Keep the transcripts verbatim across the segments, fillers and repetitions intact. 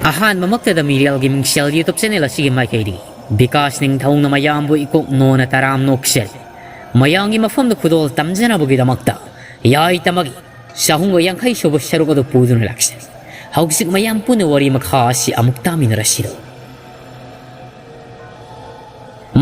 ꯑꯍꯥꯟꯕꯃꯛꯇꯗ ꯃꯤꯔꯦꯜꯒꯤ ꯃꯤꯡꯁꯦꯜ YouTube channel ꯑꯁꯤꯒꯤ ꯃꯥꯏꯀꯩꯗꯒꯤ ꯕꯤꯀꯥꯁ ꯅꯤꯡꯊꯧꯅ ꯃꯌꯥꯝꯕꯨ ꯏꯀꯣꯛ ꯅꯣꯟꯅ ꯇꯔꯥꯝ ꯅꯣꯛꯆꯔꯤ꯫ ꯃꯌꯥꯝꯒꯤ ꯃꯐꯝꯗ ꯈꯨꯗꯣꯜ ꯇꯝꯖꯅꯕꯒꯤꯗꯃꯛꯇ ꯌꯥꯏ ꯇꯝꯃꯒꯤ ꯆꯍꯨꯝꯒ ꯌꯥꯡꯈꯩ ꯁꯨꯕ ꯁꯔꯨꯛ ꯑꯗꯨ ꯄꯨꯗꯨꯅ ꯂꯥꯛꯆꯔꯤ꯫ ꯍꯧꯖꯤꯛ ꯃꯌꯥꯝ ꯄꯨꯟꯅ ꯋꯥꯔꯤ ꯃꯈꯥ ꯑꯁꯤ ꯑꯃꯨꯛ ꯇꯥꯃꯤꯟꯅꯔꯁꯤꯔꯣ꯫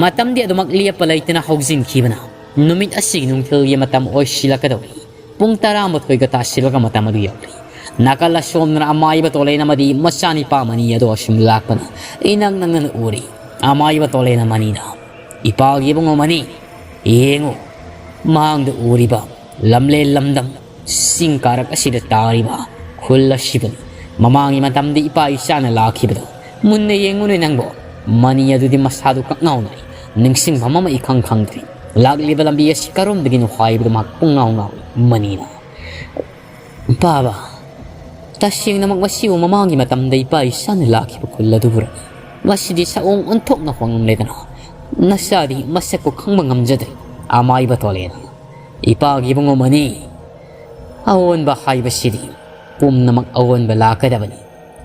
ꯃꯇꯝꯗꯤ ꯑꯗꯨꯃꯛ ꯂꯦꯞꯄ ꯂꯩꯇꯅ ꯍꯧꯖꯤꯟꯈꯤꯕꯅ ꯅꯨꯃꯤꯠ ꯑꯁꯤꯒꯤ ꯅꯨꯡꯊꯤꯜꯒꯤ ꯃꯇꯝ ꯑꯣꯏꯁꯤꯜꯂꯛꯀꯗꯧꯔꯤ꯫ ꯄꯨꯡ ꯇꯔꯥꯃꯥꯊꯣꯏꯒ ꯇꯥꯁꯤꯜꯂꯒ ꯃꯇꯝ ꯑꯗꯨ ꯌꯧꯔꯤ꯫ ꯅꯥꯀꯜ ꯑꯁꯣꯝꯗꯅ ꯑꯃꯥꯏꯕ ꯇꯣꯂꯦꯟ ꯑꯃꯗꯤ ꯃꯆꯥꯅꯤꯄꯥ ꯃꯅꯤ ꯑꯗꯣ ꯑꯁꯨꯝ ꯂꯥꯛꯄꯅ ꯏꯅꯛ ꯅꯛꯅꯅ ꯎꯔꯤ꯫ ꯑꯃꯥꯏꯕ ꯇꯣꯂꯦꯟꯅ ꯃꯅꯤꯗ, "ꯏꯄꯥꯒꯤ ꯏꯕꯨꯡꯉꯣ ꯃꯅꯤ, ꯌꯦꯡꯉꯨ, ꯃꯥꯡꯗ ꯎꯔꯤꯕ ꯂꯝꯂꯦꯟ ꯂꯝꯗꯝ ꯆꯤꯡ ꯀꯥꯔꯛ ꯑꯁꯤꯗ ꯇꯥꯔꯤꯕ ꯈꯨꯜ ꯑꯁꯤꯕꯨꯅꯤ꯫ ꯃꯃꯥꯡꯒꯤ ꯃꯇꯝꯗ ꯏꯄꯥ ꯏꯆꯥꯅ ꯂꯥꯛꯈꯤꯕꯗꯣ ꯃꯨꯟꯅ ꯌꯦꯡꯉꯨꯅꯦ ꯅꯪꯕꯣ꯫ ꯃꯅꯤ ꯑꯗꯨꯗꯤ ꯃꯁꯥꯗꯨ ꯀꯛꯉꯥꯎꯅꯔꯤ꯫ ꯅꯤꯡꯁꯤꯡꯐꯝ ꯑꯃ ꯏꯈꯪ ꯈꯪꯗ꯭ꯔꯤ꯫ ꯂꯥꯛꯂꯤꯕ ꯂꯝꯕꯤ ꯑꯁꯤ ꯀꯔꯣꯝꯗꯒꯤꯅꯣ ꯍꯥꯏꯕꯗꯨ ꯃꯍꯥꯛ ꯄꯨꯡꯉꯥꯎ ꯉꯥꯎꯏ꯫ ꯃꯅꯤꯅ, "ꯕꯥꯕꯥ, ꯇꯁꯦꯡꯅꯃꯛ ꯃꯁꯤꯕꯨ ꯃꯃꯥꯡꯒꯤ ꯃꯇꯝꯗ ꯏꯄꯥ ꯏꯆꯥꯅ ꯂꯥꯛꯈꯤꯕ ꯈꯨꯜ ꯑꯗꯨꯕꯨꯔꯅꯤ? ꯃꯁꯤꯗꯤ ꯁꯑꯣꯡ ꯑꯣꯟꯊꯣꯛꯅ ꯍꯣꯡꯂꯝꯂꯦꯗꯅ꯫ ꯅꯆꯥꯗꯤ ꯃꯁꯛꯄꯨ ꯈꯪꯕ ꯉꯝꯖꯗ꯭ꯔꯦ꯫ ꯑꯃꯥꯏꯕ ꯇꯣꯂꯦꯟ, ꯏꯄꯥꯒꯤ ꯏꯕꯨꯡꯉꯣ ꯃꯅꯤ, ꯑꯑꯣꯟꯕ ꯍꯥꯏꯕꯁꯤꯗꯤ ꯄꯨꯝꯅꯃꯛ ꯑꯑꯣꯟꯕ ꯂꯥꯛꯀꯗꯕꯅꯤ꯫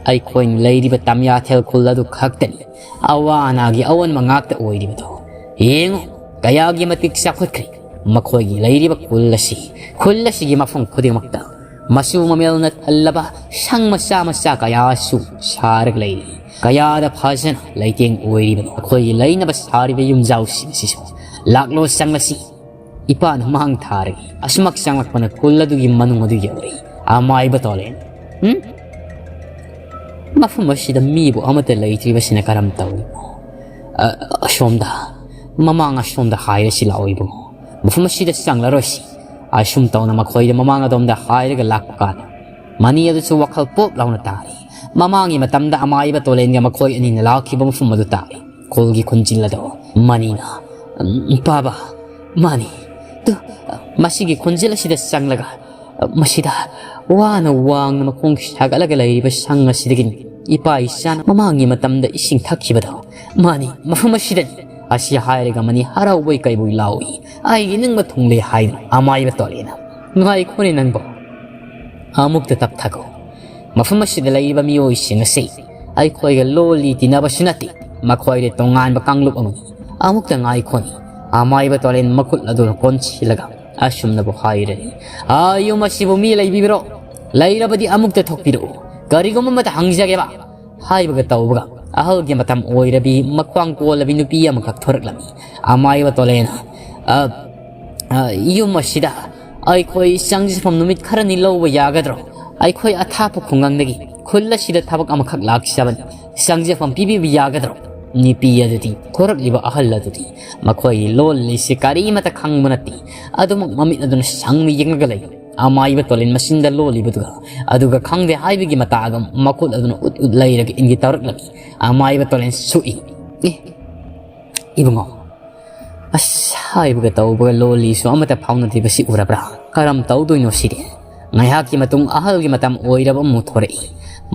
ꯑꯩꯈꯣꯏꯅ ꯂꯩꯔꯤꯕ ꯇꯝꯌꯥꯊꯦꯜ ꯈꯨꯜ ꯑꯗꯨ ꯈꯛꯇꯅꯤ ꯑꯋꯥ ꯑꯅꯥꯒꯤ ꯑꯑꯣꯟꯕ ꯉꯥꯛꯇ ꯑꯣꯏꯔꯤꯕꯗꯣ꯫ ꯌꯦꯡꯉꯨ, ꯀꯌꯥꯒꯤ ꯃꯇꯤꯛ ꯆꯥꯎꯈꯠꯈ꯭ꯔꯦ ꯃꯈꯣꯏꯒꯤ ꯂꯩꯔꯤꯕ ꯈꯨꯜ ꯑꯁꯤ꯫ ꯈꯨꯜ ꯑꯁꯤꯒꯤ ꯃꯐꯝ ꯈꯨꯗꯤꯡꯃꯛꯇ ꯃꯆꯨ ꯃꯃꯦꯜꯅ ꯊꯜꯂꯕ ꯁꯪ ꯃꯆꯥ ꯃꯆꯥ ꯀꯌꯥꯁꯨ ꯁꯥꯔꯒ ꯂꯩꯔꯤ꯫ ꯀꯌꯥꯗ ꯐꯖꯅ ꯂꯩꯇꯦꯡ ꯑꯣꯏꯔꯤꯕꯅꯣ ꯑꯩꯈꯣꯏꯒꯤ ꯂꯩꯅꯕ ꯁꯥꯔꯤꯕ ꯌꯨꯝꯖꯥꯎꯁꯤꯡ ꯑꯁꯤꯁꯨ꯫ ꯂꯥꯛꯂꯣ, ꯆꯪꯂꯁꯤ꯫ ꯏꯄꯥꯅ ꯃꯥꯡ ꯊꯥꯔꯒꯦ꯫ ꯑꯁꯨꯃꯛ ꯆꯪꯂꯛꯄꯅ ꯈꯨꯜ ꯑꯗꯨꯒꯤ ꯃꯅꯨꯡ ꯑꯗꯨ ꯌꯧꯔꯛꯏ꯫ ꯑꯃꯥꯏꯕ ꯇꯣꯂꯦꯟ, ꯎꯝ? ꯃꯐꯝ ꯑꯁꯤꯗ ꯃꯤꯕꯨ ꯑꯃꯠꯇ ꯂꯩꯇ꯭ꯔꯤꯕꯁꯤꯅ ꯀꯔꯝ ꯇꯧꯔꯤꯕꯅꯣ? ꯑ, ꯑꯁꯣꯝꯗ ꯃꯃꯥꯡ ꯑꯁꯣꯝꯗ ꯍꯥꯏꯔꯁꯤ ꯂꯥꯛꯑꯣ ꯏꯕꯨꯡꯉꯣ꯫ ꯃꯐꯝ ꯑꯁꯤꯗ ꯆꯪꯂꯔꯣꯏꯁꯤ꯫ ꯑꯁꯨꯝ ꯇꯧꯅ ꯃꯈꯣꯏꯗ ꯃꯃꯥꯡ ꯑꯗꯣꯝꯗ ꯍꯥꯏꯔꯒ ꯂꯥꯛꯄ ꯀꯥꯟꯗ ꯃꯅꯤ ꯑꯗꯨꯁꯨ ꯋꯥꯈꯜ ꯄꯣꯞ ꯂꯥꯎꯅ ꯇꯥꯔꯤ꯫ ꯃꯃꯥꯡꯒꯤ ꯃꯇꯝꯗ ꯑꯃꯥꯏꯕ ꯇꯣꯂꯦꯟꯒ ꯃꯈꯣꯏ ꯑꯅꯤꯅ ꯂꯥꯛꯈꯤꯕ ꯃꯐꯝ ꯑꯗꯨ ꯇꯥꯔꯤ꯫ ꯈꯨꯜꯒꯤ ꯈꯣꯟꯖꯦꯜ ꯑꯗꯣ ꯃꯅꯤꯅ, "ꯎꯝ, ꯕꯥꯕꯥ, ꯃꯥꯅꯤ꯫ ꯇꯨ, ꯃꯁꯤꯒꯤ ꯈꯣꯟꯖꯦꯜ ꯑꯁꯤꯗ ꯆꯪꯂꯒ, ꯃꯁꯤꯗ ꯋꯥꯅ ꯋꯥꯡꯅ ꯃꯈꯣꯡ ꯁꯥꯒꯠꯂꯒ ꯂꯩꯔꯤꯕ ꯁꯪ ꯑꯁꯤꯗꯒꯤꯅꯤ ꯏꯄꯥ ꯏꯆꯥꯅ ꯃꯃꯥꯡꯒꯤ ꯃꯇꯝꯗ ꯏꯁꯤꯡ ꯊꯛꯈꯤꯕꯗꯣ꯫ ꯃꯥꯅꯤ, ꯃꯐꯝ ꯑꯁꯤꯗꯅꯤ꯫" ꯑꯁꯤ ꯍꯥꯏꯔꯒ ꯃꯅꯤ ꯍꯔꯥꯎꯕꯣꯏ ꯀꯩꯕꯣꯏ ꯂꯥꯎꯏ꯫ "ꯑꯩꯒꯤ ꯅꯤꯡꯕ ꯊꯨꯡꯂꯦ" ꯍꯥꯏꯗꯨꯅ꯫ ꯑꯃꯥꯏꯕ ꯇꯣꯂꯦꯟꯅ, "ꯉꯥꯏꯈꯣꯅꯦ ꯅꯪꯕꯣ꯫ ꯑꯃꯨꯛꯇ ꯇꯞꯊꯈꯣ꯫ ꯃꯐꯝ ꯑꯁꯤꯗ ꯂꯩꯔꯤꯕ ꯃꯤꯑꯣꯏꯁꯤꯡ ꯑꯁꯤ ꯑꯩꯈꯣꯏꯒ ꯂꯣꯜꯂꯤ ꯇꯤꯟꯅꯕꯁꯨ ꯅꯠꯇꯦ꯫ ꯃꯈꯣꯏꯗꯤ ꯇꯣꯉꯥꯟꯕ ꯀꯥꯡꯂꯨꯞ ꯑꯃꯅꯤ꯫ ꯑꯃꯨꯛꯇ ꯉꯥꯏꯈꯣꯅꯤ꯫ ꯑꯃꯥꯏꯕ ꯇꯣꯂꯦꯟ ꯃꯈꯨꯠ ꯑꯗꯨꯅ ꯀꯣꯟꯁꯤꯜꯂꯒ ꯑꯁꯨꯝꯅꯕꯨ ꯍꯥꯏꯔꯦ꯫ "ꯑꯥ, ꯌꯨꯝ ꯑꯁꯤꯕꯨ ꯃꯤ ꯂꯩꯕꯤꯕ꯭ꯔꯣ? ꯂꯩꯔꯕꯗꯤ ꯑꯃꯨꯛꯇ ꯊꯣꯛꯄꯤꯔꯛꯎ꯫ ꯀꯔꯤꯒꯨꯝꯕ ꯑꯃꯇ ꯍꯪꯖꯒꯦꯕ?" ꯍꯥꯏꯕꯒ ꯇꯧꯕꯒ ꯑꯍꯜꯒꯤ ꯃꯇꯝ ꯑꯣꯏꯔꯕꯤ ꯃꯈ꯭ꯋꯥꯡ ꯀꯣꯜꯂꯕꯤ ꯅꯨꯄꯤ ꯑꯃꯈꯛ ꯊꯣꯔꯛꯂꯝꯃꯤ꯫ ꯑꯃꯥꯏꯕ ꯇꯣꯂꯦꯟ, "ꯑ, ꯑ, ꯌꯨꯝ ꯑꯁꯤꯗ ꯑꯩꯈꯣꯏ ꯆꯪꯖꯐꯝ ꯅꯨꯃꯤꯠ ꯈꯔꯅꯤ ꯂꯧꯕ ꯌꯥꯒꯗ꯭ꯔꯣ? ꯑꯩꯈꯣꯏ ꯑꯊꯥꯞꯄ ꯈꯨꯡꯒꯪꯗꯒꯤ ꯈꯨꯜ ꯑꯁꯤꯗ ꯊꯕꯛ ꯑꯃꯈꯛ ꯂꯥꯛꯆꯕꯅꯤ꯫ ꯆꯪꯖꯐꯝ ꯄꯤꯕꯤꯕ ꯌꯥꯒꯗ꯭ꯔꯣ?" ꯅꯨꯄꯤ ꯑꯗꯨꯗꯤ, ꯊꯣꯔꯛꯂꯤꯕ ꯑꯍꯜ ꯑꯗꯨꯗꯤ ꯃꯈꯣꯏꯒꯤ ꯂꯣꯜ ꯂꯤꯁꯤ ꯀꯔꯤꯃꯇ ꯈꯪꯕ ꯅꯠꯇꯦ꯫ ꯑꯗꯨꯃꯛ ꯃꯃꯤꯠ ꯑꯗꯨꯅ ꯁꯪꯅ ꯌꯦꯡꯂꯒ ꯂꯩ꯫ ꯑꯃꯥꯏꯕ ꯇꯣꯂꯦꯟ ꯃꯆꯤꯟꯗ ꯂꯣꯜꯂꯤꯕꯗꯨꯒ, ꯑꯗꯨꯒ ꯈꯪꯗꯦ ꯍꯥꯏꯕꯒꯤ ꯃꯇꯥꯒ ꯃꯈꯨꯠ ꯑꯗꯨꯅ ꯎꯠ ꯎꯠ ꯂꯩꯔꯒ ꯏꯪꯒꯤꯠ ꯇꯧꯔꯛꯂꯝꯃꯤ꯫ ꯑꯃꯥꯏꯕ ꯇꯣꯂꯦꯟ ꯁꯨꯛꯏ꯫ "ꯑꯦ, ꯏꯕꯨꯡꯉꯣ, ꯑꯁ, ꯍꯥꯏꯕꯒ ꯇꯧꯕꯒ ꯂꯣꯜꯂꯤꯁꯨ ꯑꯃꯠꯇ ꯐꯥꯎꯅꯗ꯭ꯔꯤꯕꯁꯤ ꯎꯔꯕ꯭ꯔꯥ? ꯀꯔꯝ ꯇꯧꯗꯣꯏꯅꯣ ꯁꯤꯗꯤ?" ꯉꯥꯏꯍꯥꯛꯀꯤ ꯃꯇꯨꯡ ꯑꯍꯜꯒꯤ ꯃꯇꯝ ꯑꯣꯏꯔꯕ ꯑꯃꯨꯛ ꯊꯣꯔꯛꯏ꯫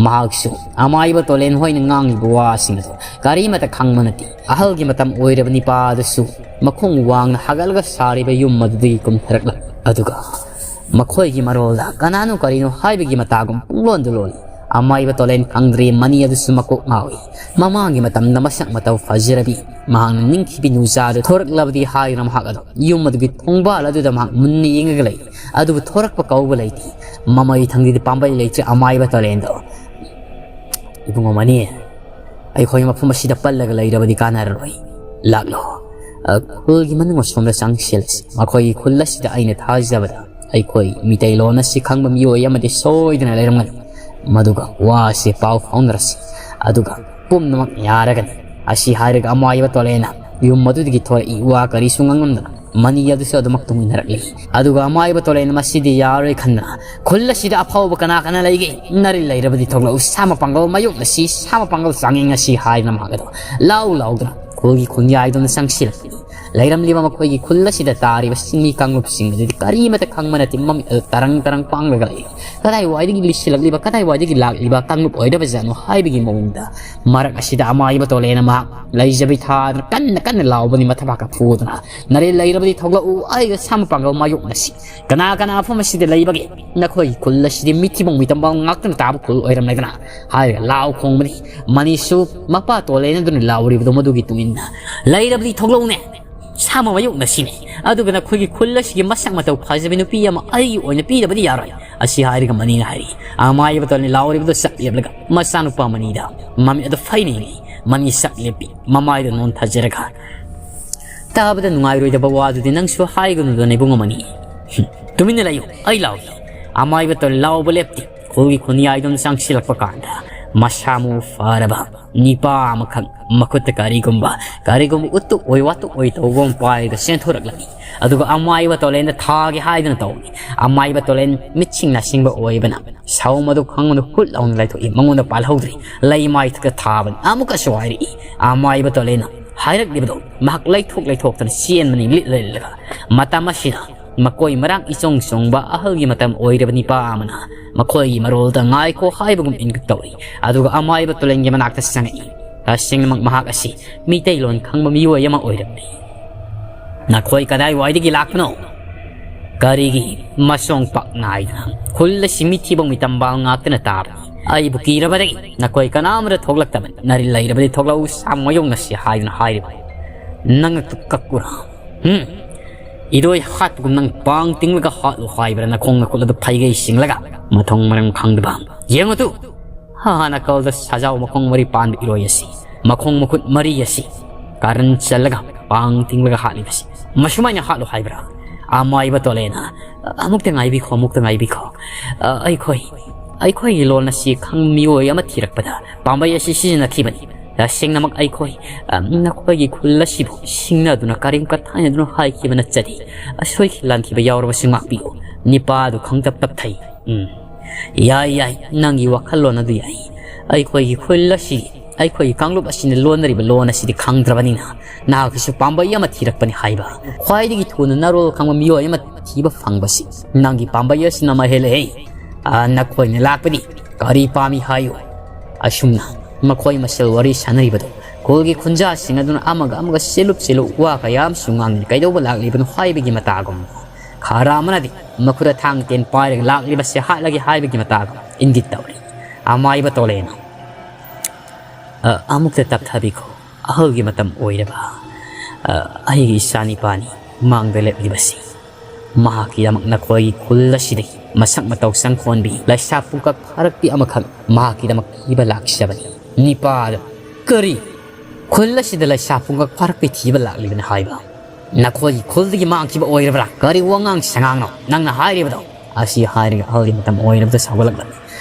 ꯃꯍꯥꯛꯁꯨ ꯑꯃꯥꯏꯕ ꯇꯣꯂꯦꯟ ꯍꯣꯏꯅ ꯉꯥꯡꯂꯤꯕ ꯋꯥꯁꯤꯡ ꯑꯗꯨ ꯀꯔꯤꯃꯠꯇ ꯈꯪꯕ ꯅꯠꯇꯦ꯫ ꯑꯍꯜꯒꯤ ꯃꯇꯝ ꯑꯣꯏꯔꯕ ꯅꯨꯄꯥ ꯑꯗꯨꯁꯨ ꯃꯈꯣꯡ ꯋꯥꯡꯅ ꯍꯥꯒꯠꯂꯒ ꯁꯥꯔꯤꯕ ꯌꯨꯝ ꯑꯗꯨꯗꯒꯤ ꯀꯨꯝꯊꯔꯛꯂꯝꯃꯤ꯫ ꯑꯗꯨꯒ ꯃꯈꯣꯏꯒꯤ ꯃꯔꯣꯜꯗ ꯀꯅꯥꯅꯣ ꯀꯔꯤꯅꯣ ꯍꯥꯏꯕꯒꯤ ꯃꯇꯥꯒꯨꯝ ꯄꯨꯡꯂꯣꯟꯗ ꯂꯣꯜꯂꯤ꯫ ꯑꯃꯥꯏꯕ ꯇꯣꯂꯦꯟ ꯈꯪꯗ꯭ꯔꯤ ꯃꯅꯤ ꯑꯗꯨꯁꯨ ꯃꯀꯣꯛ ꯉꯥꯎꯏ꯫ ꯃꯃꯥꯡꯒꯤ ꯃꯇꯝꯗ ꯃꯁꯛ ꯃꯇꯧ ꯐꯖꯔꯕꯤ, ꯃꯍꯥꯛꯅ ꯅꯤꯡꯊꯤꯕꯤ ꯅꯨꯡꯖꯥꯗꯨ ꯊꯣꯔꯛꯂꯕꯗꯤ ꯍꯥꯏꯗꯨꯅ ꯃꯍꯥꯛ ꯑꯗꯨ ꯌꯨꯝ ꯑꯗꯨꯒꯤ ꯊꯣꯡꯕꯥꯜ ꯑꯗꯨꯗ ꯃꯍꯥꯛ ꯃꯨꯟꯅ ꯌꯦꯡꯉꯒ ꯂꯩ꯫ ꯑꯗꯨꯕꯨ ꯊꯣꯔꯛꯄ ꯀꯧꯕ ꯂꯩꯇꯦ꯫ ꯃꯃꯩ ꯊꯪꯗꯤꯗ ꯄꯥꯝꯕꯩ ꯂꯩꯇ꯭ꯔꯦ ꯑꯃꯥꯏꯕ ꯇꯣꯂꯦꯟꯗꯣ꯫ "ꯏꯕꯨꯡꯉꯣ ꯃꯅꯤ, ꯑꯩꯈꯣꯏ ꯃꯐꯝ ꯑꯁꯤꯗ ꯄꯜꯂꯒ ꯂꯩꯔꯕꯗꯤ ꯀꯥꯟꯅꯔꯔꯣꯏ꯫ ꯂꯥꯛꯂꯣ꯫ ꯑ, ꯈꯨꯜꯒꯤ ꯃꯅꯨꯡ ꯑꯁꯣꯝꯗ ꯆꯪꯁꯤꯜꯂꯁꯤ꯫ ꯃꯈꯣꯏꯒꯤ ꯈꯨꯜ ꯑꯁꯤꯗ ꯑꯩꯅ ꯊꯥꯖꯕꯗ ꯑꯩꯈꯣꯏ ꯃꯤꯇꯩꯂꯣꯟ ꯑꯁꯤ ꯈꯪꯕ ꯃꯤꯑꯣꯏ ꯑꯃꯗꯤ ꯁꯣꯏꯗꯅ ꯂꯩꯔꯝꯒꯅꯤ꯫ ꯃꯗꯨꯒ ꯋꯥꯁꯦ ꯄꯥꯎ ꯐꯥꯎꯅꯔꯁꯤ꯫ ꯑꯗꯨꯒ ꯄꯨꯝꯅꯃꯛ ꯌꯥꯔꯒꯅꯤ꯫" ꯑꯁꯤ ꯍꯥꯏꯔꯒ ꯑꯃꯥꯏꯕ ꯇꯣꯂꯦꯟꯅ ꯌꯨꯝ ꯑꯗꯨꯗꯒꯤ ꯊꯣꯔꯛꯏ꯫ ꯋꯥ ꯀꯔꯤꯁꯨ ꯉꯥꯡꯂꯝꯗꯅ ꯃꯅꯤ ꯑꯗꯨꯁꯨ ꯑꯗꯨꯃꯛ ꯇꯨꯡ ꯏꯟꯅꯔꯛꯂꯤ꯫ ꯑꯗꯨꯒ ꯑꯃꯥꯏꯕ ꯇꯣꯂꯦꯟꯅ ꯃꯁꯤꯗꯤ ꯌꯥꯔꯣꯏ ꯈꯟꯗꯅ, "ꯈꯨꯜ ꯑꯁꯤꯗ ꯑꯐꯥꯎꯕ ꯀꯅꯥ ꯀꯅꯥ ꯂꯩꯒꯦ? ꯅꯔꯤꯜ ꯂꯩꯔꯕꯗꯤ ꯊꯣꯛꯂꯛꯎ꯫ ꯁꯥ ꯃꯄꯥꯡꯒꯜ ꯃꯥꯌꯣꯛꯅꯁꯤ, ꯁꯥ ꯃꯄꯥꯡꯒꯜ ꯆꯥꯡꯌꯦꯡ ꯑꯁꯤ" ꯍꯥꯏꯗꯨꯅ ꯃꯍꯥꯛ ꯑꯗꯨ ꯂꯥꯎ ꯂꯥꯎꯗꯨꯅ ꯈꯨꯜꯒꯤ ꯈꯨꯟꯌꯥꯏꯗꯨꯅ ꯆꯪꯁꯤꯜꯂꯛꯄꯅꯤ꯫ ꯂꯩꯔꯝꯂꯤꯕ ꯃꯈꯣꯏꯒꯤ ꯈꯨꯜ ꯑꯁꯤꯗ ꯇꯥꯔꯤꯕ ꯆꯤꯡꯃꯤ ꯀꯥꯡꯂꯨꯞꯁꯤꯡ ꯑꯗꯨꯗꯤ ꯀꯔꯤꯃꯠꯇ ꯈꯪꯕ ꯅꯠꯇꯦ꯫ ꯃꯃꯤꯠ ꯑꯗꯨ ꯇꯔꯪ ꯇꯔꯪ ꯄꯥꯡꯂꯒ ꯂꯩ꯫ ꯀꯗꯥꯏꯋꯥꯏꯗꯒꯤ ꯂꯤꯁꯤꯜꯂꯛꯂꯤꯕ, ꯀꯗꯥꯏꯋꯥꯏꯗꯒꯤ ꯂꯥꯛꯂꯤꯕ ꯀꯥꯡꯂꯨꯞ ꯑꯣꯏꯔꯕꯖꯥꯠꯅꯣ ꯍꯥꯏꯕꯒꯤ ꯃꯑꯣꯡꯗ ꯃꯔꯛ ꯑꯁꯤꯗ ꯑꯃꯥꯏꯕ ꯇꯣꯂꯦꯅ ꯃꯍꯥꯛ ꯂꯩꯖꯕꯤ ꯊꯥꯗꯅ ꯀꯟꯅ ꯀꯟꯅ ꯂꯥꯎꯕꯅꯤ, ꯃꯊꯕꯥꯛꯀ ꯐꯨꯗꯅ, "ꯅꯔꯦꯜ ꯂꯩꯔꯕꯗꯤ ꯊꯣꯛꯂꯛꯎ, ꯑꯩꯒ ꯁꯥ ꯃꯄꯥꯡꯒꯜ ꯃꯥꯌꯣꯛꯅꯁꯤ꯫ ꯀꯅꯥ ꯀꯅꯥ ꯃꯐꯝ ꯑꯁꯤꯗ ꯂꯩꯕꯒꯦ? ꯅꯈꯣꯏꯒꯤ ꯈꯨꯜ ꯑꯁꯤꯗꯤ ꯃꯤꯊꯤꯕꯣꯡ ꯃꯤꯇꯝꯕꯥꯡ ꯉꯥꯛꯇꯅ ꯇꯥꯕ ꯈꯨꯜ ꯑꯣꯏꯔꯝꯂꯦꯗꯅ" ꯍꯥꯏꯔꯒ ꯂꯥꯎ ꯈꯣꯡꯕꯅꯤ꯫ ꯃꯅꯤꯁꯨ ꯃꯄꯥ ꯇꯣꯂꯦꯅꯗꯨꯅ ꯂꯥꯎꯔꯤꯕꯗꯣ ꯃꯗꯨꯒꯤ ꯇꯨꯡ ꯏꯟꯅ, "ꯂꯩꯔꯕꯗꯤ ꯊꯣꯛꯂꯛꯎꯅꯦ, ꯁꯥꯃ ꯃꯥꯌꯣꯛꯅꯁꯤꯅꯦ, ꯑꯗꯨꯒ ꯅꯈꯣꯏꯒꯤ ꯈꯨꯜ ꯑꯁꯤꯒꯤ ꯃꯁꯛ ꯃꯇꯧ ꯐꯖꯕꯤ ꯅꯨꯄꯤ ꯑꯃ ꯑꯩꯒꯤ ꯑꯣꯏꯅ ꯄꯤꯗꯕꯗꯤ ꯌꯥꯔꯣꯏ" ꯑꯁꯤ ꯍꯥꯏꯔꯒ ꯃꯅꯤꯅ ꯍꯥꯏꯔꯤ꯫ ꯑꯃꯥꯏꯕ ꯇꯣꯂꯦꯅ ꯂꯥꯎꯔꯤꯕꯗꯣ ꯆꯞ ꯂꯦꯞꯂꯒ ꯃꯆꯥꯅꯨꯄꯥ ꯃꯅꯤꯗ ꯃꯃꯤꯠ ꯑꯗꯨ ꯐꯩꯅ ꯌꯦꯡꯉꯤ꯫ ꯃꯅꯤ ꯆꯞ ꯂꯦꯞꯄꯤ, ꯃꯃꯥꯏꯗ ꯅꯣꯟꯊꯖꯔꯒ꯫ ꯇꯥꯕꯗ ꯅꯨꯡꯉꯥꯏꯔꯣꯏꯗꯕ ꯋꯥꯗꯨꯗꯤ ꯅꯪꯁꯨ ꯍꯥꯏꯒꯅꯨꯗꯅ ꯏꯕꯨꯡ ꯑꯃꯅꯤ꯫ "ꯍꯨꯝ, ꯇꯨꯃꯤꯟꯅ ꯂꯩꯌꯨ, ꯑꯩ ꯂꯥꯎꯒꯦ"꯫ ꯑꯃꯥꯏꯕ ꯇꯣꯂꯦ ꯂꯥꯎꯕ ꯂꯦꯞꯇꯦ꯫ ꯈꯨꯜꯒꯤ ꯈꯨꯟꯌꯥꯏꯗꯨꯅ ꯆꯪꯁꯤꯜꯂꯛꯄ ꯀꯥꯟꯗ ꯃꯁꯥ ꯃꯎ ꯐꯔꯕ ꯅꯤꯄꯥ ꯑꯃꯈꯛ ꯃꯈꯨꯠꯇ ꯀꯔꯤꯒꯨꯝꯕ, ꯀꯔꯤꯒꯨꯝꯕ ꯎꯇꯨꯞ ꯑꯣꯏ ꯋꯥꯇꯨꯞ ꯑꯣꯏ ꯇꯧꯕ ꯑꯃ ꯄꯥꯏꯔꯒ ꯆꯦꯟꯊꯣꯔꯛꯂꯝꯃꯤ꯫ ꯑꯗꯨꯒ ꯑꯃꯥꯏꯕ ꯇꯣꯂꯦꯟꯗ ꯊꯥꯒꯦ ꯍꯥꯏꯗꯨꯅ ꯇꯧꯕꯅꯤ꯫ ꯑꯃꯥꯏꯕ ꯇꯣꯂꯦꯟ ꯃꯤꯠꯁꯤꯡ ꯅꯥꯁꯤꯡꯕ ꯑꯣꯏꯕꯅ ꯁꯥꯎ ꯃꯗꯨ ꯈꯪꯕꯗ ꯍꯨꯠ ꯂꯥꯎꯅ ꯂꯥꯏꯊꯣꯛꯏ꯫ ꯃꯉꯣꯟꯗ ꯄꯥꯜꯍꯧꯗ꯭ꯔꯤ꯫ ꯂꯩꯃꯥꯏ ꯊꯛꯇ ꯊꯥꯕꯅꯤ꯫ ꯑꯃꯨꯛꯀꯁꯨ ꯍꯥꯏꯔꯛꯏ꯫ ꯑꯃꯥꯏꯕ ꯇꯣꯂꯦꯟꯅ ꯍꯥꯏꯔꯛꯂꯤꯕꯗꯣ ꯃꯍꯥꯛ ꯂꯩꯊꯣꯛ ꯂꯩꯊꯣꯛꯇꯅ ꯆꯦꯟꯕꯅꯤ, ꯂꯤꯠꯂ ꯂꯤꯠꯂꯒ꯫ ꯃꯇꯝ ꯑꯁꯤꯗ ꯃꯀꯣꯏ ꯃꯔꯥꯡ ꯏꯆꯣꯡ ꯆꯣꯡꯕ ꯑꯍꯜꯒꯤ ꯃꯇꯝ ꯑꯣꯏꯔꯕ ꯅꯤꯄꯥ ꯑꯃꯅ ꯃꯈꯣꯏꯒꯤ ꯃꯔꯣꯜꯗ ꯉꯥꯏꯈꯣ ꯍꯥꯏꯕꯒꯨꯝ ꯏꯟꯒ ꯇꯧꯔꯤ꯫ ꯑꯗꯨꯒ ꯑꯃꯥꯏꯕ ꯇꯣꯂꯦꯟꯒꯤ ꯃꯅꯥꯛꯇ ꯆꯪꯉꯛꯏ꯫ ꯇꯁꯦꯡꯅꯃꯛ ꯃꯍꯥꯛ ꯑꯁꯤ ꯃꯤꯇꯩꯂꯣꯟ ꯈꯪꯕ ꯃꯤꯑꯣꯏ ꯑꯃ ꯑꯣꯏꯔꯝꯃꯤ꯫ "ꯅꯈꯣꯏ ꯀꯗꯥꯏꯋꯥꯏꯗꯒꯤ ꯂꯥꯛꯄꯅꯣ? ꯀꯔꯤꯒꯤ ꯃꯁꯣꯡ ꯄꯥꯛ ꯅꯥꯏꯗꯅ ꯈꯨꯜ ꯑꯁꯤ ꯃꯤꯊꯤꯕꯣꯡ ꯃꯤꯇꯝꯕꯥꯜ ꯉꯥꯛꯇꯅ ꯇꯥꯕꯅꯤ? ꯑꯩꯕꯨ ꯀꯤꯔꯕꯗꯒꯤ ꯅꯈꯣꯏ ꯀꯅꯥ ꯑꯃꯠꯇ ꯊꯣꯛꯂꯛꯇꯕꯅꯤ꯫ ꯅꯔꯤ ꯂꯩꯔꯕꯗꯤ ꯊꯣꯛꯂꯛꯎ, ꯁꯥ ꯃꯌꯣꯡꯅꯁꯤ" ꯍꯥꯏꯗꯨꯅ ꯍꯥꯏꯔꯤꯕ ꯅꯉꯛꯇꯨ ꯀꯛꯎꯔꯥ? ꯍꯨꯝ? ꯏꯔꯣꯏ ꯍꯥꯠꯄꯒꯨꯝ ꯅꯪ ꯄꯥꯡ ꯇꯤꯡꯂꯒ ꯍꯥꯠꯂꯨ ꯍꯥꯏꯕ꯭ꯔꯥ? ꯅꯈꯣꯡ ꯅꯈꯨꯠ ꯑꯗꯨ ꯐꯩꯒꯩ ꯁꯤꯡꯂꯒ ꯃꯊꯣꯡ ꯃꯔꯝ ꯈꯪꯗꯕ꯫ ꯌꯦꯡꯉꯨ ꯇꯨ! ꯍꯥ ꯍꯥ ꯅꯥꯀꯜꯗ ꯁꯖꯥꯎ ꯃꯈꯣꯡ ꯃꯔꯤ ꯄꯥꯟꯕ ꯏꯔꯣꯏ ꯑꯁꯤ, ꯃꯈꯣꯡ ꯃꯈꯨꯠ ꯃꯔꯤ ꯑꯁꯤ ꯀꯥꯔꯟ ꯆꯜꯂꯒ ꯄꯥꯡ ꯇꯤꯡꯂꯒ ꯍꯥꯠꯂꯤꯕꯁꯤ ꯃꯁꯨꯃꯥꯏꯅ ꯍꯥꯠꯂꯨ ꯍꯥꯏꯕ꯭ꯔꯥ? ꯑꯃꯥꯏꯕ ꯇꯣꯂꯦꯅ, "ꯑꯃꯨꯛꯇ ꯉꯥꯏꯕꯤꯈꯣ, ꯑꯃꯨꯛꯇ ꯉꯥꯏꯕꯤꯈꯣ꯫ ꯑ, ꯑꯩꯈꯣꯏ, ꯑꯩꯈꯣꯏꯒꯤ ꯂꯣꯟ ꯑꯁꯤ ꯈꯪꯕ ꯃꯤꯑꯣꯏ ꯑꯃ ꯊꯤꯔꯛꯄꯗ ꯄꯥꯝꯕꯩ ꯑꯁꯤ ꯁꯤꯖꯤꯟꯅꯈꯤꯕꯅꯤ꯫ ꯇꯁꯦꯡꯅꯃꯛ ꯑꯩꯈꯣꯏ, ꯑ, ꯅꯈꯣꯏꯒꯤ ꯈꯨꯜ ꯑꯁꯤꯕꯨ ꯁꯤꯡꯅꯗꯨꯅ ꯀꯔꯤꯝ ꯀꯊꯥꯏꯅꯗꯨꯅ ꯍꯥꯏꯈꯤꯕ ꯅꯠꯆꯗꯦ꯫ ꯑꯁꯣꯏ ꯂꯥꯟꯈꯤꯕ ꯌꯥꯎꯔꯕꯁꯨ ꯉꯥꯛꯄꯤꯌꯨ"꯫ ꯅꯤꯄꯥ ꯑꯗꯨ ꯈꯪꯇꯞ ꯇꯞꯊꯩ꯫ ꯎꯝ꯫ "ꯌꯥꯏ, ꯌꯥꯏ, ꯅꯪꯒꯤ ꯋꯥꯈꯜꯂꯣꯟ ꯑꯗꯨ ꯌꯥꯏ꯫ ꯑꯩꯈꯣꯏꯒꯤ ꯈꯨꯜ ꯑꯁꯤ, ꯑꯩꯈꯣꯏꯒꯤ ꯀꯥꯡꯂꯨꯞ ꯑꯁꯤꯅ ꯂꯣꯟꯅꯔꯤꯕ ꯂꯣꯟ ꯑꯁꯤꯗꯤ ꯈꯪꯗ꯭ꯔꯕꯅꯤꯅ ꯅꯍꯥꯛꯀꯤꯁꯨ ꯄꯥꯝꯕꯩ ꯑꯃ ꯊꯤꯔꯛꯄꯅꯤ ꯍꯥꯏꯕ꯫ ꯈ꯭ꯋꯥꯏꯗꯒꯤ ꯊꯨꯅ ꯅꯔꯣꯜ ꯈꯪꯕ ꯃꯤꯑꯣꯏ ꯑꯃ ꯊꯤꯕ ꯐꯪꯕꯁꯤ ꯅꯪꯒꯤ ꯄꯥꯝꯕꯩ ꯑꯁꯤꯅ ꯃꯍꯩ ꯂꯩ"꯫ "ꯑ, ꯅꯈꯣꯏꯅ ꯂꯥꯛꯄꯗꯤ ꯀꯔꯤ ꯄꯥꯝꯃꯤ ꯍꯥꯏꯌꯨ?" ꯑꯁꯨꯝꯅ ꯃꯈꯣꯏ ꯃꯁꯦꯜ ꯋꯥꯔꯤ ꯁꯥꯅꯔꯤꯕꯗꯨ ꯈꯨꯜꯒꯤ ꯈꯨꯟꯖꯥꯁꯤꯡ ꯑꯗꯨꯅ ꯑꯃꯒ ꯑꯃꯒ ꯆꯦꯂꯨꯞ ꯆꯦꯂꯨꯞ ꯋꯥ ꯀꯌꯥ ꯑꯃꯁꯨ ꯉꯥꯡꯗꯨꯅ ꯀꯩꯗꯧꯕ ꯂꯥꯛꯂꯤꯕꯅꯣ ꯍꯥꯏꯕꯒꯤ ꯃꯇꯥꯒꯨꯝ, ꯈꯔ ꯑꯃꯅꯗꯤ ꯃꯈꯨꯠꯇ ꯊꯥꯡ ꯇꯦꯟ ꯄꯥꯏꯔꯒ ꯂꯥꯛꯂꯤꯕꯁꯦ ꯍꯥꯠꯂꯒꯦ ꯍꯥꯏꯕꯒꯤ ꯃꯇꯥꯒꯨꯝ ꯏꯪꯒꯤꯠ ꯇꯧꯔꯤ꯫ ꯑꯃꯥꯏꯕ ꯇꯣꯂꯦꯅ, "ꯑ, ꯑꯃꯨꯛꯇ ꯇꯞꯊꯕꯤꯈꯣ, ꯑꯍꯜꯒꯤ ꯃꯇꯝ ꯑꯣꯏꯔꯕ꯫ ꯑ, ꯑꯩꯒꯤ ꯏꯆꯥꯅꯤꯄꯥꯅꯤ ꯃꯥꯡꯗ ꯂꯦꯞꯂꯤꯕꯁꯤ꯫ ꯃꯍꯥꯛꯀꯤꯗꯃꯛ ꯅꯈꯣꯏꯒꯤ ꯈꯨꯜ ꯑꯁꯤꯗꯒꯤ ꯃꯁꯛ ꯃꯇꯧ ꯆꯪꯈꯣꯟꯕꯤ ꯂꯩꯁꯥ ꯄꯨꯡꯀꯛ ꯐꯥꯔꯛꯄꯤ ꯑꯃꯈꯛ ꯃꯍꯥꯛꯀꯤꯗꯃꯛ ꯊꯤꯕ ꯂꯥꯛꯆꯕꯅꯤ꯫" ꯅꯤꯄꯥꯗ, "ꯀꯔꯤ? ꯈꯨꯜ ꯑꯁꯤꯗ ꯂꯩꯁꯥ ꯄꯨꯡꯀꯛ ꯐꯥꯔꯛꯄꯤ ꯊꯤꯕ ꯂꯥꯛꯂꯤꯕꯅꯤ ꯍꯥꯏꯕ? ꯅꯈꯣꯏꯒꯤ ꯈꯨꯜꯗꯒꯤ ꯃꯥꯡꯈꯤꯕ ꯑꯣꯏꯔꯕ꯭ꯔꯥ? ꯀꯔꯤ ꯋꯥꯉꯥꯡ ꯁꯉꯥꯡꯅꯣ ꯅꯪꯅ ꯍꯥꯏꯔꯤꯕꯗꯣ?" ꯑꯁꯤ ꯍꯥꯏꯔꯒ ꯑꯍꯜꯒꯤ ꯃꯇꯝ ꯑꯣꯏꯔꯕꯗ ꯁꯥꯎꯒꯠꯂꯛꯂꯝꯃꯤ꯫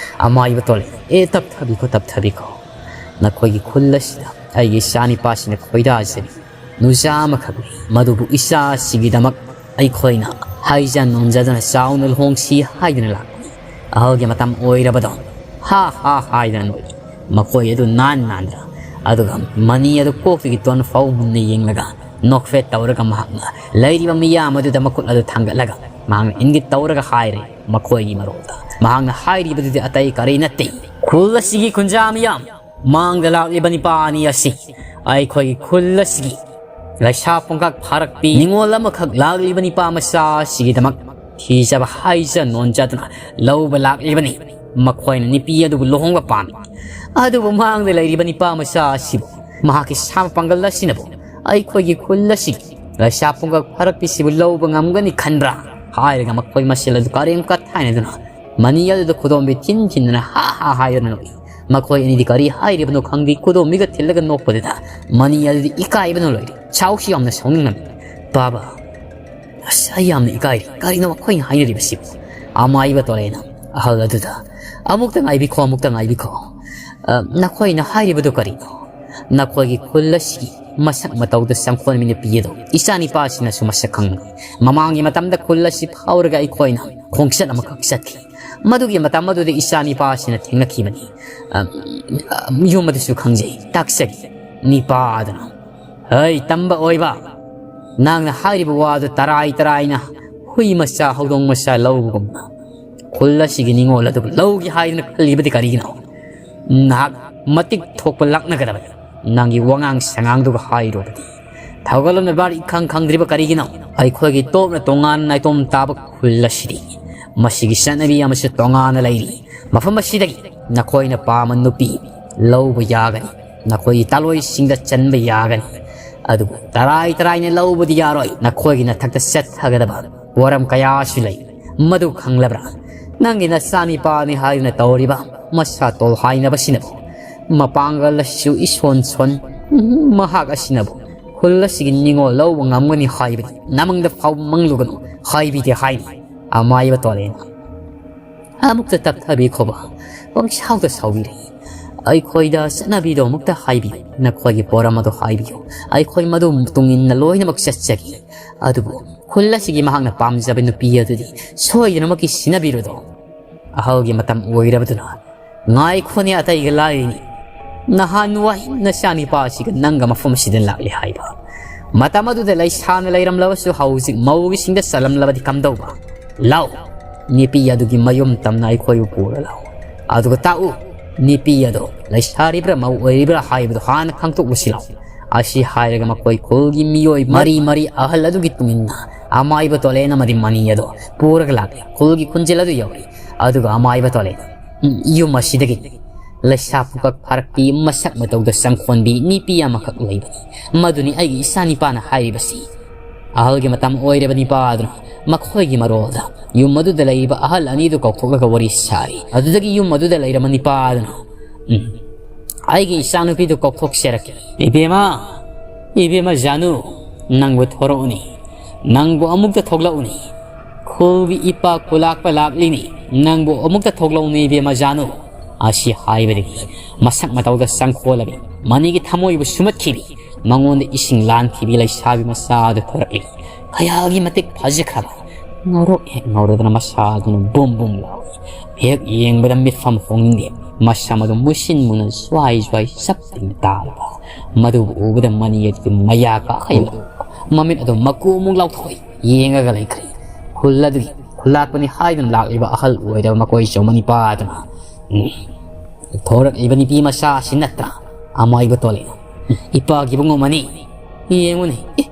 ꯑꯃꯥꯏꯕ ꯇꯣꯂꯦ, "ꯑꯦ, ꯇꯞꯊꯕꯤꯈꯣ, ꯇꯞꯊꯕꯤꯈꯣ꯫ ꯅꯈꯣꯏꯒꯤ ꯈꯨꯜ ꯑꯁꯤꯗ ꯑꯩꯒꯤ ꯏꯆꯥꯅꯤꯄꯥꯁꯤꯡꯅ ꯈꯣꯏꯗꯥꯖꯔꯤ꯫ ꯅꯨꯆꯥ ꯑꯃꯈꯛ ꯂꯩ, ꯃꯗꯨꯕꯨ ꯏꯆꯥꯁꯤꯒꯤꯗꯃꯛ ꯑꯩꯈꯣꯏꯅ ꯍꯥꯏꯖ ꯅꯣꯟꯖꯗꯨꯅ ꯆꯥꯎꯅ ꯂꯨꯍꯣꯡꯁꯤ ꯍꯥꯏꯗꯨꯅ ꯂꯥꯛꯄꯅꯤ꯫" ꯑꯍꯜꯒꯤ ꯃꯇꯝ ꯑꯣꯏꯔꯕꯗꯣ ꯍꯥ ꯍꯥ ꯍꯥꯏꯗꯨꯅ ꯅꯣꯛꯏ꯫ ꯃꯈꯣꯏ ꯑꯗꯨ ꯅꯥꯟ ꯅꯥꯟꯗ꯭ꯔꯥ? ꯑꯗꯨꯒ ꯃꯅꯤ ꯑꯗꯨ ꯀꯣꯛꯇꯒꯤ ꯇꯣꯟ ꯐꯥꯎ ꯃꯨꯟꯅ ꯌꯦꯡꯂꯒ ꯅꯣꯛꯐꯦꯠ ꯇꯧꯔꯒ ꯃꯍꯥꯛꯅ ꯂꯩꯔꯤꯕ ꯃꯤꯌꯥꯝ ꯑꯗꯨꯗ ꯃꯈꯨꯠ ꯑꯗꯨ ꯊꯥꯡꯒꯠꯂꯒ ꯃꯍꯥꯛꯅ ꯏꯪꯒꯤꯠ ꯇꯧꯔꯒ ꯍꯥꯏꯔꯦ꯫ ꯃꯈꯣꯏꯒꯤ ꯃꯔꯣꯜꯗ ꯃꯍꯥꯛꯅ ꯍꯥꯏꯔꯤꯕꯗꯨꯗꯤ ꯑꯇꯩ ꯀꯔꯤ ꯅꯠꯇꯦ, "ꯈꯨꯜ ꯑꯁꯤꯒꯤ ꯈꯨꯟꯖꯥ ꯃꯤꯌꯥꯝ, ꯃꯥꯡꯗ ꯂꯥꯛꯂꯤꯕ ꯅꯤꯄꯥ ꯑꯅꯤ ꯑꯁꯤ ꯑꯩꯈꯣꯏꯒꯤ ꯈꯨꯜ ꯑꯁꯤꯒꯤ ꯂꯩꯁꯥ ꯄꯨꯡꯀꯛ ꯐꯥꯔꯛꯄꯤ ꯅꯤꯉꯣꯜ ꯑꯃꯈꯛ ꯂꯥꯛꯂꯤꯕ ꯅꯤꯄꯥ ꯃꯆꯥ ꯑꯁꯤꯒꯤꯗꯃꯛ ꯊꯤꯖꯕ ꯍꯥꯏꯖ ꯅꯣꯟꯖꯗꯨꯅ ꯂꯧꯕ ꯂꯥꯛꯂꯤꯕꯅꯤ꯫ ꯃꯈꯣꯏꯅ ꯅꯨꯄꯤ ꯑꯗꯨꯕꯨ ꯂꯨꯍꯣꯡꯕ ꯄꯥꯝꯃꯤ꯫ ꯑꯗꯨꯕꯨ ꯃꯥꯡꯗ ꯂꯩꯔꯤꯕ ꯅꯤꯄꯥ ꯃꯆꯥ ꯑꯁꯤꯕꯨ, ꯃꯍꯥꯛꯀꯤ ꯁꯥ ꯄꯥꯡꯒꯜ ꯑꯁꯤꯅꯕꯨ ꯑꯩꯈꯣꯏꯒꯤ ꯈꯨꯜ ꯑꯁꯤꯒꯤ ꯂꯩꯁꯥ ꯄꯨꯡꯀꯛ ꯐꯥꯔꯛꯄꯤꯁꯤꯕꯨ ꯂꯧꯕ ꯉꯝꯒꯅꯤ ꯈꯟꯕ꯭ꯔꯥ?" ꯍꯥꯏꯔꯒ ꯃꯈꯣꯏ ꯃꯁꯦꯜ ꯑꯗꯨ ꯀꯔꯦꯝ ꯀꯊꯥꯏꯅꯗꯨꯅ ꯃꯅꯤ ꯑꯗꯨꯗ ꯈꯨꯗꯣꯝꯕꯤ ꯊꯤꯟ ꯊꯤꯟꯗꯨꯅ ꯍꯥ ꯍꯥ ꯍꯥꯏꯗꯨꯅ ꯅꯣꯛꯏ꯫ ꯃꯈꯣꯏ ꯑꯅꯤꯗꯤ ꯀꯔꯤ ꯍꯥꯏꯔꯤꯕꯅꯣ ꯈꯪꯗꯦ, ꯈꯨꯗꯣꯝꯕꯤꯒ ꯊꯤꯜꯂꯒ ꯅꯣꯛꯄꯗꯨꯗ ꯃꯅꯤ ꯑꯗꯨꯗꯤ ꯏꯀꯥꯏꯕꯅ ꯂꯣꯏꯔꯦ꯫ ꯁꯥꯎꯁꯨ ꯌꯥꯝꯅ ꯁꯥꯎꯅꯤꯡꯂꯝꯃꯤ꯫ "ꯕꯥꯕꯥ, ꯑꯁ, ꯑꯩ ꯌꯥꯝꯅ ꯏꯀꯥꯏꯔꯦ꯫ ꯀꯔꯤꯅꯣ ꯃꯈꯣꯏꯅ ꯍꯥꯏꯅꯔꯤꯕꯁꯤꯕꯨ?" ꯑꯃꯥꯏꯕ ꯇꯣꯂꯦꯅ ꯑꯍꯜ ꯑꯗꯨꯗ, "ꯑꯃꯨꯛꯇ ꯉꯥꯏꯕꯤꯈꯣ, ꯑꯃꯨꯛꯇ ꯉꯥꯏꯕꯤꯈꯣ꯫ ꯑ, ꯅꯈꯣꯏꯅ ꯍꯥꯏꯔꯤꯕꯗꯨ ꯀꯔꯤꯅꯣ? ꯅꯈꯣꯏꯒꯤ ꯈꯨꯜ ꯑꯁꯤꯒꯤ ꯃꯁꯛ ꯃꯇꯧꯗ ꯆꯪꯈꯣꯟꯕꯤ ꯅꯨꯄꯤ ꯑꯗꯣ ꯏꯆꯥꯅꯤꯄꯥꯁꯤꯅꯁꯨ ꯃꯁꯛ ꯈꯪꯕꯅꯤ꯫ ꯃꯃꯥꯡꯒꯤ ꯃꯇꯝꯗ ꯈꯨꯜ ꯑꯁꯤ ꯐꯥꯎꯔꯒ ꯑꯩꯈꯣꯏꯅ ꯈꯣꯡꯆꯠ ꯑꯃꯈꯛ ꯆꯠꯈꯤ꯫ ꯃꯗꯨꯒꯤ ꯃꯇꯝ ꯑꯗꯨꯗ ꯏꯆꯥꯅꯤꯄꯥꯁꯤꯅ ꯊꯦꯡꯅꯈꯤꯕꯅꯤ꯫ ꯑ, ꯑ, ꯌꯨꯝ ꯑꯗꯨꯁꯨ ꯈꯪꯖꯩ, ꯇꯥꯛꯆꯒꯦ꯫" ꯅꯤꯄꯥ ꯑꯗꯨꯅ, "ꯍꯩ, ꯇꯝꯕ ꯑꯣꯏꯕ, ꯅꯪꯅ ꯍꯥꯏꯔꯤꯕ ꯋꯥꯗꯨ ꯇꯔꯥꯏ ꯇꯔꯥꯏꯅ ꯍꯨꯏ ꯃꯆꯥ ꯍꯧꯗꯣꯡ ꯃꯆꯥ ꯂꯧꯕꯒꯨꯝꯅ ꯈꯨꯜ ꯑꯁꯤꯒꯤ ꯅꯤꯡꯉꯣꯜ ꯑꯗꯨꯕꯨ ꯂꯧꯒꯦ ꯍꯥꯏꯗꯨꯅ ꯈꯜꯂꯤꯕꯗꯤ ꯀꯔꯤꯒꯤꯅꯣ? ꯅꯍꯥꯛ ꯃꯇꯤꯛ ꯊꯣꯛꯄ ꯂꯥꯛꯅꯒꯗꯕꯅꯤ꯫ ꯅꯪꯒꯤ ꯋꯥꯉꯥꯡ ꯁꯉꯥꯡꯗꯨꯒ ꯍꯥꯏꯔꯨꯕꯗꯤ ꯊꯧꯒꯜꯂꯣꯟ ꯕꯦꯕꯥꯔ ꯏꯈꯪ ꯈꯪꯗ꯭ꯔꯤꯕ ꯀꯔꯤꯒꯤꯅꯣ? ꯑꯩꯈꯣꯏꯒꯤ ꯇꯣꯞꯅ ꯇꯣꯉꯥꯟ ꯅꯥꯏꯇꯣꯝ ꯇꯥꯕ ꯈꯨꯜ ꯑꯁꯤꯗꯤ ꯃꯁꯤꯒꯤ ꯆꯠꯅꯕꯤ ꯑꯃꯁꯨ ꯇꯣꯉꯥꯟꯅ ꯂꯩꯔꯤ꯫ ꯃꯐꯝ ꯑꯁꯤꯗꯒꯤ ꯅꯈꯣꯏꯅ ꯄꯥꯝꯕ ꯅꯨꯄꯤ ꯂꯧꯕ ꯌꯥꯒꯅꯤ꯫ ꯅꯈꯣꯏꯒꯤ ꯇꯥꯂꯣꯏꯁꯤꯡꯗ ꯆꯟꯕ ꯌꯥꯒꯅꯤ꯫ ꯑꯗꯨꯕꯨ ꯇꯔꯥꯏ ꯇꯔꯥꯏꯅ ꯂꯧꯕꯗꯤ ꯌꯥꯔꯣꯏ꯫ ꯅꯈꯣꯏꯒꯤ ꯅꯊꯛꯇ ꯆꯠꯊꯒꯗꯕ ꯄꯣꯔꯝ ꯀꯌꯥꯁꯨ ꯂꯩ꯫ ꯃꯗꯨ ꯈꯪꯂꯕ꯭ꯔꯥ? ꯅꯪꯒꯤ ꯅꯆꯥꯅꯤꯄꯥꯅꯤ ꯍꯥꯏꯗꯨꯅ ꯇꯧꯔꯤꯕ ꯃꯁꯥ ꯇꯣꯜ ꯍꯥꯏꯅꯕꯁꯤꯅꯕꯨ, ꯃꯄꯥꯡꯒꯜ ꯑꯁꯤꯁꯨ ꯏꯁꯣꯟ ꯁꯣꯟ, ꯃꯍꯥꯛ ꯑꯁꯤꯅꯕꯨ ꯈꯨꯜ ꯑꯁꯤꯒꯤ ꯅꯤꯡꯉꯣꯜ ꯂꯧꯕ ꯉꯝꯒꯅꯤ ꯍꯥꯏꯕꯗꯤ ꯅꯃꯪꯗ ꯐꯥꯎ ꯃꯪꯂꯨꯒꯅꯨ ꯍꯥꯏꯕꯤꯗꯦ ꯍꯥꯏꯔꯤ ꯑꯃꯥꯏꯕ ꯇꯣꯂꯦꯅ꯫ ꯑꯃꯨꯛꯇ ꯇꯞꯊꯕꯤꯈꯣꯕ, ꯄꯪꯁꯥꯎꯗ ꯁꯥꯎꯕꯤꯔꯤ꯫ ꯑꯩꯈꯣꯏꯗ ꯆꯠꯅꯕꯤꯗꯣ ꯑꯃꯨꯛꯇ ꯍꯥꯏꯕꯤꯌꯨ, ꯅꯈꯣꯏꯒꯤ ꯄꯣꯔꯝ ꯑꯗꯨ ꯍꯥꯏꯕꯤꯌꯨ꯫ ꯑꯩꯈꯣꯏ ꯃꯗꯨ ꯇꯨꯡ ꯏꯟꯅ ꯂꯣꯏꯅꯃꯛ ꯆꯠꯆꯒꯦ꯫ ꯑꯗꯨꯕꯨ ꯈꯨꯜ ꯑꯁꯤꯒꯤ ꯃꯍꯥꯛꯅ ꯄꯥꯝꯖꯕ ꯅꯨꯄꯤ ꯑꯗꯨꯗꯤ ꯁꯣꯏꯗꯅꯃꯛꯀꯤ ꯁꯤꯟꯅꯕꯤꯔꯨꯗꯣ꯫ ꯑꯍꯜꯒꯤ ꯃꯇꯝ ꯑꯣꯏꯔꯕꯗꯨꯅ, ꯉꯥꯏꯈꯣꯅꯦ, ꯑꯇꯩꯒ ꯂꯥꯏꯔꯤꯅꯤ꯫ ꯅꯍꯥꯟꯋꯥꯏ ꯅꯆꯥꯅꯤꯄꯥ ꯑꯁꯤꯒ ꯅꯪꯒ ꯃꯐꯝ ꯑꯁꯤꯗ ꯂꯥꯛꯂꯦ ꯍꯥꯏꯕ꯫ ꯃꯇꯝ ꯑꯗꯨꯗ ꯂꯩꯁꯥꯅ ꯂꯩꯔꯝꯂꯕꯁꯨ ꯍꯧꯖꯤꯛ ꯃꯧꯒꯤꯁꯤꯡꯗ ꯆꯜꯂꯝꯂꯕꯗꯤ ꯀꯝꯗꯧꯕ? ꯂꯥꯎ, ꯅꯨꯄꯤ ꯑꯗꯨꯒꯤ ꯃꯌꯨꯝ ꯇꯝꯅ ꯑꯩꯈꯣꯏꯕꯨ ꯄꯨꯔ ꯂꯥꯎ꯫ ꯑꯗꯨꯒ ꯇꯥꯛꯎ, ꯅꯨꯄꯤ ꯑꯗꯣ ꯂꯩꯁꯥꯔꯤꯕ꯭ꯔꯥ ꯃꯧ ꯑꯣꯏꯔꯤꯕ꯭ꯔꯥ ꯍꯥꯏꯕꯗꯨ ꯍꯥꯟꯅ ꯈꯪꯗꯣꯛꯂꯨꯁꯤ ꯂꯥꯎ꯫ ꯑꯁꯤ ꯍꯥꯏꯔꯒ ꯃꯈꯣꯏ ꯈꯨꯜꯒꯤ ꯃꯤꯑꯣꯏ ꯃꯔꯤ ꯃꯔꯤ ꯑꯍꯜ ꯑꯗꯨꯒꯤ ꯇꯨꯡ ꯏꯟꯅ ꯑꯃꯥꯏꯕ ꯇꯣꯂꯦꯟ ꯑꯃꯗꯤ ꯃꯅꯤ ꯑꯗꯣ ꯄꯨꯔꯒ ꯂꯥꯛꯂꯦ꯫ ꯈꯨꯜꯒꯤ ꯈꯨꯟꯖꯦꯜ ꯑꯗꯨ ꯌꯧꯔꯦ꯫ ꯑꯗꯨꯒ ꯑꯃꯥꯏꯕ ꯇꯣꯂꯦꯟ, "ꯎꯝ, ꯌꯨꯝ ꯑꯁꯤꯗꯒꯤ ꯂꯩꯁꯥ ꯄꯨꯀꯛ ꯐꯥꯔꯛꯄꯤ, ꯃꯁꯛ ꯃꯇꯧꯗ ꯆꯪꯈꯣꯟꯕꯤ ꯅꯨꯄꯤ ꯑꯃꯈꯛ ꯂꯩꯕꯅꯤ꯫ ꯃꯗꯨꯅꯤ ꯑꯩꯒꯤ ꯏꯆꯥꯅꯤꯄꯥꯅ ꯍꯥꯏꯔꯤꯕꯁꯤ꯫" ꯑꯍꯜꯒꯤ ꯃꯇꯝ ꯑꯣꯏꯔꯕ ꯅꯤꯄꯥ ꯑꯗꯨꯅ ꯃꯈꯣꯏꯒꯤ ꯃꯔꯣꯜꯗ ꯌꯨꯝ ꯑꯗꯨꯗ ꯂꯩꯔꯤꯕ ꯑꯍꯜ ꯑꯅꯤꯗꯨ ꯀꯧꯊꯣꯛꯂꯒ ꯋꯥꯔꯤ ꯁꯥꯔꯤ꯫ ꯑꯗꯨꯗꯒꯤ ꯌꯨꯝ ꯑꯗꯨꯗ ꯂꯩꯔꯕ ꯅꯤꯄꯥ ꯑꯗꯨꯅ, "ꯎꯝ, ꯑꯩꯒꯤ ꯏꯆꯥꯅꯨꯄꯤꯗꯨ ꯀꯧꯊꯣꯛꯆꯔꯛꯀꯦ꯫ ꯏꯕꯦꯝꯃ, ꯏꯕꯦꯝꯃ ꯖꯥꯅꯨ, ꯅꯪꯕꯨ ꯊꯣꯔꯛꯎꯅꯤ, ꯅꯪꯕꯨ ꯑꯃꯨꯛꯇ ꯊꯣꯛꯂꯛꯎꯅꯤ꯫ ꯈꯨꯜꯒꯤ ꯏꯄꯥ ꯈꯨꯂꯥꯛꯄ ꯂꯥꯛꯂꯤꯅꯤ, ꯅꯪꯕꯨ ꯑꯃꯨꯛꯇ ꯊꯣꯛꯂꯛꯎꯅꯤ ꯏꯕꯦꯝꯃ ꯖꯥꯅꯨ꯫" ꯑꯁꯤ ꯍꯥꯏꯕꯗꯒꯤ ꯃꯁꯛ ꯃꯇꯧꯗ ꯆꯪꯈꯣꯜꯂꯕꯤ, ꯃꯅꯤꯒꯤ ꯊꯃꯣꯏꯕꯨ ꯁꯨꯃꯠꯈꯤꯕꯤ, ꯃꯉꯣꯟꯗ ꯏꯁꯤꯡ ꯂꯥꯟꯈꯤꯕꯤ ꯂꯩꯁꯥꯕꯤ ꯃꯆꯥ ꯑꯗꯨ ꯊꯣꯔꯛꯏ꯫ ꯀꯌꯥꯒꯤ ꯃꯇꯤꯛ ꯐꯖꯈ꯭ꯔꯕ! ꯉꯧꯔꯣꯛ ꯍꯦꯛ ꯉꯧꯔꯗꯅ ꯃꯁꯥ ꯑꯗꯨꯅ ꯕꯨꯝ ꯕꯨꯝ ꯂꯥꯎꯏ꯫ ꯍꯦꯛ ꯌꯦꯡꯕꯗ ꯃꯤꯠꯐꯝ ꯍꯣꯡꯅꯤꯡꯗꯦ꯫ ꯃꯁꯝ ꯑꯗꯨ ꯃꯨꯁꯤꯟ ꯃꯨꯅ ꯖ꯭ꯋꯥꯏ ꯖ꯭ꯋꯥꯏ ꯆꯞ ꯇꯤꯡꯅ ꯇꯥꯔꯕ꯫ ꯃꯗꯨꯕꯨ ꯎꯕꯗ ꯃꯅꯤ ꯑꯗꯨꯒꯤ ꯃꯌꯥ ꯀꯥꯈꯩ ꯂꯥꯎ꯫ ꯃꯃꯤꯠ ꯑꯗꯨ ꯃꯀꯨ ꯑꯃꯨꯛ ꯂꯥꯎꯊꯣꯛꯏ꯫ ꯌꯦꯡꯉꯒ ꯂꯩꯈ꯭ꯔꯦ꯫ ꯈꯨꯜ ꯑꯗꯨꯒꯤ ꯂꯥꯛꯄꯅꯤ ꯍꯥꯏꯗꯨꯅ ꯂꯥꯛꯂꯤꯕ ꯑꯍꯜ ꯑꯣꯏꯔꯕ ꯃꯀꯣꯏ ꯆꯨꯝꯕ ꯅꯤꯄꯥ ꯑꯗꯨꯅ, ꯎꯝ, ꯊꯣꯔꯛꯂꯤꯕ ꯅꯨꯄꯤ ꯃꯆꯥ ꯑꯁꯤ ꯅꯠꯇ꯭ꯔꯥ ꯑꯃꯥꯏꯕ ꯇꯣꯂꯦꯟ? ꯎꯝ, ꯏꯄꯥꯒꯤ ꯏꯕꯨꯡꯉꯣ ꯃꯅꯤ, ꯌꯦꯡꯉꯨꯅꯦ꯫ ꯑꯦ,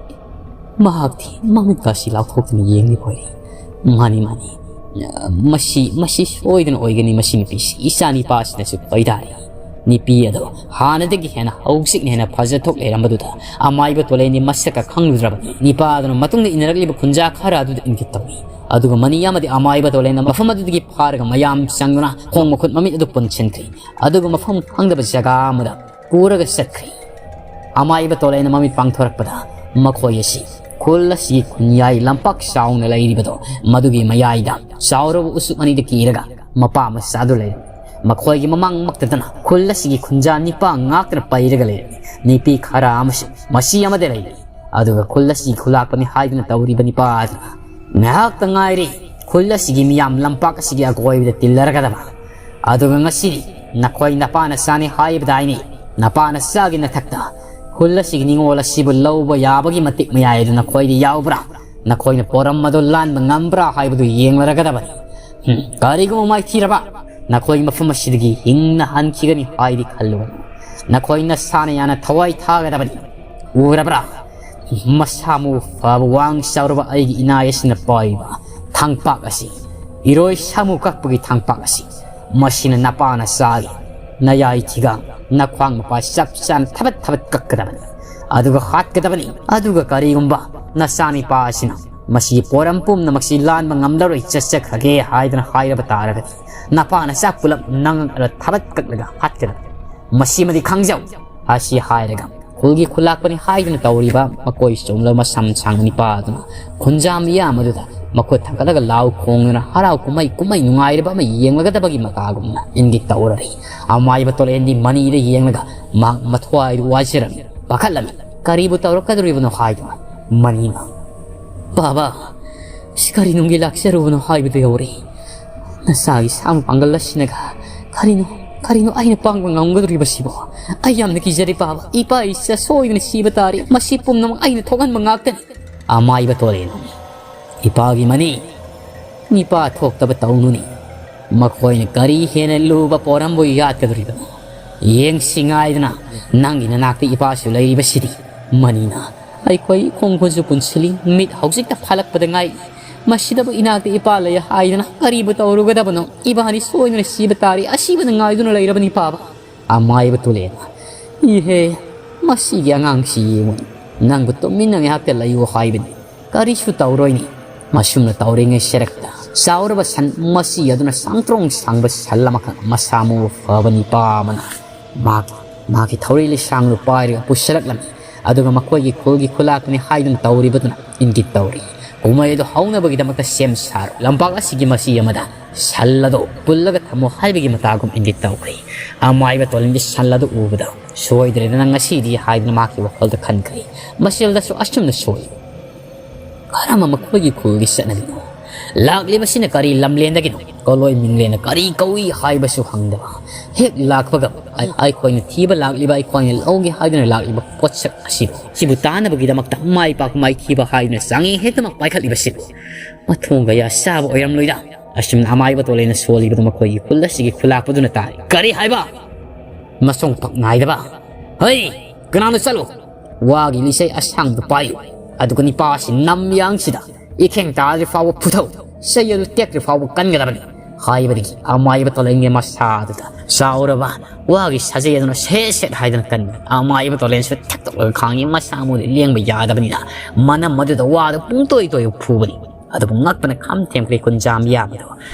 ꯃꯍꯥꯛꯇꯤ ꯃꯃꯤꯠꯀꯥꯁꯤ ꯂꯥꯎꯊꯣꯛꯇꯨꯅ ꯌꯦꯡꯂꯤꯕ ꯑꯣꯏꯔꯦ꯫ ꯃꯥꯅꯤ, ꯃꯥꯅꯤ꯫ ꯃꯁꯤ, ꯃꯁꯤ ꯁꯣꯏꯗꯅ ꯑꯣꯏꯒꯅꯤ, ꯃꯁꯤ ꯅꯨꯄꯤꯁꯤ꯫ ꯏꯆꯥ ꯅꯤꯄꯥꯁꯤꯅꯁꯨ ꯄꯩꯗꯥꯔꯤ꯫ ꯅꯨꯄꯤ ꯑꯗꯣ ꯍꯥꯟꯅꯗꯒꯤ ꯍꯦꯟꯅ ꯍꯧꯖꯤꯛꯅ ꯍꯦꯟꯅ ꯐꯖꯊꯣꯛ ꯂꯩꯔꯝꯕꯗꯨꯗ ꯑꯃꯥꯏꯕ ꯇꯣꯂꯦꯟꯗꯤ ꯃꯁꯛꯀ ꯈꯪꯂꯨꯗ꯭ꯔꯕꯅꯤ꯫ ꯅꯤꯄꯥ ꯑꯗꯨꯅ ꯃꯇꯨꯡꯗ ꯏꯟꯅꯔꯛꯂꯤꯕ ꯈꯨꯟꯖꯥ ꯈꯔ ꯑꯗꯨꯗ ꯏꯪꯒꯤꯠ ꯇꯧꯏ꯫ ꯑꯗꯨꯒ ꯃꯅꯤ ꯑꯃꯗꯤ ꯑꯃꯥꯏꯕ ꯇꯣꯂꯦꯟꯅ ꯃꯐꯝ ꯑꯗꯨꯗꯒꯤ ꯐꯥꯔꯒ ꯃꯌꯥꯝ ꯆꯪꯗꯨꯅ ꯈꯣꯡ ꯃꯈꯨꯠ ꯃꯃꯤꯠ ꯑꯗꯨ ꯄꯨꯟꯁꯤꯟꯈ꯭ꯔꯦ꯫ ꯑꯗꯨꯒ ꯃꯐꯝ ꯈꯪꯗꯕ ꯖꯒꯥ ꯑꯃꯗ ꯄꯨꯔꯒ ꯆꯠꯈ꯭ꯔꯦ꯫ ꯑꯃꯥꯏꯕ ꯇꯣꯂꯦꯟꯅ ꯃꯃꯤꯠ ꯄꯥꯡꯊꯣꯔꯛꯄꯗ ꯃꯈꯣꯏ ꯑꯁꯤ ꯈꯨꯜ ꯑꯁꯤꯒꯤ ꯈꯨꯟꯌꯥꯏ ꯂꯝꯄꯥꯛ ꯆꯥꯎꯅ ꯂꯩꯔꯤꯕꯗꯣ, ꯃꯗꯨꯒꯤ ꯃꯌꯥꯏꯗ ꯆꯥꯎꯔꯕ ꯎꯆꯨꯛ ꯑꯅꯤꯗ ꯀꯤꯔꯒ ꯃꯄꯥ ꯃꯆꯥꯗꯨ ꯂꯩꯔꯝꯃꯤ꯫ ꯃꯈꯣꯏꯒꯤ ꯃꯃꯥꯡꯃꯛꯇꯗꯅ ꯈꯨꯜ ꯑꯁꯤꯒꯤ ꯈꯨꯟꯖꯥ ꯅꯤꯄꯥ ꯉꯥꯛꯇꯅ ꯄꯩꯔꯒ ꯂꯩꯔꯝꯃꯤ꯫ ꯅꯨꯄꯤ ꯈꯔ ꯑꯃꯁꯨ ꯃꯁꯤ ꯑꯃꯗ ꯂꯩꯔꯝꯃꯤ꯫ ꯑꯗꯨꯒ ꯈꯨꯜ ꯑꯁꯤꯒꯤ ꯈꯨꯂꯥꯛꯄꯅꯤ ꯍꯥꯏꯗꯨꯅ ꯇꯧꯔꯤꯕ ꯅꯤꯄꯥ ꯑꯗꯨꯅ, "ꯉꯥꯏꯍꯥꯛꯇ ꯉꯥꯏꯔꯦ ꯈꯨꯜ ꯑꯁꯤꯒꯤ ꯃꯤꯌꯥꯝ ꯂꯝꯄꯥꯛ ꯑꯁꯤꯒꯤ ꯑꯀꯣꯏꯕꯗ ꯇꯤꯜꯂꯔꯒꯗꯕ꯫ ꯑꯗꯨꯒ ꯉꯁꯤꯗꯤ ꯅꯈꯣꯏ ꯅꯄꯥꯅ ꯆꯥꯅꯤ ꯍꯥꯏꯕꯗꯥꯏꯅꯦ? ꯅꯄꯥꯅ ꯆꯥꯒꯤ ꯅꯊꯛꯇ ꯈꯨꯜ ꯑꯁꯤꯒꯤ ꯅꯤꯉꯣꯜ ꯑꯁꯤꯕꯨ ꯂꯧꯕ ꯌꯥꯕꯒꯤ ꯃꯇꯤꯛ ꯃꯌꯥꯏ ꯑꯗꯨ ꯅꯈꯣꯏꯗ ꯌꯥꯎꯕ꯭ꯔꯥ? ꯅꯈꯣꯏꯅ ꯄꯣꯔꯝ ꯑꯗꯨ ꯂꯥꯟꯕ ꯉꯝꯕ꯭ꯔꯥ ꯍꯥꯏꯕꯗꯨ ꯌꯦꯡꯂꯔꯒꯗꯕꯅꯤ꯫ ꯎꯝ, ꯀꯔꯤꯒꯨꯝꯕ ꯃꯥꯏꯊꯤꯔꯕ ꯅꯈꯣꯏ ꯃꯐꯝ ꯑꯁꯤꯗꯒꯤ ꯍꯤꯡꯅ ꯍꯟꯈꯤꯒꯅꯤ ꯍꯥꯏꯗꯤ ꯈꯜꯂꯨꯒꯅꯨ꯫ ꯅꯈꯣꯏ ꯅꯁꯥꯅ ꯌꯥꯅ ꯊꯋꯥꯏ ꯊꯥꯒꯗꯕꯅꯤ꯫ ꯎꯔꯕ꯭ꯔꯥ? ꯃꯁꯥ ꯃꯎ ꯐꯕ ꯋꯥꯡ ꯆꯥꯎꯔꯕ ꯑꯩꯒꯤ ꯏꯅꯥꯏ ꯑꯁꯤꯅ ꯄꯥꯏꯕ ꯊꯥꯡꯄꯥꯛ ꯑꯁꯤ, ꯏꯔꯣꯏ ꯁꯥꯃꯨ ꯀꯛꯄꯒꯤ ꯊꯥꯡꯄꯥꯛ ꯑꯁꯤ, ꯃꯁꯤꯅ ꯅꯄꯥꯅ ꯆꯥꯒꯦ꯫ ꯅꯌꯥꯏ ꯊꯤꯒꯥꯡ, ꯅꯈ꯭ꯋꯥꯡ ꯃꯄꯥ ꯆꯞ ꯆꯥꯅ ꯊꯕꯠ ꯊꯕꯠ ꯀꯛꯀꯗꯕꯅꯤ꯫ ꯑꯗꯨꯒ ꯍꯥꯠꯀꯗꯕꯅꯤ꯫ ꯑꯗꯨꯒ ꯀꯔꯤꯒꯨꯝꯕ ꯅꯆꯥꯅꯤꯄꯥ ꯑꯁꯤꯅ ꯃꯁꯤꯒꯤ ꯄꯣꯔꯝ ꯄꯨꯝꯅꯃꯛꯁꯤ ꯂꯥꯟꯕ ꯉꯝꯂꯔꯣꯏ, ꯆꯠꯆꯈ꯭ꯔꯒꯦ ꯍꯥꯏꯗꯨꯅ ꯍꯥꯏꯔꯕ ꯇꯥꯔꯒꯗꯤ, ꯅꯄꯥꯅ ꯆꯥꯛ ꯄꯨꯂꯞ ꯅꯪꯉꯛꯂ ꯊꯕꯠ ꯀꯛꯂꯒ ꯍꯥꯠꯀꯗꯕꯅꯤ꯫ ꯃꯁꯤꯃꯗꯤ ꯈꯪꯖꯧ꯫ ꯑꯁꯤ ꯍꯥꯏꯔꯒ ꯈꯨꯜꯒꯤ ꯈꯨꯂꯥꯛꯄꯅꯤ ꯍꯥꯏꯗꯨꯅ ꯇꯧꯔꯤꯕ ꯃꯀꯣꯏ ꯆꯨꯝꯂꯕ ꯃꯁꯝ ꯁꯥꯡꯕ ꯅꯤꯄꯥ ꯑꯗꯨꯅ ꯈꯨꯟꯖꯥ ꯃꯤꯌꯥꯝ ꯑꯗꯨꯗ ꯃꯈꯨꯠ ꯊꯥꯡꯒꯠꯂꯒ ꯂꯥꯎ ꯈꯣꯡꯗꯨꯅ ꯍꯔꯥꯎ ꯀꯨꯝꯍꯩ, ꯀꯨꯝꯍꯩ ꯅꯨꯡꯉꯥꯏꯔꯕ ꯑꯃ ꯌꯦꯡꯂꯒꯗꯕꯒꯤ ꯃꯀꯥꯒꯨꯝꯅ ꯏꯪꯒꯤꯠ ꯇꯧꯔꯔꯤ꯫ ꯑꯃꯥꯏꯕ ꯇꯣꯂꯦꯟꯗꯤ ꯃꯅꯤꯗ ꯌꯦꯡꯂꯒ ꯃꯍꯥꯛ ꯃꯊ꯭ꯋꯥꯏꯗꯨ ꯋꯥꯖꯔꯝꯃꯤ, ꯄꯥꯈꯠꯂꯝꯃꯤ꯫ ꯀꯔꯤꯕꯨ ꯇꯧꯔꯛꯀꯗꯧꯔꯤꯕꯅꯣ ꯍꯥꯏꯗꯨꯅ ꯃꯅꯤꯅ, "ꯕꯥꯕꯥ, ꯁꯤ ꯀꯔꯤ ꯅꯨꯡꯒꯤ ꯂꯥꯛꯆꯔꯨꯕꯅꯣ ꯍꯥꯏꯕꯗꯨ ꯌꯧꯔꯦ꯫ ꯅꯆꯥꯒꯤ ꯁꯥꯃꯨ ꯄꯥꯡꯒꯜ ꯑꯁꯤꯅꯒ ꯀꯔꯤꯅꯣ, ꯀꯔꯤꯅꯣ ꯑꯩꯅ ꯄꯥꯡꯕ ꯉꯝꯒꯗꯧꯔꯤꯕꯁꯤꯕꯣ? ꯑꯩ ꯌꯥꯝꯅ ꯀꯤꯖꯔꯦ ꯕꯥꯕꯥ꯫ ꯏꯄꯥ ꯏꯆꯥ ꯁꯣꯏꯗꯅ ꯁꯤꯕ ꯇꯥꯔꯦ꯫ ꯃꯁꯤ ꯄꯨꯝꯅꯃꯛ ꯑꯩꯅ ꯊꯣꯛꯍꯟꯕ ꯉꯥꯛꯇꯅꯤ꯫" ꯑꯃꯥꯏꯕ ꯇꯣꯂꯦꯟ, "ꯏꯄꯥꯒꯤ ꯃꯅꯤ, ꯅꯤꯄꯥ ꯊꯣꯛꯇꯕ ꯇꯧꯅꯨꯅꯦ꯫ ꯃꯈꯣꯏꯅ ꯀꯔꯤ ꯍꯦꯟꯅ ꯂꯨꯕ ꯄꯣꯔꯝꯕꯨ ꯌꯥꯠꯀꯗꯧꯔꯤꯕꯅꯣ? ꯌꯦꯡꯁꯤ ꯉꯥꯏꯗꯅ, ꯅꯪꯒꯤ ꯅꯅꯥꯛꯇ ꯏꯄꯥꯁꯨ ꯂꯩꯔꯤꯕꯁꯤꯗꯤ꯫ ꯃꯅꯤꯅ ꯑꯩꯈꯣꯏ ꯈꯣꯡ ꯈꯨꯠꯁꯨ ꯄꯨꯟꯁꯤꯜꯂꯤ, ꯃꯤꯠ ꯍꯧꯖꯤꯛꯇ ꯐꯥꯂꯛꯄꯗ ꯉꯥꯏ꯫ ꯃꯁꯤꯗꯕꯨ ꯏꯅꯥꯛꯇ ꯏꯄꯥ ꯂꯩ ꯍꯥꯏꯗꯅ ꯀꯔꯤꯕꯨ ꯇꯧꯔꯨꯒꯗꯕꯅꯣ? ꯏꯕꯥꯅꯤ ꯁꯣꯏꯗꯅ ꯁꯤꯕ ꯇꯥꯔꯦ, ꯑꯁꯤꯕꯅ ꯉꯥꯏꯗꯨꯅ ꯂꯩꯔꯕꯅꯤ ꯏꯄꯥꯕ꯫ ꯑꯃꯥꯏꯕ ꯇꯨꯂꯦꯅ, "ꯏꯍꯦ, ꯃꯁꯤꯒꯤ ꯑꯉꯥꯡꯁꯤ ꯌꯦꯡꯉꯨ, ꯅꯪꯕꯨ ꯇꯨꯃꯤꯟꯅ ꯉꯥꯏꯍꯥꯛꯇ ꯂꯩꯌꯨ ꯍꯥꯏꯕꯅꯤ, ꯀꯔꯤꯁꯨ ꯇꯧꯔꯣꯏꯅꯤ"꯫ ꯃꯁꯨꯝꯅ ꯇꯧꯔꯤꯉꯩ ꯁꯦꯔꯛꯇ ꯆꯥꯎꯔꯕ ꯁꯟ ꯃꯆꯤ ꯑꯗꯨꯅ ꯁꯥꯡꯇ꯭ꯔꯣꯡ ꯁꯥꯡꯕ ꯁꯟ ꯑꯃꯈꯛ ꯃꯁꯥ ꯃꯎ ꯐꯕ ꯅꯤꯄꯥ ꯑꯃꯅ ꯃꯥꯒꯤ, ꯃꯥꯒꯤ ꯊꯧꯔꯤ ꯂꯤꯁꯥꯡꯗꯨ ꯄꯥꯏꯔꯒ ꯄꯨꯁꯤꯜꯂꯛꯂꯝꯃꯤ꯫ ꯑꯗꯨꯒ ꯃꯈꯣꯏꯒꯤ ꯈꯨꯜꯒꯤ ꯈꯨꯂꯥꯛꯅꯤ ꯍꯥꯏꯗꯨꯅ ꯇꯧꯔꯤꯕꯗꯨꯅ ꯏꯪꯒꯤꯠ ꯇꯧꯔꯤ꯫ ꯀꯨꯝꯍꯩ ꯑꯗꯨ ꯍꯧꯅꯕꯒꯤꯗꯃꯛꯇ ꯁꯦꯝ ꯁꯥꯔꯣ, ꯂꯝꯄꯥꯛ ꯑꯁꯤꯒꯤ ꯃꯆꯤ ꯑꯃꯗ ꯁꯜ ꯑꯗꯨ ꯄꯨꯜꯂꯒ ꯊꯝꯃꯣ ꯍꯥꯏꯕꯒꯤ ꯃꯇꯥꯒꯨꯝ ꯏꯪꯒꯤꯠ ꯇꯧꯈ꯭ꯔꯦ꯫ ꯑꯃꯥꯏꯕ ꯇꯣꯂꯦꯟꯒꯤ ꯁꯜ ꯑꯗꯨ ꯎꯕꯗ, "ꯁꯣꯏꯗ꯭ꯔꯦꯗꯅ ꯉꯁꯤꯗꯤ" ꯍꯥꯏꯗꯨꯅ ꯃꯍꯥꯛꯀꯤ ꯋꯥꯈꯜꯗ ꯈꯟꯈ꯭ꯔꯦ꯫ ꯃꯁꯦꯜꯗꯁꯨ ꯑꯁꯨꯝꯅ ꯁꯣꯏ꯫ ꯀꯔꯝꯕ ꯃꯈꯣꯏꯒꯤ ꯈꯨꯜꯒꯤ ꯆꯠꯅꯕꯤꯅꯣ? ꯂꯥꯛꯂꯤꯕꯁꯤꯅ ꯀꯔꯤ ꯂꯝꯂꯦꯟꯗꯒꯤꯅꯣ? ꯀꯣꯂꯣꯏ ꯃꯤꯡꯂꯦꯟꯅ ꯀꯔꯤ ꯀꯧꯏ ꯍꯥꯏꯕꯁꯨ ꯈꯪꯗꯕ꯫ ꯍꯦꯛ ꯂꯥꯛꯄꯒ ꯑꯩ-, ꯑꯩꯈꯣꯏꯅ ꯊꯤꯕ ꯂꯥꯛꯂꯤꯕ, ꯑꯩꯈꯣꯏꯅ ꯂꯧꯒꯦ ꯍꯥꯏꯗꯨꯅ ꯂꯥꯛꯂꯤꯕ ꯄꯣꯠꯁꯛ ꯑꯁꯤꯕꯨ, ꯁꯤꯕꯨ ꯇꯥꯅꯕꯒꯤꯗꯃꯛꯇ ꯃꯥꯏ ꯄꯥꯛꯄ ꯃꯥꯏꯊꯤꯕ ꯍꯥꯏꯗꯨꯅ ꯆꯥꯡꯌꯦꯡ ꯍꯦꯛꯇꯃꯛ ꯄꯥꯏꯈꯠꯂꯤꯕꯁꯤꯕꯨ? ꯃꯊꯣꯡ ꯀꯌꯥ ꯆꯥꯕ ꯑꯣꯏꯔꯝꯂꯣꯏꯗ꯫ ꯑꯁꯨꯝꯅ ꯑꯃꯥꯏꯕ ꯇꯣꯂꯦꯟꯅ ꯁꯣꯜꯂꯤꯕꯗꯨ ꯃꯈꯣꯏꯒꯤ ꯈꯨꯜ ꯑꯁꯤꯒꯤ ꯈꯨꯂꯥꯛꯄꯗꯨꯅ ꯇꯥꯔꯤ꯫ "ꯀꯔꯤ ꯍꯥꯏꯕ?" ꯃꯁꯣꯡ ꯄꯛ ꯅꯥꯏꯗꯕ꯫ "ꯍꯩ, ꯀꯅꯥꯅꯣ? ꯆꯠꯂꯨ꯫ ꯋꯥꯒꯤ ꯂꯤꯆꯩ ꯑꯁꯥꯡꯗꯨ ꯄꯥꯏꯌꯨ꯫ ꯑꯗꯨꯒ ꯅꯤꯄꯥ ꯑꯁꯤ ꯅꯝ ꯌꯥꯡꯁꯤꯗ ꯏꯈꯦꯡ ꯇꯥꯗ꯭ꯔꯤ ꯐꯥꯎꯕ ꯐꯨꯊꯧ꯫ ꯆꯩ ꯑꯗꯨ ꯇꯦꯛꯇ꯭ꯔꯤ ꯐꯥꯎꯕ ꯀꯟꯒꯗꯕꯅꯤ" ꯍꯥꯏꯕꯗꯒꯤ ꯑꯃꯥꯏꯕ ꯇꯣꯂꯦꯟꯒꯤ ꯃꯁꯥ ꯑꯗꯨꯗ ꯆꯥꯎꯔꯕ ꯋꯥꯒꯤ ꯁꯥꯖꯦꯜ ꯑꯗꯨꯅ ꯁꯦꯠ ꯁꯦꯠ ꯍꯥꯏꯗꯨꯅ ꯀꯟꯕ꯫ ꯑꯃꯥꯏꯕ ꯇꯣꯂꯦꯟꯁꯨ ꯊꯛꯇꯣꯛꯂꯒ ꯈꯥꯡꯉꯤ꯫ ꯃꯁꯥ ꯃꯎꯗꯨ ꯂꯦꯡꯕ ꯌꯥꯗꯕꯅꯤꯅ ꯃꯅꯝ ꯑꯗꯨꯗ ꯋꯥꯗꯨ ꯄꯨꯡꯇꯣꯏ ꯇꯣꯏꯕ ꯐꯨꯕꯅꯤ꯫ ꯑꯗꯨꯕꯨ ꯉꯛꯄꯅ ꯈꯝ ꯊꯦꯡꯈ꯭ꯔꯦ ꯀꯨꯟꯖꯥꯝ ꯌꯥꯝꯕꯗꯣ꯫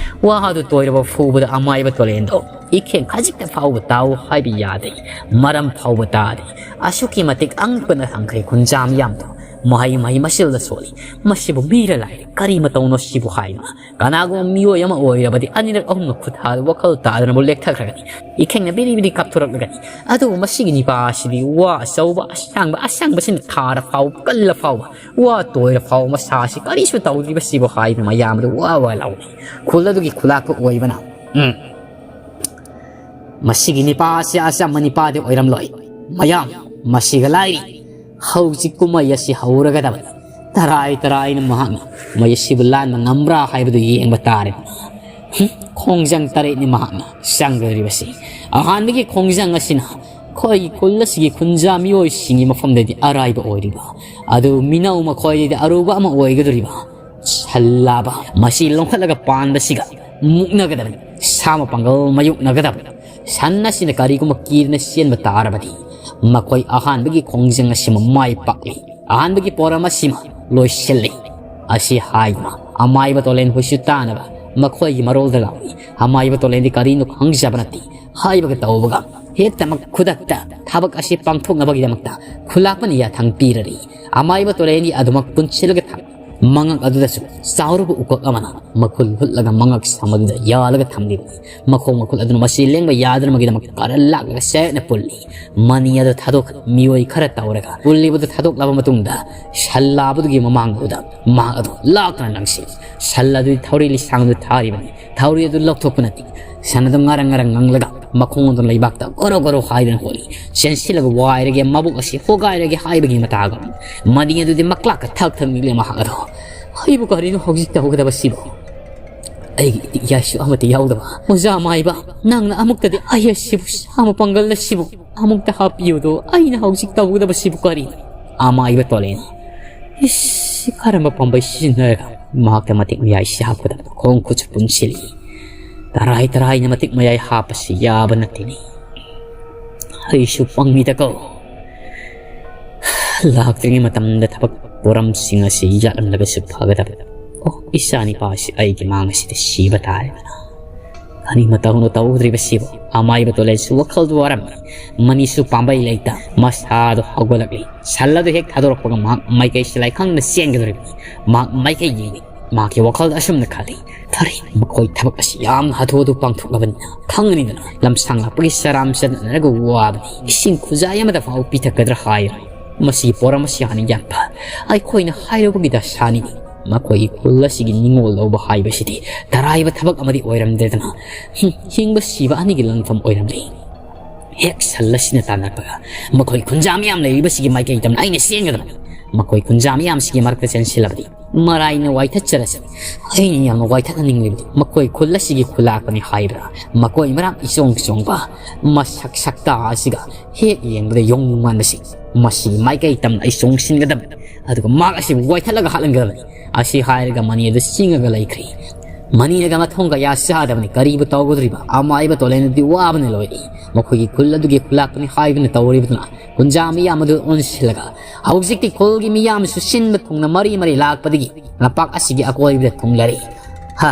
ꯋꯥ ꯑꯗꯨ ꯇꯣꯏꯔꯕ ꯐꯨꯕꯗ ꯑꯃꯥꯏꯕ ꯇꯣꯂꯦꯟꯗꯣ ꯏꯈꯦꯡ ꯈꯖꯤꯛꯇ ꯐꯥꯎꯕ ꯇꯥꯎ ꯍꯥꯏꯕ ꯌꯥꯗꯦ꯫ ꯃꯔꯝ ꯐꯥꯎꯕ ꯇꯥꯗꯦ꯫ ꯑꯁꯨꯛꯀꯤ ꯃꯇꯤꯛ ꯑꯉꯛꯄꯅ ꯍꯪꯈ꯭ꯔꯦ ꯀꯨꯟꯖꯥꯝ ꯌꯥꯝꯗꯣ꯫ ꯃꯍꯩ ꯃꯍꯩ ꯃꯁꯤꯜꯗ ꯁꯣꯜꯂꯤ꯫ "ꯃꯁꯤꯕꯨ ꯃꯤꯔ ꯂꯥꯏꯔ? ꯀꯔꯤ ꯃꯇꯧꯅꯣ ꯁꯤꯕꯨ?" ꯍꯥꯏꯅ ꯀꯅꯥꯒꯨꯝꯕ ꯃꯤꯑꯣꯏ ꯑꯃ ꯑꯣꯏꯔꯕꯗꯤ ꯑꯅꯤꯔꯛ ꯑꯍꯨꯝꯂꯛ ꯈꯨꯠ ꯊꯥꯗ ꯋꯥꯈꯜ ꯇꯥꯗꯅꯕꯨ ꯂꯦꯛꯊꯈ꯭ꯔꯒꯅꯤ꯫ ꯏꯈꯦꯡꯅ ꯕꯤꯔꯤ ꯕꯤꯔꯤ ꯀꯥꯞꯊꯣꯔꯛꯂꯒꯅꯤ꯫ ꯑꯗꯨꯕꯨ ꯃꯁꯤꯒꯤ ꯅꯤꯄꯥ ꯑꯁꯤꯗꯤ ꯋꯥ ꯑꯆꯧꯕ ꯑꯁꯥꯡꯕ ꯑꯁꯥꯡꯕꯁꯤꯅ ꯊꯥꯔ ꯐꯥꯎꯕ, ꯀꯜꯂ ꯐꯥꯎꯕ, ꯋꯥ ꯇꯣꯏꯔ ꯐꯥꯎꯕ ꯃꯁꯥꯁꯤ ꯀꯔꯤꯁꯨ ꯇꯧꯗ꯭ꯔꯤꯕꯁꯤꯕꯨ ꯍꯥꯏꯗꯨꯅ ꯃꯌꯥꯝꯗ ꯋꯥ ꯋꯥ ꯂꯥꯎꯅꯩ꯫ ꯈꯨꯜ ꯑꯗꯨꯒꯤ ꯈꯨꯂꯥꯛꯄ ꯑꯣꯏꯕꯅ, "ꯎꯝ, ꯃꯁꯤꯒꯤ ꯅꯤꯄꯥ ꯑꯁꯤ ꯑꯆꯝꯕ ꯅꯤꯄꯥꯗꯤ ꯑꯣꯏꯔꯝꯂꯣꯏ꯫ ꯃꯌꯥꯝ, ꯃꯁꯤꯒ ꯂꯥꯏꯔꯤ꯫ ꯍꯧꯖꯤꯛ ꯀꯨꯝꯍꯩ ꯑꯁꯤ ꯍꯧꯔꯒꯗꯕꯅꯤ꯫ ꯇꯔꯥꯏ ꯇꯔꯥꯏꯅ ꯃꯍꯥꯛꯅ ꯃꯩ ꯑꯁꯤꯕꯨ ꯂꯥꯟꯕ ꯉꯝꯕ꯭ꯔꯥ ꯍꯥꯏꯕꯗꯨ ꯌꯦꯡꯕ ꯇꯥꯔꯦꯗꯅ꯫ ꯍꯨꯝ, ꯈꯣꯡꯖꯪ ꯇꯔꯦꯠꯅꯤ ꯃꯍꯥꯛꯅ ꯆꯪꯒꯗꯧꯔꯤꯕꯁꯤ꯫ ꯑꯍꯥꯟꯕꯒꯤ ꯈꯣꯡꯖꯪ ꯑꯁꯤꯅ ꯑꯩꯈꯣꯏꯒꯤ ꯈꯨꯜ ꯑꯁꯤꯒꯤ ꯈꯨꯟꯖꯥ ꯃꯤꯑꯣꯏꯁꯤꯡꯒꯤ ꯃꯐꯝꯗꯗꯤ ꯑꯔꯥꯏꯕ ꯑꯣꯏꯔꯤꯕ, ꯑꯗꯨ ꯃꯤꯅꯧ ꯃꯈꯣꯏꯗꯗꯤ ꯑꯔꯨꯕ ꯑꯃ ꯑꯣꯏꯒꯗꯧꯔꯤꯕ ꯁꯟ ꯂꯥꯕ ꯃꯁꯤ ꯂꯧꯈꯠꯂꯒ ꯄꯥꯟꯕꯁꯤꯒ ꯃꯨꯛꯅꯒꯗꯕꯅꯤ꯫ ꯁꯥ ꯃꯄꯥꯡꯒꯜ ꯃꯥꯌꯣꯛꯅꯒꯗꯕꯅꯤ꯫ ꯁꯟ ꯑꯁꯤꯅ ꯀꯔꯤꯒꯨꯝꯕ ꯀꯤꯗꯅ ꯆꯦꯟꯕ ꯇꯥꯔꯕꯗꯤ ꯃꯈꯣꯏ ꯑꯍꯥꯟꯕꯒꯤ ꯈꯣꯡꯖꯪ ꯑꯁꯤꯃ ꯃꯥꯏ ꯄꯥꯛꯂꯤ꯫ ꯑꯍꯥꯟꯕꯒꯤ ꯄꯣꯔꯝ ꯑꯁꯤꯃ ꯂꯣꯏꯁꯤꯜꯂꯤ꯫ ꯑꯁꯤ ꯍꯥꯏꯗꯨꯅ ꯑꯃꯥꯏꯕ ꯇꯣꯂꯦꯟ ꯍꯨꯏꯁꯨ ꯇꯥꯅꯕ ꯃꯈꯣꯏꯒꯤ ꯃꯔꯣꯜꯗ ꯂꯥꯎꯏ꯫ ꯑꯃꯥꯏꯕ ꯇꯣꯂꯦꯟꯗꯤ ꯀꯔꯤꯅꯣ ꯈꯪꯖꯕ ꯅꯠꯇꯦ꯫ ꯍꯥꯏꯕꯒ ꯇꯧꯕꯒ ꯍꯦꯛꯇꯃꯛ ꯈꯨꯗꯛꯇ ꯊꯕꯛ ꯑꯁꯤ ꯄꯥꯡꯊꯣꯛꯅꯕꯒꯤꯗꯃꯛꯇ ꯈꯨꯂꯥꯛꯄꯅ ꯌꯥꯊꯪ ꯄꯤꯔꯔꯤ꯫ ꯑꯃꯥꯏꯕ ꯇꯣꯂꯦꯟꯒꯤ ꯑꯗꯨꯃꯛ ꯄꯨꯟꯁꯤꯜꯂꯒ ꯊꯝ-, ꯃꯉꯛ ꯑꯗꯨꯗꯁꯨ ꯆꯥꯎꯔꯕ ꯎꯀꯛ ꯑꯃꯅ ꯃꯈꯨꯜ ꯍꯨꯠꯂꯒ ꯃꯉꯛ ꯁꯝ ꯑꯗꯨꯗ ꯌꯥꯜꯂꯒ ꯊꯝꯂꯤꯕꯅꯤ꯫ ꯃꯈꯣꯡ ꯃꯈꯨꯜ ꯑꯗꯨꯅ ꯃꯁꯤ ꯂꯦꯡꯕ ꯌꯥꯗꯅꯕꯒꯤꯗꯃꯛ ꯀꯥꯔꯟ ꯂꯥꯛꯂꯒ ꯆꯌꯦꯠꯅ ꯄꯨꯜꯂꯤ꯫ ꯃꯅꯤ ꯑꯗꯨ ꯊꯥꯗꯣꯛ, ꯃꯤꯑꯣꯏ ꯈꯔ ꯇꯧꯔꯒ ꯄꯨꯜꯂꯤꯕꯗꯨ ꯊꯥꯗꯣꯛꯂꯕ ꯃꯇꯨꯡꯗ ꯁꯟ ꯂꯥꯕꯗꯨꯒꯤ ꯃꯃꯥꯡꯗꯨꯗ ꯃꯍꯥꯛ ꯑꯗꯨ ꯂꯥꯛꯇꯨꯅ ꯂꯪꯁꯤ꯫ ꯁꯟ ꯑꯗꯨꯗꯤ ꯊꯧꯔꯤ ꯂꯤꯁꯥꯡꯗꯨ ꯊꯥꯔꯤꯕꯅꯤ꯫ ꯊꯧꯔꯤ ꯑꯗꯨ ꯂꯧꯊꯣꯛꯄ ꯅꯠꯇꯦ꯫ ꯁꯟ ꯑꯗꯨ ꯉꯔꯪ ꯉꯔꯪ ꯉꯪꯂꯒ ꯃꯈꯣꯡ ꯑꯗꯨ ꯂꯩꯕꯥꯛꯇ ꯒꯣꯔꯣ ꯒꯣꯔꯣ ꯍꯥꯏꯗꯨꯅ ꯍꯣꯜꯂꯤ꯫ ꯆꯦꯟꯁꯤꯜꯂꯒ ꯋꯥꯏꯔꯒꯦ, ꯃꯕꯨꯛ ꯑꯁꯤ ꯍꯣꯒꯥꯏꯔꯒꯦ ꯍꯥꯏꯕꯒꯤ ꯃꯇꯥꯒꯨꯝ꯫ ꯃꯅꯤ ꯑꯗꯨꯗꯤ ꯃꯀ꯭ꯂꯥꯛꯀ ꯊꯛ ꯊꯛ ꯅꯤꯛꯂꯦ ꯃꯍꯥꯛ ꯑꯗꯣ꯫ ꯑꯩꯕꯨ ꯀꯔꯤꯅꯣ ꯍꯧꯖꯤꯛ ꯇꯧꯒꯗꯕꯁꯤꯕꯨ? ꯑꯩꯒꯤ ꯏꯇꯤꯛ ꯏꯌꯥꯏꯁꯨ ꯑꯃꯠꯇ ꯌꯥꯎꯗꯕ ꯑꯣꯖꯥ ꯃꯥꯏꯕ, ꯅꯪꯅ ꯑꯃꯨꯛꯇꯗꯤ ꯑꯩ ꯑꯁꯤꯕꯨ, ꯁꯥ ꯃꯄꯥꯡꯒꯜ ꯑꯁꯤꯕꯨ ꯑꯃꯨꯛꯇ ꯍꯥꯞꯄꯤꯌꯨꯗꯣ꯫ ꯑꯩꯅ ꯍꯧꯖꯤꯛ ꯇꯧꯒꯗꯕꯁꯤꯕꯨ ꯀꯔꯤꯅꯣ? ꯑꯃꯥꯏꯕ ꯇꯣꯂꯦꯟ꯫ ꯏꯁ, ꯀꯔꯝꯕ ꯄꯥꯝꯕꯩ ꯁꯤꯖꯤꯟꯅꯔꯒ ꯃꯍꯥꯛꯇ ꯃꯇꯤꯛ ꯃꯌꯥꯏꯁꯤ ꯍꯥꯞꯀꯗꯕꯅꯣ? ꯈꯣꯡ ꯈꯨꯠꯁꯨ ꯄꯨꯟꯁꯤꯜꯂꯤ꯫ ꯇꯔꯥꯏ ꯇꯔꯥꯏꯅ ꯃꯇꯤꯛ ꯃꯌꯥꯏ ꯍꯥꯞꯄꯁꯤ ꯌꯥꯕ ꯅꯠꯇꯦꯅꯦ꯫ ꯑꯩꯁꯨ ꯄꯪꯉꯤꯗꯀꯣ꯫ ꯂꯥꯛꯇ꯭ꯔꯤꯉꯩ ꯃꯇꯝꯗ ꯊꯕꯛ ꯄꯣꯔꯝꯁꯤꯡ ꯑꯁꯤ ꯌꯥꯠꯂꯝꯂꯒꯁꯨ ꯐꯒꯗꯕ꯫ ꯑꯣ, ꯏꯆꯥ ꯅꯤꯄꯥꯁꯤ ꯑꯩꯒꯤ ꯃꯥꯡ ꯑꯁꯤꯗ ꯁꯤꯕ ꯇꯥꯔꯦꯗꯅ꯫ ꯀꯔꯤ ꯃꯇꯧꯅꯣ ꯇꯧꯗ꯭ꯔꯤꯕꯁꯤꯕꯨ? ꯑꯃꯥꯏꯕ ꯇꯣꯂꯦꯟꯁꯨ ꯋꯥꯈꯜꯗꯨ ꯋꯥꯔꯝꯃꯤ꯫ ꯃꯅꯤꯁꯨ ꯄꯥꯝꯕꯩ ꯂꯩꯇ ꯃꯁꯥꯗꯨ ꯍꯧꯒꯠꯂꯛꯂꯤ꯫ ꯁꯟ ꯑꯗꯨ ꯍꯦꯛ ꯊꯥꯗꯣꯔꯛꯄꯒ ꯃꯍꯥꯛ ꯃꯥꯏꯀꯩ ꯁꯤꯂꯥꯏ ꯈꯪꯗꯅ ꯆꯦꯟꯒꯗꯧꯔꯤꯕꯅꯤ꯫ ꯃꯍꯥꯛ ꯃꯥꯏꯀꯩ ꯌꯦꯡꯂꯤ꯫ ꯃꯍꯥꯛꯀꯤ ꯋꯥꯈꯜꯗ ꯑꯁꯨꯝꯅ ꯈꯜꯂꯤ, "ꯐꯔꯦ, ꯃꯈꯣꯏ ꯊꯕꯛ ꯑꯁꯤ ꯌꯥꯝꯅ ꯍꯥꯊꯨ ꯍꯥꯊꯨ ꯄꯥꯡꯊꯣꯛꯂꯕꯅꯤꯅ ꯈꯪꯒꯅꯤꯗꯅ꯫ ꯂꯝꯁꯥꯡ ꯂꯥꯛꯄꯒꯤ ꯆꯔꯥꯝ ꯆꯠꯅꯅꯔꯒ ꯋꯥꯕꯅꯤ꯫ ꯏꯁꯤꯡ ꯈꯨꯖꯥꯏ ꯑꯃꯗ ꯐꯥꯎ ꯄꯤꯊꯛꯀꯗ꯭ꯔꯥ ꯍꯥꯏꯔꯣꯏ꯫ ꯃꯁꯤꯒꯤ ꯄꯣꯔꯝ ꯑꯁꯤ ꯍꯥꯟꯅ ꯌꯥꯟꯕ ꯑꯩꯈꯣꯏꯅ ꯍꯥꯏꯔꯨꯕꯒꯤ ꯗꯁꯥꯅꯤꯅꯤ꯫ ꯃꯈꯣꯏꯒꯤ ꯈꯨꯜ ꯑꯁꯤꯒꯤ ꯅꯤꯡꯉꯣꯜ ꯂꯧꯕ ꯍꯥꯏꯕꯁꯤꯗꯤ ꯇꯔꯥꯏꯕ ꯊꯕꯛ ꯑꯃꯗꯤ ꯑꯣꯏꯔꯝꯗ꯭ꯔꯦꯗꯅ꯫ ꯍꯨꯝ, ꯍꯤꯡꯕ ꯁꯤꯕ ꯑꯅꯤꯒꯤ ꯂꯪꯐꯝ ꯑꯣꯏꯔꯝꯂꯤ꯫ ꯍꯦꯛ ꯁꯟ ꯑꯁꯤꯅ ꯇꯥꯟꯅꯔꯛꯄꯒ ꯃꯈꯣꯏ ꯈꯨꯟꯖꯥ ꯃꯤꯌꯥꯝ ꯂꯩꯔꯤꯕꯁꯤꯒꯤ ꯃꯥꯏꯀꯩ ꯇꯝꯅ ꯑꯩꯅ ꯆꯦꯟꯒꯗꯕꯅꯤ꯫ ꯃꯈꯣꯏ ꯈꯨꯟꯖꯥ ꯃꯤꯌꯥꯝꯁꯤꯒꯤ ꯃꯔꯛꯇ ꯆꯦꯟꯁꯤꯜꯂꯕꯗꯤ, ꯃꯔꯥꯏꯅ ꯋꯥꯏꯊꯠꯆꯔꯁꯨ, ꯑꯩꯅ ꯌꯥꯝꯅ ꯋꯥꯏꯊꯠꯍꯟꯅꯤꯡꯂꯤꯕꯗꯤ ꯃꯈꯣꯏ ꯈꯨꯜ ꯑꯁꯤꯒꯤ ꯈꯨꯂꯥꯛꯄꯅꯤ ꯍꯥꯏꯕ꯭ꯔꯥ, ꯃꯈꯣꯏ ꯃꯔꯥꯝ ꯏꯆꯣꯡ ꯆꯣꯡꯕ, ꯃꯁꯛ ꯁꯛꯇꯥ ꯑꯁꯤꯒ ꯍꯦꯛ ꯌꯦꯡꯕꯗ ꯌꯣꯡ ꯃꯥꯟꯕꯁꯤ, ꯃꯁꯤ ꯃꯥꯏꯀꯩ ꯇꯝꯅ ꯑꯩ ꯆꯣꯡꯁꯤꯟꯒꯗꯕꯅꯤ, ꯑꯗꯨꯒ ꯃꯍꯥꯛ ꯑꯁꯤꯕꯨ ꯋꯥꯏꯊꯠꯂꯒ ꯍꯥꯠꯍꯟꯒꯗꯕꯅꯤ꯫ ꯑꯁꯤ ꯍꯥꯏꯔꯒ ꯃꯅꯤ ꯑꯗꯨ ꯆꯤꯡꯉꯒ ꯂꯩꯈ꯭ꯔꯦ꯫ ꯃꯅꯤꯅꯒ ꯃꯊꯣꯡ ꯀꯌꯥ ꯆꯥꯗꯕꯅꯤ꯫ ꯀꯔꯤꯕꯨ ꯇꯧꯒꯗꯧꯔꯤꯕ? ꯑꯃꯥꯏꯕ ꯇꯣꯂꯦꯟꯗꯨꯗꯤ ꯋꯥꯕꯅ ꯂꯣꯏꯔꯦ꯫ ꯃꯈꯣꯏꯒꯤ ꯈꯨꯜ ꯑꯗꯨꯒꯤ ꯈꯨꯂꯥꯛꯄꯅꯤ ꯍꯥꯏꯕꯅ ꯇꯧꯔꯤꯕꯗꯨꯅ ꯈꯨꯟꯖꯥ ꯃꯤꯌꯥꯝ ꯑꯗꯨ ꯑꯣꯟꯁꯤꯜꯂꯒ, ꯍꯧꯖꯤꯛꯇꯤ ꯈꯨꯜꯒꯤ ꯃꯤꯌꯥꯝꯁꯨ ꯁꯤꯟꯕ ꯊꯨꯡꯅ ꯃꯔꯤ ꯃꯔꯤ ꯂꯥꯛꯄꯗꯒꯤ ꯂꯝꯄꯥꯛ ꯑꯁꯤꯒꯤ ꯑꯀꯣꯏꯕꯗ ꯊꯨꯡꯂꯔꯦ꯫ ꯍꯥ,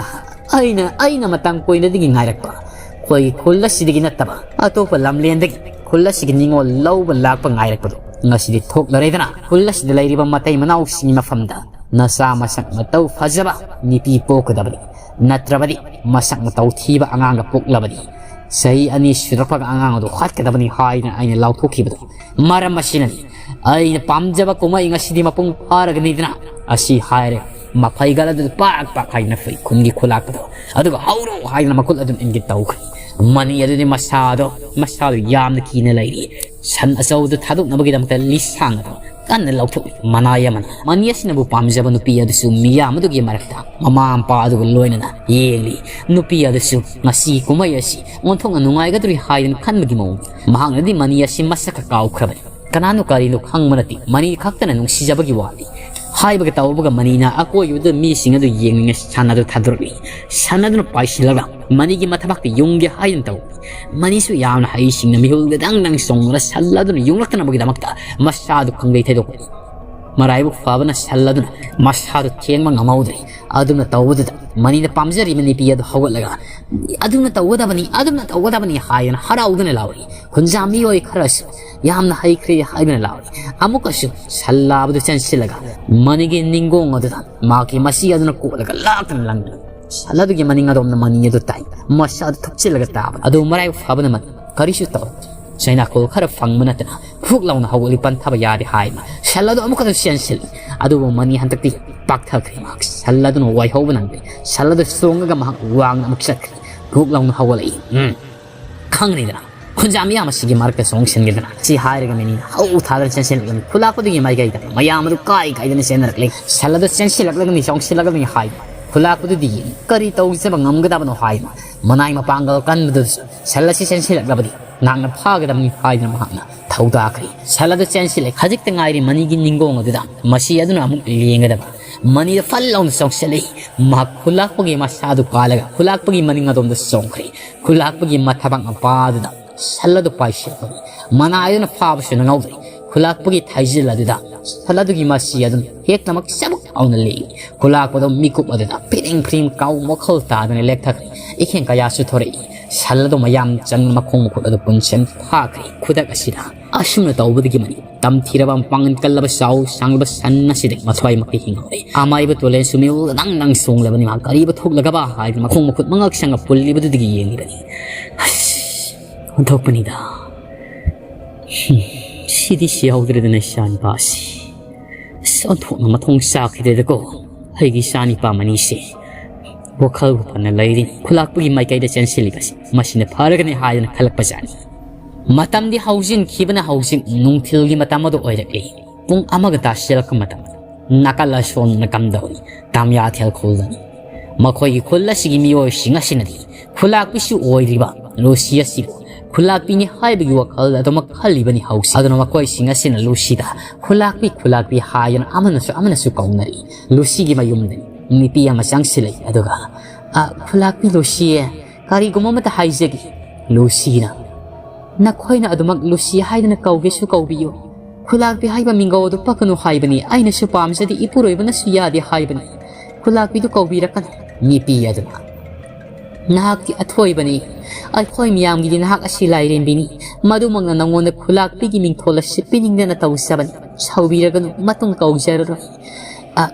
ꯑꯩꯅ, ꯑꯩꯅ ꯃꯇꯝ ꯀꯨꯏꯅꯗꯒꯤ ꯉꯥꯏꯔꯛꯄ, ꯑꯩꯈꯣꯏꯒꯤ ꯈꯨꯜ ꯑꯁꯤꯗꯒꯤ ꯅꯠꯇꯕ ꯑꯇꯣꯞꯄ ꯂꯝꯂꯦꯟꯗꯒꯤ ꯈꯨꯜ ꯑꯁꯤꯒꯤ ꯅꯤꯉꯣꯜ ꯂꯧꯕ ꯂꯥꯛꯄ ꯉꯥꯏꯔꯛꯄꯗꯨ ꯉꯁꯤꯗꯤ ꯊꯣꯛꯂꯔꯦꯗꯅ꯫ ꯈꯨꯜ ꯑꯁꯤꯗ ꯂꯩꯔꯤꯕ ꯃꯇꯩ ꯃꯅꯥꯎꯁꯤꯡꯒꯤ ꯃꯐꯝꯗ ꯅꯆꯥ ꯃꯁꯛ ꯃꯇꯧ ꯐꯖꯕ ꯅꯨꯄꯤ ꯄꯣꯛꯀꯗꯕꯅꯤ, ꯅꯠꯇ꯭ꯔꯕꯗꯤ ꯃꯁꯛ ꯃꯇꯧ ꯊꯤꯕ ꯑꯉꯥꯡꯒ ꯄꯣꯛꯂꯕꯗꯤ ꯆꯍꯤ ꯑꯅꯤ ꯁꯨꯔꯛꯄꯒ ꯑꯉꯥꯡ ꯑꯗꯨ ꯍꯥꯠꯀꯗꯕꯅꯤ ꯍꯥꯏꯗꯅ ꯑꯩꯅ ꯂꯥꯎꯊꯣꯛꯈꯤꯕꯗꯣ꯫ ꯃꯔꯝ ꯑꯁꯤꯅꯅꯤ ꯑꯩꯅ ꯄꯥꯝꯖꯕ ꯀꯨꯝꯍꯩ ꯉꯁꯤꯗꯤ ꯃꯄꯨꯡ ꯐꯥꯔꯒꯅꯤꯗꯅ꯫ ꯑꯁꯤ ꯍꯥꯏꯔꯦ, ꯃꯐꯩꯒꯜ ꯑꯗꯨꯗ ꯄꯥꯛ ꯄꯥꯛ ꯍꯥꯏꯗꯅ ꯐꯨꯏ ꯈꯨꯟꯒꯤ ꯈꯨꯂꯥꯛꯄꯗꯣ, ꯑꯗꯨꯒ ꯍꯧꯔꯣ ꯍꯥꯏꯗꯅ ꯃꯈꯨꯠ ꯑꯗꯨꯝ ꯏꯟꯒꯦ ꯇꯧꯈ꯭ꯔꯦ꯫ ꯃꯅꯤ ꯑꯗꯨꯗꯤ ꯃꯁꯥꯗꯣ, ꯃꯁꯥꯗꯣ ꯌꯥꯝꯅ ꯀꯤꯅ ꯂꯩꯔꯤ꯫ ꯁꯟ ꯑꯆꯧꯕꯗꯨ ꯊꯥꯗꯣꯛꯅꯕꯒꯤꯗꯃꯛꯇ ꯂꯤꯁꯥꯡ ꯑꯗꯣ ꯀꯟꯅ ꯂꯧꯊꯣꯛꯏ꯫ ꯃꯅꯥꯏ ꯑꯃꯅ ꯃꯅꯤ ꯑꯁꯤꯅꯕꯨ ꯄꯥꯝꯖꯕ ꯅꯨꯄꯤ ꯑꯗꯨꯁꯨ ꯃꯤꯌꯥꯝ ꯑꯗꯨꯒꯤ ꯃꯔꯛꯇ ꯃꯃꯥ ꯃꯄꯥ ꯑꯗꯨꯒ ꯂꯣꯏꯅꯅ ꯌꯦꯡꯂꯤ꯫ ꯅꯨꯄꯤ ꯑꯗꯨꯁꯨ ꯉꯁꯤ ꯀꯨꯝꯍꯩ ꯑꯁꯤ ꯑꯣꯟꯊꯣꯛꯅ ꯅꯨꯡꯉꯥꯏꯒꯗꯧꯔꯤ ꯍꯥꯏꯗꯅ ꯈꯟꯕꯒꯤ ꯃꯑꯣꯡ꯫ ꯃꯍꯥꯛꯅꯗꯤ ꯃꯅꯤ ꯑꯁꯤ ꯃꯁꯛꯀ ꯀꯥꯎꯈ꯭ꯔꯕꯅꯤ꯫ ꯀꯅꯥꯅꯣ ꯀꯔꯤꯅꯣ ꯈꯪꯕ ꯅꯠꯇꯦ, ꯃꯅꯤ ꯈꯛꯇꯅ ꯅꯨꯡꯁꯤꯖꯕꯒꯤ ꯋꯥꯅꯤ꯫ ꯍꯥꯏꯕꯒ ꯇꯧꯕꯒ ꯃꯅꯤꯅ ꯑꯀꯣꯏꯕꯗ ꯃꯤꯁꯤꯡ ꯑꯗꯨ ꯌꯦꯡꯅꯤꯡꯉꯦ ꯁꯟ ꯑꯗꯨ ꯊꯥꯗꯣꯔꯛꯏ꯫ ꯁꯟ ꯑꯗꯨꯅ ꯄꯥꯏꯁꯤꯜꯂꯒ ꯃꯅꯤꯒꯤ ꯃꯊꯕꯥꯛꯇ ꯌꯨꯡꯒꯦ ꯍꯥꯏꯗꯨꯅ ꯇꯧ꯫ ꯃꯅꯤꯁꯨ ꯌꯥꯝꯅ ꯍꯩꯁꯤꯡꯅ ꯃꯤꯍꯨꯜꯒ ꯗꯪ ꯗꯪ ꯆꯣꯡꯗꯨꯅ ꯁꯟ ꯑꯗꯨꯅ ꯌꯨꯡꯂꯛꯇꯅꯕꯒꯤꯗꯃꯛꯇ ꯃꯁꯥꯗꯨ ꯈꯪꯗꯩ ꯊꯩꯗꯣꯛꯄꯅꯤ꯫ ꯃꯔꯥꯏꯕꯛ ꯐꯕꯅ ꯁꯟ ꯑꯗꯨꯅ ꯃꯁꯥꯗꯨ ꯊꯦꯡꯕ ꯉꯝꯍꯧꯗ꯭ꯔꯦ꯫ ꯑꯗꯨꯝꯅ ꯇꯧꯕꯗꯨꯗ ꯃꯅꯤꯅ ꯄꯥꯝꯖꯔꯤꯕ ꯅꯨꯄꯤ ꯑꯗꯨ ꯍꯧꯒꯠꯂꯒ, "ꯑꯗꯨꯝꯅ ꯇꯧꯒꯗꯕꯅꯤ, ꯑꯗꯨꯝꯅ ꯇꯧꯒꯗꯕꯅꯤ" ꯍꯥꯏꯗꯅ ꯍꯔꯥꯎꯗꯨꯅ ꯂꯥꯎꯔꯤ꯫ ꯈꯨꯟꯖꯥ ꯃꯤꯑꯣꯏ ꯈꯔꯁꯨ ꯌꯥꯝꯅ ꯍꯩꯈ꯭ꯔꯦ ꯍꯥꯏꯗꯨꯅ ꯂꯥꯎꯔꯤ꯫ ꯑꯃꯨꯛꯀꯁꯨ ꯁꯟ ꯂꯥꯕꯗꯨ ꯆꯦꯟꯁꯤꯜꯂꯒ ꯃꯅꯤꯒꯤ ꯅꯤꯡꯒꯣꯡ ꯑꯗꯨꯗ ꯃꯍꯥꯛꯀꯤ ꯃꯆꯤ ꯑꯗꯨꯅ ꯀꯣꯠꯂꯒ ꯂꯥꯛꯇꯅ ꯂꯪꯗꯨꯅ ꯁꯟ ꯑꯗꯨꯒꯤ ꯃꯅꯤꯡ ꯑꯗꯣꯝꯗ ꯃꯅꯤ ꯑꯗꯨ ꯇꯥꯏ꯫ ꯃꯁꯥ ꯑꯗꯨ ꯊꯨꯞꯆꯤꯜꯂꯒ ꯇꯥꯕ ꯑꯗꯨ ꯃꯔꯥꯏꯕꯛ ꯐꯕꯅ ꯃꯅꯤ ꯀꯔꯤꯁꯨ ꯇꯧꯔꯛꯇꯦ꯫ ꯆꯩꯅꯥꯈꯣꯜ ꯈꯔ ꯐꯪꯕ ꯅꯠꯇꯅ ꯐꯨꯛ ꯂꯥꯎꯅ ꯍꯧꯒꯠꯂꯤ꯫ ꯄꯟꯊꯕ ꯌꯥꯗꯦ ꯍꯥꯏꯅ ꯁꯟ ꯑꯗꯨ ꯑꯃꯨꯛꯀꯁꯨ ꯆꯦꯟꯁꯤꯜꯂꯤ꯫ ꯑꯗꯨꯕꯨ ꯃꯅꯤ ꯍꯟꯗꯛꯇꯤ ꯄꯥꯛꯊꯈ꯭ꯔꯦ꯫ ꯃꯍꯥꯛ ꯁꯟ ꯑꯗꯨꯅ ꯋꯥꯏꯍꯧꯕ ꯅꯪꯗꯦ꯫ ꯁꯟ ꯑꯗꯨ ꯆꯣꯡꯉꯒ ꯃꯍꯥꯛ ꯋꯥꯡꯅ ꯑꯃꯨꯛ ꯆꯠꯈ꯭ꯔꯦ꯫ ꯐꯨꯛ ꯂꯥꯎꯅ ꯍꯧꯒꯠꯂꯛꯏ꯫ ꯎꯝ, ꯈꯪꯒꯅꯤꯗꯅ, ꯈꯨꯟꯖꯥ ꯃꯤꯌꯥꯝ ꯑꯁꯤꯒꯤ ꯃꯔꯛꯇ ꯆꯣꯡꯁꯤꯟꯒꯗꯅ ꯁꯤ ꯍꯥꯏꯔꯒ ꯃꯅꯤꯅ ꯍꯧ ꯊꯥꯗꯅ ꯆꯦꯟꯁꯤꯜꯂꯛꯂꯝꯃꯤ꯫ ꯈꯨꯂꯥꯛꯄꯗꯨꯒꯤ ꯃꯥꯏꯀꯩꯗ ꯃꯌꯥꯝ ꯑꯗꯨ ꯀꯥꯏ ꯀꯥꯏꯗꯅ ꯆꯦꯟꯅꯔꯛꯂꯦ꯫ ꯁꯟ ꯑꯗꯨ ꯆꯦꯟꯁꯤꯜꯂꯛꯂꯒꯅꯤ, ꯆꯣꯡꯁꯤꯜꯂꯛꯂꯒꯅꯤ ꯍꯥꯏ꯫ ꯈꯨꯂꯥꯛꯄꯗꯨꯗꯤ ꯀꯔꯤ ꯇꯧꯖꯕ ꯉꯝꯒꯗꯕꯅꯣ ꯍꯥꯏꯅ ꯃꯅꯥꯏ ꯃꯄꯥꯡꯒꯜ ꯀꯟꯕꯗꯨ ꯁꯟ ꯑꯁꯤ ꯆꯦꯟꯁꯤꯜꯂꯛꯂꯕꯗꯤ ꯅꯍꯥꯛꯅ ꯐꯥꯒꯗꯕꯅꯤ ꯍꯥꯏꯗꯨꯅ ꯃꯍꯥꯛꯅ ꯊꯧꯗꯥꯈ꯭ꯔꯦ꯫ ꯁꯟ ꯑꯗꯨ ꯆꯦꯟꯁꯤꯜꯂꯦ꯫ ꯈꯖꯤꯛꯇ ꯉꯥꯏꯔꯤ ꯃꯅꯤꯒꯤ ꯅꯤꯡꯒꯣꯡ ꯑꯗꯨꯗ ꯃꯁꯤ ꯑꯗꯨꯅ ꯑꯃꯨꯛ ꯂꯦꯡꯒꯗꯕ꯫ ꯃꯅꯤꯗ ꯐꯜ ꯂꯥꯎꯅ ꯆꯣꯡꯁꯤꯜꯂꯛꯏ꯫ ꯃꯍꯥꯛ ꯈꯨꯂꯥꯛꯄꯒꯤ ꯃꯁꯥꯗꯨ ꯀꯥꯜꯂꯒ ꯈꯨꯂꯥꯛꯄꯒꯤ ꯃꯅꯤꯡ ꯑꯗꯣꯝꯗ ꯆꯣꯡꯈ꯭ꯔꯦ꯫ ꯈꯨꯂꯥꯛꯄꯒꯤ ꯃꯊꯕꯥꯛ ꯃꯄꯥ ꯑꯗꯨꯗ ꯁꯟ ꯑꯗꯨ ꯄꯥꯏꯁꯤꯜꯂꯛꯄꯅꯤ꯫ ꯃꯅꯥꯏ ꯑꯗꯨꯅ ꯐꯥꯕꯁꯨ ꯅꯪꯍꯧꯗ꯭ꯔꯦ꯫ ꯈꯨꯂꯥꯛꯄꯒꯤ ꯊꯥꯏꯖꯤꯜ ꯑꯗꯨꯗ ꯁꯟ ꯑꯗꯨꯒꯤ ꯃꯁꯤ ꯑꯗꯨꯅ ꯍꯦꯛꯇꯃꯛ ꯆꯕꯨꯛ ꯂꯥꯎꯅ ꯂꯦꯡꯉꯤ꯫ ꯈꯨꯂꯥꯛꯄꯗꯣ ꯃꯤꯀꯨꯞ ꯑꯗꯨꯗ ꯐꯤꯔꯤꯡ ꯐꯤꯔꯤꯡ ꯀꯥꯎ ꯃꯈꯣꯜ ꯇꯥꯗꯅ ꯂꯦꯛꯊꯈ꯭ꯔꯦ꯫ ꯏꯈꯦꯡ ꯀꯌꯥꯁꯨ ꯊꯣꯔꯛꯏ꯫ ꯁꯟ ꯑꯗꯨ ꯃꯌꯥꯝ ꯆꯪꯅ ꯃꯈꯣꯡ ꯃꯈꯨꯠ ꯑꯗꯨ ꯄꯨꯟꯁꯤꯟ ꯐꯥꯈ꯭ꯔꯦ꯫ ꯈꯨꯗꯛ ꯑꯁꯤꯗ ꯑꯁꯨꯝꯅ ꯇꯧꯕꯗꯒꯤ ꯃꯅꯤ ꯇꯝꯊꯤꯔꯕ ꯃꯄꯥꯡꯒꯜ ꯀꯜꯂꯕ ꯆꯥꯎ ꯁꯥꯡꯂꯕ ꯁꯟ ꯑꯁꯤꯗꯒꯤ ꯃꯊ꯭ꯋꯥꯏꯃꯛꯇꯤ ꯍꯤꯡꯍꯧꯔꯦ꯫ ꯑꯃꯥꯏꯕ ꯇꯨꯔꯦꯜꯁꯨ ꯃꯤꯑꯣꯏ ꯅꯪ ꯅꯪ ꯆꯣꯡꯂꯕꯅꯤ꯫ ꯃꯥ ꯀꯔꯤꯕꯨ ꯊꯣꯛꯂꯒꯕ ꯍꯥꯏꯗꯨꯅ ꯃꯈꯣꯡ ꯃꯈꯨꯠ ꯃꯉꯛ ꯁꯪꯒ ꯄꯨꯜꯂꯤꯕꯗꯨꯗꯒꯤ ꯌꯦꯡꯂꯤꯕꯅꯤ꯫ ꯑꯁ, ꯑꯣꯟꯊꯣꯛꯄꯅꯤꯗ꯫ ꯍꯨꯝ, ꯁꯤꯗꯤ ꯁꯤꯍꯧꯗ꯭ꯔꯦꯗꯅ ꯏꯆꯥꯅꯤꯄꯥꯁꯤ꯫ ꯑꯁ, ꯑꯣꯟꯊꯣꯛꯅ ꯃꯊꯣꯡ ꯆꯥꯈꯤꯗ꯭ꯔꯦꯗꯀꯣ ꯑꯩꯒꯤ ꯏꯆꯥꯅꯤꯄꯥ ꯃꯅꯤꯁꯦ꯫ ꯋꯥꯈꯜꯕꯨ ꯐꯅ ꯂꯩꯔꯤ꯫ ꯈꯨꯂꯥꯛꯄꯒꯤ ꯃꯥꯏꯀꯩꯗ ꯆꯦꯟꯁꯤꯜꯂꯤꯕꯁꯤ ꯃꯁꯤꯅ ꯐꯔꯒꯅꯤ ꯍꯥꯏꯗꯨꯅ ꯈꯜꯂꯛꯄꯖꯥꯠꯅꯤ꯫ ꯃꯇꯝꯗꯤ ꯍꯧꯖꯤꯟꯈꯤꯕꯅ ꯍꯧꯖꯤꯛ ꯅꯨꯡꯊꯤꯜꯒꯤ ꯃꯇꯝ ꯑꯗꯨ ꯑꯣꯏꯔꯛꯂꯤ꯫ ꯄꯨꯡ ꯑꯃꯒ ꯇꯥꯁꯤꯜꯂꯛꯄ ꯃꯇꯝ꯫ ꯅꯥꯀꯜ ꯑꯁꯣꯝꯅ ꯀꯝꯗꯧꯔꯤ? ꯇꯥꯃꯤꯌꯥꯊꯦꯜ ꯈꯨꯜꯗꯅꯤ꯫ ꯃꯈꯣꯏꯒꯤ ꯈꯨꯜ ꯑꯁꯤꯒꯤ ꯃꯤꯑꯣꯏꯁꯤꯡ ꯑꯁꯤꯅꯗꯤ ꯈꯨꯂꯥꯛꯄꯤꯁꯨ ꯑꯣꯏꯔꯤꯕ ꯂꯨꯁꯤ ꯑꯁꯤꯕꯨ ꯈꯨꯂꯥꯛꯄꯤꯅꯤ ꯍꯥꯏꯕꯒꯤ ꯋꯥꯈꯜ ꯑꯗꯨꯃꯛ ꯈꯜꯂꯤꯕꯅꯤ ꯍꯧꯖꯤꯛ꯫ ꯑꯗꯨꯅ ꯃꯈꯣꯏꯁꯤꯡ ꯑꯁꯤꯅ ꯂꯨꯁꯤꯗ ꯈꯨꯂꯥꯛꯄꯤ, ꯈꯨꯂꯥꯛꯄꯤ ꯍꯥꯏꯗꯨꯅ ꯑꯃꯅꯁꯨ ꯑꯃꯅꯁꯨ ꯀꯧꯅꯔꯤ꯫ ꯂꯨꯁꯤꯒꯤ ꯃꯌꯨꯝꯗꯅꯤ ꯅꯨꯄꯤ ꯑꯃ ꯆꯪꯁꯤꯜꯂꯛꯏ꯫ ꯑꯗꯨꯒ, "ꯑ, ꯈꯨꯂꯥꯛꯄꯤ ꯂꯨꯁꯤ, ꯀꯔꯤꯒꯨꯝꯕ ꯑꯃꯇ ꯍꯥꯏꯖꯒꯦ꯫" ꯂꯨꯁꯤꯅ, "ꯅꯈꯣꯏꯅ ꯑꯗꯨꯃꯛ ꯂꯨꯁꯤ ꯍꯥꯏꯗꯨꯅ ꯀꯧꯒꯦꯁꯨ ꯀꯧꯕꯤꯌꯨ꯫ ꯈꯨꯂꯥꯛꯄꯤ ꯍꯥꯏꯕ ꯃꯤꯡꯒꯧ ꯑꯗꯨ ꯄꯛꯀꯅꯨ ꯍꯥꯏꯕꯅꯤ꯫ ꯑꯩꯅꯁꯨ ꯄꯥꯝꯖꯗꯦ, ꯏꯄꯨꯔꯣꯏꯕꯅꯁꯨ ꯌꯥꯗꯦ ꯍꯥꯏꯕꯅꯤ꯫ ꯈꯨꯂꯥꯛꯄꯤꯗꯨ ꯀꯧꯕꯤꯔꯛꯀꯅꯨ꯫" ꯅꯨꯄꯤ ꯑꯗꯨꯅ, "ꯅꯍꯥꯛꯇꯤ ꯑꯊꯣꯏꯕꯅꯤ꯫ ꯑꯩꯈꯣꯏ ꯃꯌꯥꯝꯒꯤꯗꯤ ꯅꯍꯥꯛ ꯑꯁꯤ ꯂꯥꯏꯔꯦꯝꯕꯤꯅꯤ꯫ ꯃꯗꯨꯃꯛꯅ ꯅꯉꯣꯟꯗ ꯈꯨꯂꯥꯛꯄꯤꯒꯤ ꯃꯤꯡꯊꯣꯜ ꯑꯁꯤ ꯄꯤꯅꯤꯡꯗꯅ ꯇꯧꯖꯕꯅꯤ꯫ ꯁꯥꯎꯕꯤꯔꯒꯅꯨ, ꯃꯇꯨꯡ ꯀꯧꯖꯔꯔꯣꯏ꯫ ꯑ,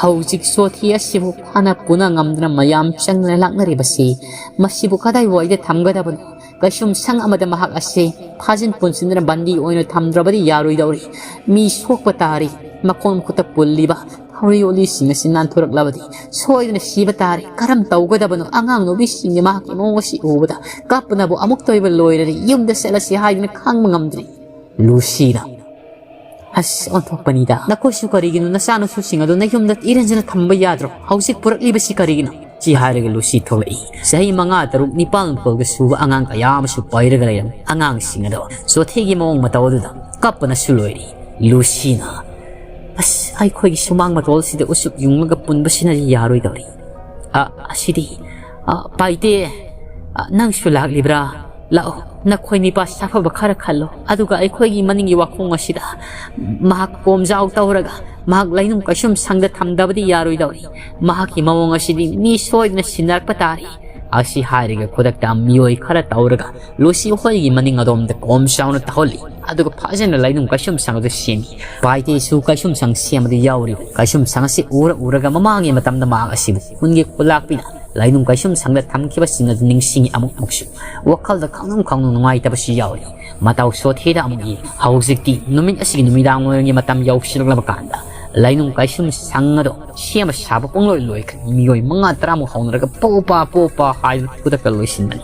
ꯍꯧꯖꯤꯛ ꯆꯣꯊꯤ ꯑꯁꯤꯕꯨ ꯐꯥꯅ ꯄꯨꯅ ꯉꯝꯗꯅ ꯃꯌꯥꯝ ꯆꯪꯗꯅ ꯂꯥꯛꯅꯔꯤꯕꯁꯤ, ꯃꯁꯤꯕꯨ ꯀꯗꯥꯏꯋꯥꯏꯗ ꯊꯝꯒꯗꯕꯅꯣ? ꯀꯩꯁꯨꯝ ꯁꯪ ꯑꯃꯗ ꯃꯍꯥꯛ ꯑꯁꯤ ꯐꯥꯖꯤꯟ ꯄꯨꯟꯁꯤꯟꯗꯨꯅ ꯕꯟꯗꯤ ꯑꯣꯏꯅ ꯊꯝꯗ꯭ꯔꯕꯗꯤ ꯌꯥꯔꯣꯏꯗꯧꯔꯤ꯫ ꯃꯤ ꯁꯣꯛꯄ ꯇꯥꯔꯤ꯫ ꯃꯈꯣꯡ ꯃꯈꯨꯠꯇ ꯄꯨꯜꯂꯤꯕ ꯎꯔꯤ ꯎꯂꯤꯁꯤꯡ ꯑꯁꯤ ꯅꯥꯟꯊꯣꯔꯛꯂꯕꯗꯤ ꯁꯣꯏꯗꯅ ꯁꯤꯕ ꯇꯥꯔꯦ꯫ ꯀꯔꯝ ꯇꯧꯒꯗꯕꯅꯣ? ꯑꯉꯥꯡ ꯅꯨꯄꯤꯁꯤꯡꯅ ꯃꯍꯥꯛꯀꯤ ꯃꯑꯣꯡ ꯑꯁꯤ ꯎꯕꯗ ꯀꯞꯄꯅꯕꯨ ꯑꯃꯨꯛꯇ ꯑꯣꯏꯕ ꯂꯣꯏꯔꯔꯦ꯫ ꯌꯨꯝꯗ ꯆꯠꯂꯁꯤ ꯍꯥꯏꯗꯨꯅ ꯈꯥꯡꯕ ꯉꯝꯗ꯭ꯔꯤ꯫ ꯂꯨꯁꯤꯅ, "ꯑꯁ, ꯑꯣꯟꯊꯣꯛꯄꯅꯤꯗ꯫ ꯅꯈꯣꯏꯁꯨ ꯀꯔꯤꯒꯤꯅꯣ ꯅꯆꯥꯅꯁꯨꯁꯤꯡ ꯑꯗꯨ ꯅꯌꯨꯝꯗ ꯏꯔꯦꯟꯖꯅ ꯊꯝꯕ ꯌꯥꯗ꯭ꯔꯣ? ꯍꯧꯖꯤꯛ ꯄꯨꯔꯛꯂꯤꯕꯁꯤ ꯀꯔꯤꯒꯤꯅꯣ?" ꯁꯤ ꯍꯥꯏꯔꯒ ꯂꯨꯁꯤ ꯊꯣꯛꯂꯛꯏ꯫ ꯆꯍꯤ ꯃꯉꯥ, ꯇꯔꯨꯛ, ꯅꯤꯄꯥꯟ ꯐꯥꯎꯕ ꯁꯨꯕ ꯑꯉꯥꯡ ꯀꯌꯥ ꯑꯃꯁꯨ ꯄꯥꯏꯔꯒ ꯂꯩꯔꯝꯃꯤ꯫ ꯑꯉꯥꯡꯁꯤꯡ ꯑꯗꯣ ꯆꯣꯊꯦꯒꯤ ꯃꯑꯣꯡ ꯃꯇꯧ ꯑꯗꯨꯗ ꯀꯞꯄꯅꯁꯨ ꯂꯣꯏꯔꯤ꯫ ꯂꯨꯁꯤꯅ, "ꯑꯁ, ꯑꯩꯈꯣꯏꯒꯤ ꯁꯨꯃꯥꯡ ꯃꯇꯣꯜꯁꯤꯗ ꯎꯆꯨꯛ ꯌꯨꯡꯂꯒ ꯄꯨꯟꯕꯁꯤꯅꯗꯤ ꯌꯥꯔꯣꯏꯗꯧꯔꯤ꯫ ꯑ, ꯑꯁꯤꯗꯤ, ꯑ, ꯄꯥꯏꯇꯦ, ꯑ, ꯅꯪꯁꯨ ꯂꯥꯛꯂꯤꯕ꯭ꯔꯥ? ꯂꯥꯛꯑꯣ, ꯅꯈꯣꯏ ꯅꯤꯄꯥ ꯁꯥꯐꯕ ꯈꯔ ꯈꯜꯂꯣ, ꯑꯗꯨꯒ ꯑꯩꯈꯣꯏꯒꯤ ꯃꯅꯤꯡꯒꯤ ꯋꯥꯈꯣꯡ ꯑꯁꯤꯗ ꯃꯍꯥꯛ ꯀꯣꯝꯖꯥꯎ ꯇꯧꯔꯒ ꯃꯍꯥꯛ ꯂꯩꯅꯨꯡ ꯀꯩꯁꯨꯝ ꯁꯪꯗ ꯊꯝꯗꯕꯗꯤ ꯌꯥꯔꯣꯏꯗꯧꯔꯤ꯫ ꯃꯍꯥꯛꯀꯤ ꯃꯑꯣꯡ ꯑꯁꯤꯗꯤ ꯃꯤ ꯁꯣꯏꯗꯅ ꯁꯤꯟꯅꯔꯛꯄ ꯇꯥꯔꯤ꯫" ꯑꯁꯤ ꯍꯥꯏꯔꯒ ꯈꯨꯗꯛꯇ ꯃꯤꯑꯣꯏ ꯈꯔ ꯇꯧꯔꯒ ꯂꯨꯁꯤ ꯍꯣꯏꯒꯤ ꯃꯅꯤꯡ ꯑꯗꯣꯝꯗ ꯀꯣꯝ ꯆꯥꯎꯅ ꯇꯧꯍꯜꯂꯤ꯫ ꯑꯗꯨꯒ ꯐꯖꯅ ꯂꯩꯅꯨꯡ ꯀꯩꯁꯨꯝꯁꯪ ꯑꯗꯨ ꯁꯦꯝꯃꯤ꯫ ꯄꯥꯏꯇꯦꯁꯨ ꯀꯩꯁꯨꯝꯁꯪ ꯁꯦꯝꯕꯗ ꯌꯥꯎꯔꯤꯕ꯫ ꯀꯩꯁꯨꯝꯁꯪ ꯑꯁꯤ ꯎꯔ ꯎꯔꯒ ꯃꯃꯥꯡꯒꯤ ꯃꯇꯝꯗ ꯃꯍꯥꯛ ꯑꯁꯤꯕꯨ ꯈꯨꯟꯒꯤ ꯈꯨꯂꯥꯛꯄꯤꯅ ꯂꯩꯅꯨꯡ ꯀꯩꯁꯨꯝꯁꯪꯗ ꯊꯝꯈꯤꯕꯁꯤꯡ ꯑꯗꯨ ꯅꯤꯡꯁꯤꯡꯉꯤ꯫ ꯑꯃꯨꯛ ꯑꯃꯨꯛꯁꯨ ꯋꯥꯈꯜꯗ ꯈꯪꯅꯨꯡ ꯈꯪꯅꯨꯡ ꯅꯨꯡꯉꯥꯏꯇꯕꯁꯨ ꯌꯥꯎꯔꯤ꯫ ꯃꯇꯧ ꯁꯣꯊꯦꯗ ꯑꯃꯨꯛ ꯌꯦꯡ꯫ ꯍꯧꯖꯤꯛꯇꯤ ꯅꯨꯃꯤꯠ ꯑꯁꯤꯒꯤ ꯅꯨꯃꯤꯗꯥꯡ ꯋꯥꯏꯔꯝꯒꯤ ꯃꯇꯝ ꯌꯧꯁꯤꯜꯂꯛꯂꯕ ꯀꯥꯟꯗ ꯂꯩꯅꯨꯡ ꯀꯩꯁꯨꯝꯁꯪ ꯑꯗꯣ ꯁꯦꯝꯕ ꯁꯥꯕ ꯄꯨꯡꯂꯣꯏ ꯂꯣꯏꯈ꯭ꯔꯦ꯫ ꯃꯤꯑꯣꯏ ꯃꯉꯥ ꯇꯔꯥꯃꯨꯛ ꯍꯧꯅꯔꯒ ꯄꯣꯄꯥ ꯄꯣꯄꯥ ꯍꯥꯏꯗꯨꯅ ꯈꯨꯗꯛꯇ ꯂꯣꯏꯁꯤꯟꯕꯅꯤ꯫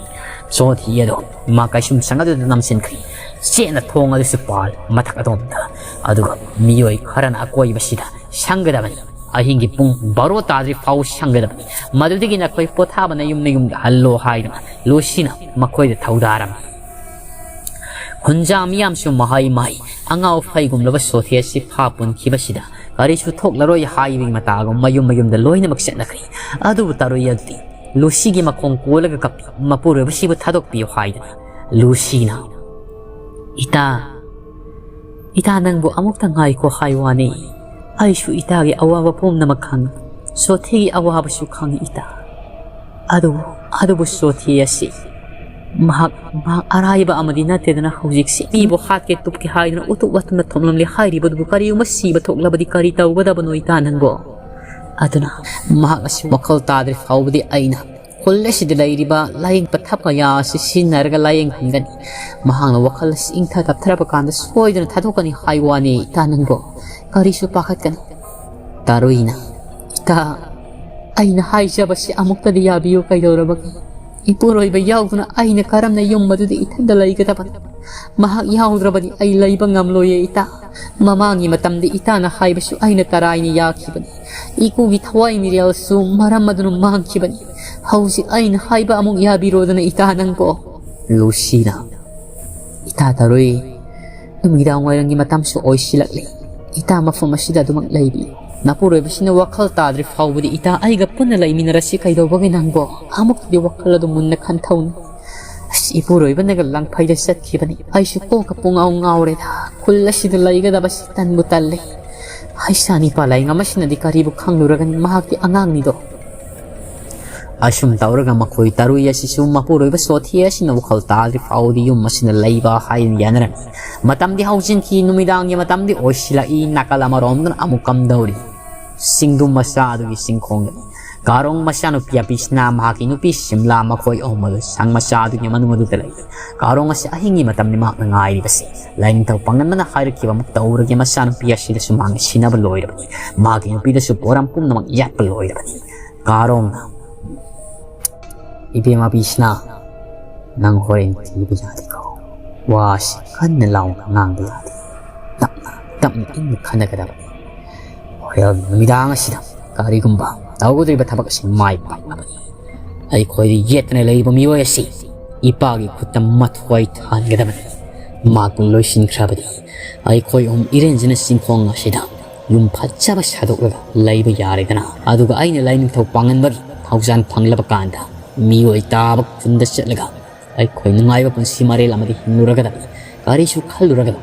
ꯁꯣꯊꯤ ꯑꯗꯣ ꯃꯥ ꯀꯩꯁꯨꯝꯁꯪ ꯑꯗꯨꯗ ꯅꯝꯁꯤꯟꯈ꯭ꯔꯤ꯫ ꯆꯦꯠꯅ ꯊꯣꯡ ꯑꯗꯨꯁꯨ ꯄꯥꯜ ꯃꯊꯛ ꯑꯗꯣꯝꯗ꯫ ꯑꯗꯨꯒ ꯃꯤꯑꯣꯏ ꯈꯔꯅ ꯑꯀꯣꯏꯕꯁꯤꯗ ꯁꯪꯒꯗꯕꯅꯤ꯫ ꯑꯍꯤꯡꯒꯤ ꯄꯨꯡ ꯕꯥꯔꯣ ꯇꯥꯗ꯭ꯔꯤ ꯐꯥꯎ ꯁꯪꯒꯗꯕꯅꯤ꯫ ꯃꯗꯨꯗꯒꯤ ꯅꯈꯣꯏ ꯄꯣꯊꯥꯕꯅ ꯌꯨꯝ ꯅꯌꯨꯝꯗ ꯍꯜꯂꯣ ꯍꯥꯏꯗꯨꯅ ꯂꯨꯁꯤꯅ ꯃꯈꯣꯏꯗ ꯊꯧꯗꯥꯔꯝꯃꯤ꯫ ꯈꯨꯟꯖꯥ ꯃꯤꯌꯥꯝꯁꯨ ꯃꯍꯩ ꯃꯍꯩ ꯑꯉꯥꯎ ꯐꯩꯒꯨꯝꯂꯕ ꯁꯣꯊꯦ ꯑꯁꯤ ꯐꯥ ꯄꯨꯟꯈꯤꯕꯁꯤꯗ ꯀꯔꯤꯁꯨ ꯊꯣꯛꯂꯔꯣꯏ ꯍꯥꯏꯕꯒꯤ ꯃꯇꯥꯒꯨꯝ ꯃꯌꯨꯝ ꯃꯌꯨꯝꯗ ꯂꯣꯏꯅꯃꯛ ꯆꯠꯅꯈ꯭ꯔꯦ꯫ ꯑꯗꯨꯕꯨ ꯇꯔꯨꯏ ꯑꯗꯨꯗꯤ ꯂꯨꯁꯤꯒꯤ ꯃꯈꯣꯡ ꯀꯣꯜꯂꯒ ꯀꯞꯄꯤ꯫ "ꯃꯄꯨꯔꯣꯏꯕꯁꯤꯕꯨ ꯊꯥꯗꯣꯛꯄꯤꯌꯨ" ꯍꯥꯏꯗꯅ꯫ ꯂꯨꯁꯤꯅ, "ꯏꯇꯥ, ꯏꯇꯥ, ꯅꯪꯕꯨ ꯑꯃꯨꯛꯇ ꯉꯥꯏꯈꯣ ꯍꯥꯏ ꯋꯥꯅꯤ꯫ ꯑꯩꯁꯨ ꯏꯇꯥꯒꯤ ꯑꯋꯥꯕ ꯄꯨꯝꯅꯃꯛ ꯈꯪꯉꯤ꯫ ꯁꯣꯊꯤꯒꯤ ꯑꯋꯥꯕꯁꯨ ꯈꯪꯉꯤ ꯏꯇꯥ꯫ ꯑꯗꯨꯕꯨ, ꯑꯗꯨꯕꯨ ꯁꯣꯊꯤ ꯑꯁꯤ ꯃꯍꯥꯛ, ꯃꯍꯥꯛ ꯑꯔꯥꯏꯕ ꯑꯃꯗꯤ ꯅꯠꯇꯦꯗꯅ ꯍꯧꯖꯤꯛꯁꯤ꯫ ꯃꯤꯕꯨ ꯍꯥꯠꯀꯦ ꯇꯨꯞꯀꯦ ꯍꯥꯏꯗꯨꯅ ꯎꯇꯨꯞ ꯋꯥꯇꯨꯝꯅ ꯊꯣꯝꯂꯝꯂꯦ ꯍꯥꯏꯔꯤꯕꯗꯨꯕꯨ ꯀꯔꯤꯒꯨꯝꯕ ꯁꯤꯕ ꯊꯣꯛꯂꯕꯗꯤ ꯀꯔꯤ ꯇꯧꯒꯗꯕꯅꯣ ꯏꯇꯥ ꯅꯪꯕꯣ? ꯑꯗꯨꯅ ꯃꯍꯥꯛ ꯑꯁꯤ ꯋꯥꯈꯜ ꯇꯥꯗ꯭ꯔꯤ ꯐꯥꯎꯕꯗꯤ ꯑꯩꯅ ꯈꯨꯜ ꯑꯁꯤꯗ ꯂꯩꯔꯤꯕ ꯂꯥꯏꯌꯦꯡ ꯄꯊꯥꯞ ꯀꯌꯥ ꯑꯁꯤ ꯁꯤꯖꯤꯟꯅꯔꯒ ꯂꯥꯏꯌꯦꯡꯍꯟꯒꯅꯤ꯫ ꯃꯍꯥꯛꯅ ꯋꯥꯈꯜ ꯑꯁꯤ ꯏꯪꯊ ꯇꯞꯊꯔꯕ ꯀꯥꯟꯗ ꯁꯣꯏꯗꯅ ꯊꯥꯗꯣꯛꯀꯅꯤ ꯍꯥꯏ ꯋꯥꯅꯤ ꯏꯇꯥ ꯅꯪꯕꯣ꯫ ꯀꯔꯤꯁꯨ ꯄꯥꯈꯠꯀꯅꯨ꯫ ꯇꯥꯔꯨꯏꯅ, "ꯏꯇꯥ, ꯑꯩꯅ ꯍꯥꯏꯖꯕꯁꯤ ꯑꯃꯨꯛꯇꯗꯤ ꯌꯥꯕꯤꯌꯨ, ꯀꯩꯗꯧꯔꯕꯒꯦ? ꯏꯄꯨꯔꯣꯏꯕ ꯌꯥꯎꯗꯨꯅ ꯑꯩꯅ ꯀꯔꯝꯅ ꯌꯨꯝ ꯑꯗꯨꯗ ꯏꯊꯟꯗ ꯂꯩꯒꯗꯕꯅꯣ? ꯃꯍꯥꯛ ꯌꯥꯎꯗ꯭ꯔꯕꯗꯤ ꯑꯩ ꯂꯩꯕ ꯉꯝꯂꯣꯏꯌꯦ ꯏꯇꯥ꯫ ꯃꯃꯥꯡꯒꯤ ꯃꯇꯝꯗ ꯏꯇꯥꯅ ꯍꯥꯏꯕꯁꯨ ꯑꯩꯅ ꯇꯔꯥꯏꯅ ꯌꯥꯈꯤꯕꯅꯤ꯫ ꯏꯀꯨꯒꯤ ꯊꯋꯥꯏ ꯃꯤꯔꯦꯜꯁꯨ ꯃꯔꯝ ꯑꯗꯨꯅ ꯃꯥꯡꯈꯤꯕꯅꯤ꯫ ꯍꯧꯖꯤꯛ ꯑꯩꯅ ꯍꯥꯏꯕ ꯑꯃꯨꯛ ꯌꯥꯕꯤꯔꯣꯗꯅ ꯏꯇꯥ ꯅꯪꯕꯣ?" ꯂꯨꯁꯤꯅ, "ꯏꯇꯥ ꯇꯥꯔꯨꯏ, ꯅꯨꯃꯤꯗꯥꯡ ꯋꯥꯏꯔꯝꯒꯤ ꯃꯇꯝꯁꯨ ꯑꯣꯏꯁꯤꯜꯂꯛꯂꯦ꯫ ꯏꯇꯥ ꯃꯐꯝ ꯑꯁꯤꯗ ꯑꯗꯨꯃꯛ ꯂꯩꯕꯤꯌꯨ꯫ ꯅꯄꯨꯔꯣꯏꯕꯁꯤꯅ ꯋꯥꯈꯜ ꯇꯥꯗ꯭ꯔꯤ ꯐꯥꯎꯕꯗꯤ ꯏꯇꯥ ꯑꯩꯒ ꯄꯨꯟꯅ ꯂꯩꯃꯤꯟꯅꯔꯁꯤ, ꯀꯩꯗꯧꯕꯒꯦ ꯅꯪꯕꯣ? ꯑꯃꯨꯛꯇꯗꯤ ꯋꯥꯈꯜ ꯑꯗꯨ ꯃꯨꯟꯅ ꯈꯟꯊꯧꯅꯦ꯫ ꯑꯁ, ꯏꯄꯨꯔꯣꯏꯕꯅꯒ ꯂꯪꯐꯩꯗ ꯆꯠꯈꯤꯕꯅꯤ꯫ ꯑꯩꯁꯨ ꯀꯣꯛꯀ ꯄꯨꯡꯉꯥꯎ ꯉꯥꯎꯔꯦꯗ꯫ ꯈꯨꯜ ꯑꯁꯤꯗ ꯂꯩꯒꯗꯕꯁꯤ ꯇꯟꯕꯨ ꯇꯜꯂꯦ꯫ ꯍꯩꯁꯥꯅꯤ ꯄꯥꯂꯥꯏꯉꯝ ꯑꯁꯤꯅꯗꯤ ꯀꯔꯤꯕꯨ ꯈꯪꯂꯨꯔꯒꯅꯤ, ꯃꯍꯥꯛꯇꯤ ꯑꯉꯥꯡꯅꯤꯗꯣ꯫" ꯑꯁꯨꯝ ꯇꯧꯔꯒ ꯃꯈꯣꯏ ꯇꯔꯨꯏ ꯑꯁꯤꯁꯨ ꯃꯄꯨꯔꯣꯏꯕ ꯁꯣꯊꯤ ꯑꯁꯤꯅ ꯋꯥꯈꯜ ꯇꯥꯗ꯭ꯔꯤ ꯐꯥꯎꯗꯤ ꯌꯨꯝ ꯑꯁꯤꯗ ꯂꯩꯕ ꯍꯥꯏꯅ ꯌꯥꯅꯔꯝꯃꯤ꯫ ꯃꯇꯝꯗꯤ ꯍꯧꯖꯤꯟꯈꯤ, ꯅꯨꯃꯤꯗꯥꯡꯒꯤ ꯃꯇꯝꯗꯤ ꯑꯣꯏꯁꯤꯜꯂꯛꯏ꯫ ꯅꯥꯀꯜ ꯑꯃꯔꯣꯝꯗꯅ ꯑꯃꯨꯛ ꯀꯝꯗꯧꯔꯤ꯫ ꯆꯤꯡꯗꯨꯝ ꯃꯆꯥ ꯑꯗꯨꯒꯤ ꯆꯤꯡꯈꯣꯡꯗꯅꯤ꯫ ꯀꯥꯔꯣꯡ ꯃꯆꯥꯅꯨꯄꯤ ꯑꯄꯤꯁꯤꯅ ꯃꯍꯥꯛꯀꯤ ꯅꯨꯄꯤ ꯁꯤꯝꯂꯥ, ꯃꯈꯣꯏ ꯑꯍꯨꯝ ꯑꯗꯨ ꯁꯪ ꯃꯆꯥ ꯑꯗꯨꯒꯤ ꯃꯅꯨꯡ ꯑꯗꯨꯗ ꯂꯩ꯫ ꯀꯥꯔꯣꯡ ꯑꯁꯤ ꯑꯍꯤꯡꯒꯤ ꯃꯇꯝꯅꯤ ꯃꯍꯥꯛꯅ ꯉꯥꯏꯔꯤꯕꯁꯤ꯫ ꯂꯥꯏꯅꯤꯡꯊꯧ ꯄꯥꯡꯒꯟꯕꯅ ꯍꯥꯏꯔꯛꯈꯤꯕ ꯑꯃꯨꯛ ꯇꯧꯔꯒꯦ, ꯃꯆꯥꯅꯨꯄꯤ ꯑꯁꯤꯗꯁꯨ ꯃꯍꯥꯛꯅ ꯁꯤꯟꯅꯕ ꯂꯣꯏꯔꯕꯅꯤ꯫ ꯃꯍꯥꯛꯀꯤ ꯅꯨꯄꯤꯗꯁꯨ ꯄꯣꯔꯝ ꯄꯨꯝꯅꯃꯛ ꯌꯥꯠꯄ ꯂꯣꯏꯔꯕꯅꯤ꯫ ꯀꯥꯔꯣꯡꯅ, "ꯏꯕꯦꯝꯃ ꯕꯤꯁꯅꯥ, ꯅꯪ ꯍꯣꯔꯦꯟ ꯊꯤꯕ ꯌꯥꯗꯦꯀꯣ꯫ ꯋꯥꯁꯤ ꯀꯟꯅ ꯂꯥꯎꯅ ꯉꯥꯡꯕ ꯌꯥꯗꯦ꯫ ꯇꯞꯅ, ꯇꯞꯅ ꯏꯪꯅ ꯈꯟꯅꯒꯗꯕꯅꯤ꯫ ꯍꯣꯔꯦꯟ ꯅꯨꯃꯤꯗꯥꯡ ꯑꯁꯤꯗ ꯀꯔꯤꯒꯨꯝꯕ ꯇꯧꯒꯗꯧꯔꯤꯕ ꯊꯕꯛ ꯑꯁꯤ ꯃꯥꯏ ꯄꯥꯛꯅꯕꯅꯤ꯫ ꯑꯩꯈꯣꯏꯗ ꯌꯦꯠꯇꯅ ꯂꯩꯔꯤꯕ ꯃꯤꯑꯣꯏ ꯑꯁꯤ ꯏꯄꯥꯒꯤ ꯈꯨꯠꯇ ꯃꯊ꯭ꯋꯥꯏ ꯊꯥꯍꯟꯒꯗꯕꯅꯤ꯫ ꯃꯍꯥꯛꯄꯨ ꯂꯣꯏꯁꯤꯟꯈ꯭ꯔꯕꯗꯤ ꯑꯩꯈꯣꯏ ꯑꯍꯨꯝ ꯏꯔꯦꯟꯖꯅ ꯆꯤꯡꯈꯣꯡ ꯑꯁꯤꯗ ꯌꯨꯝ ꯐꯖꯕ ꯁꯥꯗꯣꯛꯂꯒ ꯂꯩꯕ ꯌꯥꯔꯦꯗꯅ꯫ ꯑꯗꯨꯒ ꯑꯩꯅ ꯂꯥꯏꯅꯤꯡꯊꯧ ꯄꯥꯡꯒꯟꯕꯒꯤ ꯊꯧꯖꯥꯜ ꯐꯪꯂꯕ ꯀꯥꯟꯗ ꯃꯤꯑꯣꯏ ꯇꯥꯕ ꯈꯨꯟꯗ ꯆꯠꯂꯒ ꯑꯩꯈꯣꯏ ꯅꯨꯡꯉꯥꯏꯕ ꯄꯨꯟꯁꯤ ꯃꯔꯦꯜ ꯑꯃꯗ ꯍꯤꯡꯂꯨꯔꯒꯗꯕꯅꯤ꯫ ꯀꯔꯤꯁꯨ ꯈꯜꯂꯨꯔꯒꯅꯨ꯫